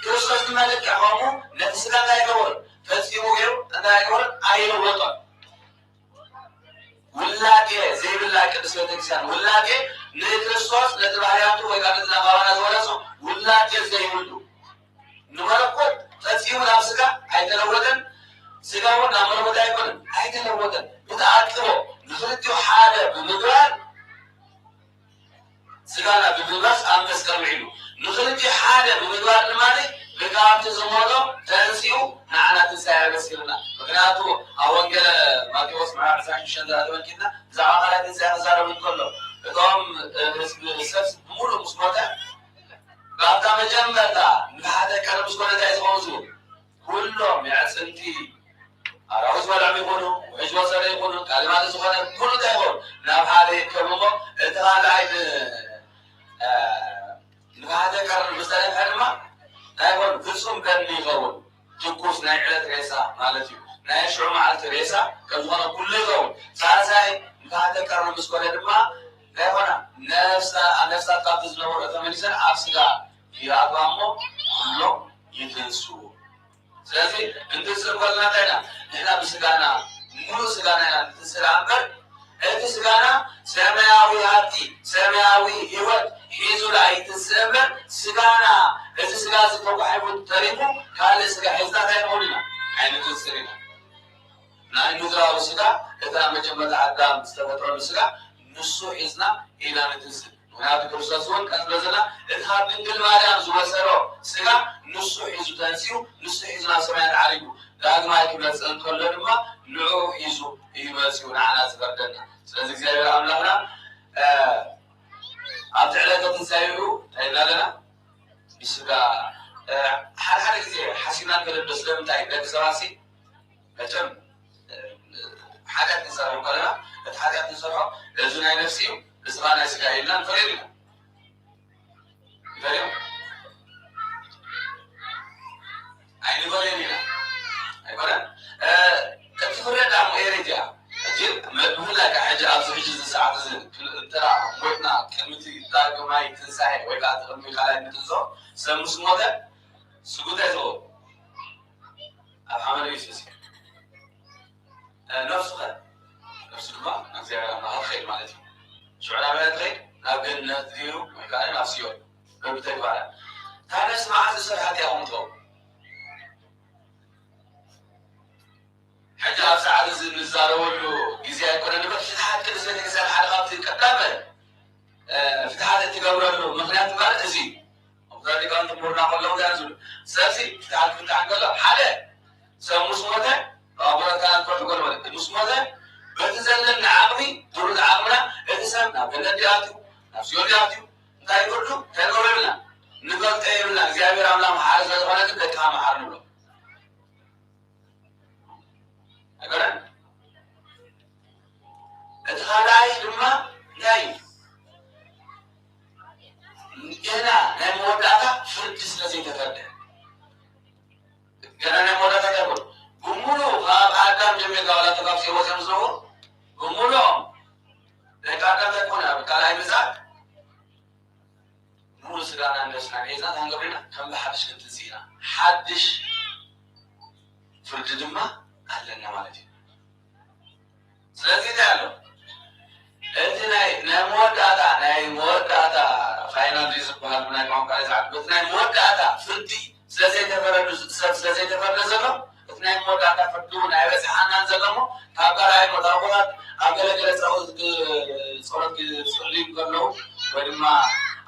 ክርስቶስ ድማ ልክዕ ከምኡ ነቲ ስጋ እንታይ ኣይገበሮን ፈጺሙ ገይሩ እንታይ ኣይገበሮን ኣይለወጦን። ውላጤ ዘይብላ ቅድስት ቤተክርስትያን፣ ውላጤ ንክርስቶስ ነቲ ባህርያቱ ወይ ከዓ ነቲ ናባባና ዝወረሶ ውላጤ ዘይብሉ ንመለኮት ፈጺሙ ናብ ስጋ ኣይተለወጠን፣ ስጋ እውን ናብ መለኮት ኣይኮነን፣ ኣይተለወጠን። ብተኣቅቦ ንክልቲኡ ሓደ ብምግባር ስጋና ብምልባስ ኣብ መስቀል ውዒሉ። ንክልቲኡ ሓደ ብምግባር ድማ ብካብቲ ዝሞቶ ተንሲኡ ንዓና ትንሳኤ የበስርና። ምክንያቱ ኣብ ወንጌለ ማቴዎስ ምዕራፍ ዕስራን ሽዱሽተን ተመልኪትና ብዛዕባ ካልኣይ ትንሳኤ ክዛረብ እንከሎ እቶም ህዝቢ ሰብ ብምሉእ ምስ ሞተ ብኣታ መጀመርታ ንፍሓተ ቀርብ ምስ ኮነ እንታይ ዝኸውን ዝብል ኩሎም የዕፅምቲ ኣራዊት በልዖም ይኹኑ ውሕጅ ወሰደ ይኹኑ ካልእ ማለት ዝኾነ ኩሉ እንታይ ይኸውን ናብ ሓደ ይከብሞ እቲ ካልኣይ ንፍሓተ ቀርብ ምስ ተነፍሐ ድማ እንታይ ይኸውን ፍፁም ደም ይኸውን ትኩስ ናይ ዕለት ሬሳ ማለት እዩ ናይ ሽዑ መዓልቲ ሬሳ ከም ዝኾነ ኩሉ ይኸውን ሳልሳይ ንፍሓተ ቀርብ ምስ ኮነ ድማ እንታይ ይኾና ነፍሳ ነፍሳት ካብቲ ዝነበሩ ተመሊሰን ኣብ ስጋ ይኣትዋ እሞ ኩሎም ይትንሱ። ስለዚ እንትንስእ ከለና እንታይ ኢና ንሕና ብስጋና ሙሉእ ስጋና ኢና እንትንስእ ደኣ እምበር እቲ ስጋና ሰማያዊ ሃብቲ ሰማያዊ ህይወት ሒዙ ደኣ ይትንስእ እምበር ስጋና እዚ ስጋ እዚ ተጓሒፉ ተሪፉ ካልእ ስጋ ሒዝና እንታይ ንኸውን ኢና ኣይንትንስእን ኢና። ናይ ምድራዊ ስጋ እቲ ኣብ መጀመርታ ኣዳም ዝተፈጥረሉ ስጋ ንሱ ሒዝና ኢና ንትንስእ። ምክንያቱ ክርስቶስ እውን ቀስ በዝና እቲ ካብ ድንግል ማርያም ዝበሰሮ ስጋ ንሱ ሒዙ ተንሲኡ ንሱ ሒዙ ናብ ሰማያት ዓሪጉ ዳግማይ ክመፅእ እንከሎ ድማ ንዑ ሒዙ እዩ መፂኡ ንዓና ዝፈርደና። ስለዚ እግዚኣብሔር ኣምላኽና ኣብቲ ዕለተ ትንሳኤኡ እንታይ ኣለና ብስጋ ሓደ ሓደ ግዜ ሓሲብና ንፈልጥ ዶ ስለምንታይ ደቂ ሰባት መቸም ሓጢኣት ክንሰርሕ ከለና እቲ ሓጢኣት ንሰርሖ እዚ ናይ ነፍሲ እዩ እዚ ከዓ ናይ ስጋ ኢልና ንፈልዮ ኢና ንፈልዮ ኣይንፈልዮን ኢና ኣይኮነን እቲ ፍርያት ዳሞ ኤሪት እያ ሕጂ ብፍላይ ከዓ ሕጂ ኣብዚ ሕጂ እዚ ሰዓት እዚ እንተራ ሞትና ቅድሚ እቲ ዳግማይ ትንሳኤ ወይ ከዓ እቲ ቅድሚ ካልኣይ ምትንስኦ ሰብ ምስ ሞተ ስጉ እንታይ ዝኸውን ኣብ ሓመድ እዩ ዝስስዕ ነፍሱ ኸ ነፍሱ ድማ ናብ እግዚኣብሔር ኣምላኽ ትኸይድ ማለት እዩ ሽዑ ናበይ ትኸይድ ናብ ገነት ድዩ ወይ ከዓ ናብ ሲኦል በብተግባራ እታ ነፍሲ መዓዝ ዝሰርሓት እያ ከምትኸውን ሕጂ ኣብ ሰዓት እዚ እንዛረበሉ ግዜ ኣይኮነ ንበር ፍትሓት ቅድስት ቤተክርስትያን ሓደ ካብቲ ቀዳመ ፍትሓት እትገብረሉ ምክንያት ማለት እዚ እዩ ሊቃውንቲ ምሁርና ከለዉ እንታይ ዝብሉ ስለዚ ፍትሓት ክፍትሓ እንከሎ ሓደ ሰብ ምስ ሞተ ኣቦታትና ዝፈርሑ ገለ ማለት ምስ ሞተ በቲ ዘለኒ ዓቕሚ ድሩት ዓቕምና እቲ ሰብ ናብ ገነት ዲኣትዩ ናብ ሲኦል ዲኣትዩ እንታይ ይፍርዱ እንታይ ንገብሮ የብልና ንፈልጦ የብልና እግዚኣብሔር ኣምላኽ መሓሪ ስለዝኾነ ግን ደቅኻ መሓር ንብሎ ኣይኮነን እቲ ካልኣይ ድማ እንታይ እዩ ገና ናይ መወዳእታ ፍርዲ ስለ ዘይተፈርደ ገና ናይ መወዳእታ እንታይ ይኮን ብምሉ ካብ ኣዳም ጀሚርካ ዋላ ተካብ ሴቦ ዘምዝዎ ብምሉኦም ደቂ ኣዳም እንታይ ኮነ ኣብ ካልኣይ ምዛት ሙሉ ስጋና ነብስና ሒዝና እንታይ ክንገብር ኢና ከም ብሓድሽ ክንትንስእ ኢና ሓድሽ ፍርዲ ድማ ኣለና ማለት እዩ ስለዚህ እንታይ ኣሎ እቲ ናይ ናይ መወዳእታ ናይ መወዳእታ ፋይናል ዝበሃል ናይ ቋንቋ ይዛዕብ እቲ ናይ መወዳእታ ፍርዲ ስለዘይተፈረዱ ሰብ ስለዘይተፈርደ ዘሎ እቲ ናይ መወዳእታ ፍርዲ እውን ኣይበፅሓናን ዘሎ እሞ ካብ ካልኣይ ሞት ኣቦታት ኣብ ገለገለ ጸሎት ጸሎት ክጽልዩ ከለዉ ወይ ድማ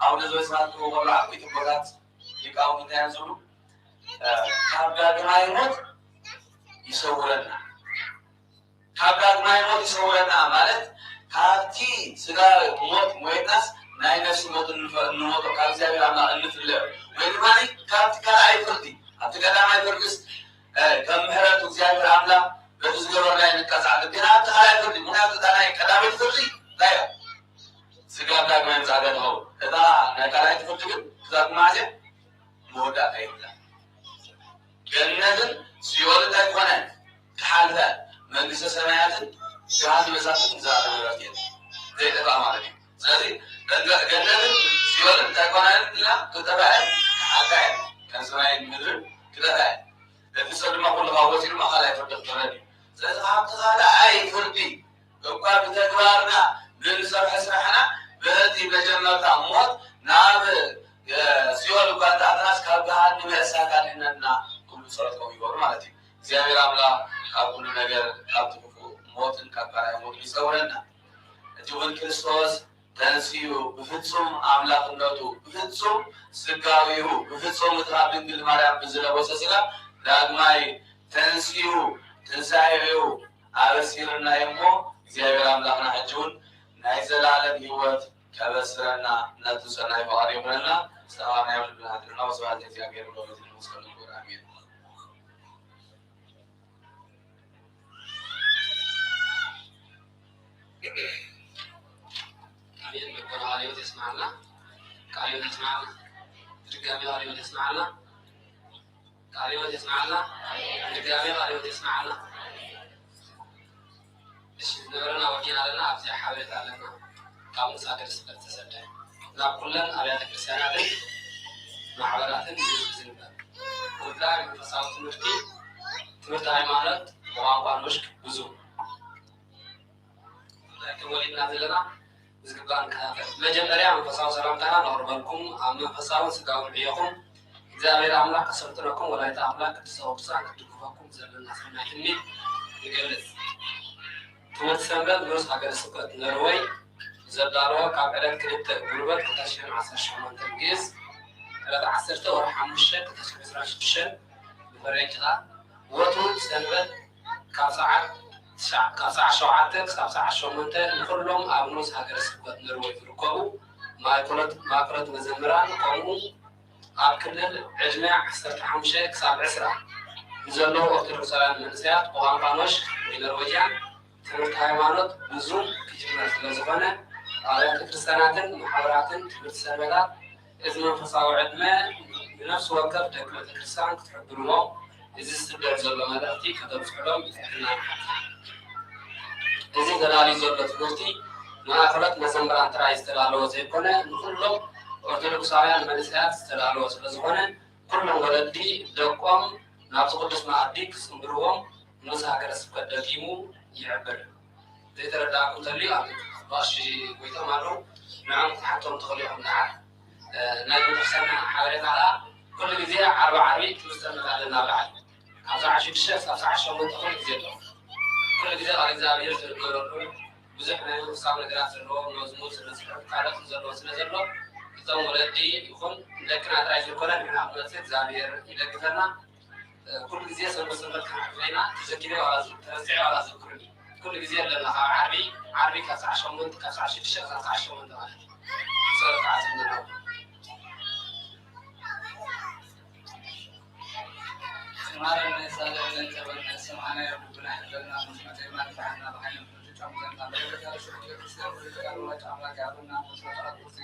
ኣቡነ ዘበሰማያት ክህቡ ከሎ ዓበይቲ ኣቦታት ሊቃውንቲ እንታይ እዮም ዝብሉ ካብ ዳግማይ ሞት ይሰውረና ካብ ዳግማይ ሞት ይሰውረና ማለት ካብቲ ስጋ ሞት ሞይትናስ ናይ ነፍሲ ሞት እንሞቶ ካብ እግዚኣብሔር ኣምላኽ እንፍለዮ ወይ ድማ ካብቲ ካልኣይ ፍርዲ ኣብቲ ቀዳማይ ፍርድስ ከም ምሕረቱ እግዚኣብሔር ኣምላኽ በቲ ዝገበርናዮ ንቀፃዕ ግዴና ኣብቲ ካልኣይ ፍርዲ ምክንያቱ እታ ናይ ቀዳመይቲ ፍርዲ እንታይ እያ ስጋ ዳግማይ ምፅኣት እያ ትኸውን እታ ናይ ካልኣይቲ ፍርዲ ግን ክሳብ መዓስ እያ መወዳእታ የብላን ገነትን ሲኦልን እንታይ ኮነ ክሓልፈ መንግስተ ሰማያትን ገሃነመ እሳትን ንዘለዓለም ዕረፍቲ የለን ዘይጠፍኣ ማለት እዩ ስለዚ ገነትን ሲኦልን እንታይ ኮነ ኢልና ክጠፍኣ ክሓልፋ እየን ከም ሰማይን ምድርን ክጠፍኣ እየን እቲ ሰብ ድማ ኩሉ ካብ ወፂኡ ድማ ካልኣይ ፍርዲ ክፍረድ እዩ ስለዚ ካብቲ ካልኣይ ፍርዲ እኳ ብተግባርና ብንሰርሖ ስራሕና፣ በቲ መጀመርታ ሞት ናብ፣ እ፣ ሲኦል እኳ እንተኣትናስ፣ ካብ ገሃነመ እሳት ኣድሕነና ክብሉ ጸሎት ከምኡ ይገብሩ ማለት እዩ። እግዚኣብሔር ኣምላኽ ካብ ኩሉ ነገር፣ ካብ ክፉእ ሞትን ካብ ካልኣይ ሞትን ይሰውረና። ሕጂ እውን ክርስቶስ ተንሲኡ፣ ብፍጹም ኣምላኽነቱ፣ ብፍጹም ስጋዊኡ፣ ብፍጹም እቲ ካብ ድንግል ማርያም ብዝለበሶ ስጋ ዳግማይ ተንሲኡ፣ ትንሳኤኡ ኣበሲርና እሞ፣ እግዚኣብሔር ኣምላኽና ሕጂ እውን ናይ ዘላለም ህይወት ከበስረና ነቲ ሰናይ ፍቓዱ ይኹነልና። ሰላም ናይ ወልድና ሓድርና ወስብሐት ለእግዚኣብሔር ወለወላዲቱ ድንግል ወለመስቀሉ ክቡር ኣሜን። ኣሜን። መምህር ቃለ ሕይወት የስምዓልና። ቃለ ሕይወት የስምዓልና። ድጋሚ ቃለ ሕይወት የስምዓልና። ቃለ ሕይወት የስምዓልና። ድጋሚ ቃለ ሕይወት የስምዓልና። እሺ፣ ዝነበረና ወዲና ኣለና። ኣብዚ ሓበሬታ ኣለና። ካብ ንኡስ ሃገረ ስብከት ዝተሰደ ናብ ኩለን ኣብያተ ክርስቲያናትን ማሕበራትን ንህዝቢ ዝንበር ጉዳይ መንፈሳዊ ትምህርቲ፣ ትምህርቲ ሃይማኖት ብቋንቋ ኖሽክ ብዙ ጉዳይ ከም ወሊድና ዘለና ብዝግባእ ንከታተል። መጀመርያ መንፈሳዊ ሰላምታና ነቕርበልኩም። ኣብ መንፈሳውን ስጋውን ዕዮኹም እግዚኣብሔር ኣምላኽ ከሰልጥነኩም፣ ወላዲተ ኣምላኽ ቅድስተ ቅዱሳን ክትድግፈኩም ዘለና ሰናይ ትምኒት ንገልጽ። ትምህርቲ ሰንበት ንኡስ ሃገረ ስብከት ኖርወይ ዘዳለዎ ካብ ዕለት ክልተ ጉርበት ክልተ ሽሕን ዓሰርተ ሸሞንተን ግእዝ፣ ዕለት ዓሰርተ ወርሒ ሓሙሽተ ክልተ ሽሕን ዕስራን ሽዱሽተን ብፈረንጂ ከኣ ወትሩ ሰንበት ካብ ሰዓት ትሽዓ፣ ካብ ሰዓት ሸውዓተ ክሳብ ሰዓት ሸሞንተ ንኹሎም ኣብ ንኡስ ሃገረ ስብከት ኖርወይ ዝርከቡ ማእከሎት፣ ማእከሎት መዘምራን ከምኡ ኣብ ክልል ዕድመ ዓሰርተ ሓሙሽተ ክሳብ ዕስራ ንዘለዉ ኦርቶዶክሳውያን መንእሰያት ብቋንቋ ኖሽክ ወይ ኖርዌጅያን ትምህርቲ ሃይማኖት ብዙም ክጅመር ስለ ዝኾነ ኣብያተ ክርስቲያናትን ማሕበራትን ትምህርቲ ሰንበታት እዚ መንፈሳዊ ዕድመ ንነፍሲ ወከፍ ደቂ ቤተ ክርስቲያን ክትሕብርዎ እዚ ዝስደድ ዘሎ መልእኽቲ ከተብጽሑሎም ብትሕትና ንሓትት። እዚ ተዳልዩ ዘሎ ትምህርቲ ንማእከሎት መዘምራን ጥራይ ዝተዳለወ ዘይኮነ ንኹሎም ኦርቶዶክሳውያን መንእሰያት ዝተዳለወ ስለ ዝኾነ ኩሎም ወለዲ ደቆም ናብዚ ቅዱስ መኣዲ ክጽንብርዎም ንኡስ ሃገረ ስብከት ደጊሙ ይሕብር። ዘይተረዳእኩም እንተልዩ ኣብ ቀሺ ጎይቶም ኣለዉ፣ ንዕኦም ክትሓቶም ትኽእሉ ኢኹም። ደሓር፣ እ፣ ናይ ቤተክርስትያንና ሓበሬታ ከኣ ኩሉ ግዜ ዓርቢ ዓርቢ ትምህርቲ ሰንበት ኣለና ኣብ ላዕሊ። ካብ ሰዓት ሽዱሽተ ክሳብ ሰዓት ሸሞንተ ኩሉ ግዜ ኣለዉ። ኩሉ ግዜ ቃል እግዚኣብሔር ዝንገረሉ ብዙሕ ናይ መንፈሳዊ ነገራት ዘለዎ መዝሙር ስለ ዝሕብ ካልኦት ዘለዎ ስለ ዘሎ እቶም ወለዲ ይኹን ደቅና ጥራይ ዘይኮነ ንሕና ክንመጽእ እግዚኣብሔር ይደግፈና። ኩሉ ግዜ ሰንበት ሰንበት ክንሓልፍ ኢና። ተዘኪረ ዋላ ዝ-፣ ተረሲዐ ዋላ ዘክሩኒ። ኩሉ ግዜ ኣለና። ካብ ዓርቢ፣ ዓርቢ ካብ ሰዓት ሸሞንተ፣ ካብ ሰዓት ሽዱሽተ ክሳብ ሰዓት ሸሞንተ ማለት እዩ። ጸሎት ዓጽምና። ማረነ፣ ሳለነ፣ ጸበነ፣ ሰማዕናዮ ልብና፣ ሕለና፣ መስመተ፣ ማንፋዕና፣ ብሓይሊ፣ ብትጫምተና፣ በረከታ፣ ርሱል፣ ቤተክርስቲያን፣ ብርክታ፣ ንዋጭ፣ ኣምላክ፣ ያብና፣ መስመተ፣ ኣቁርሲ፣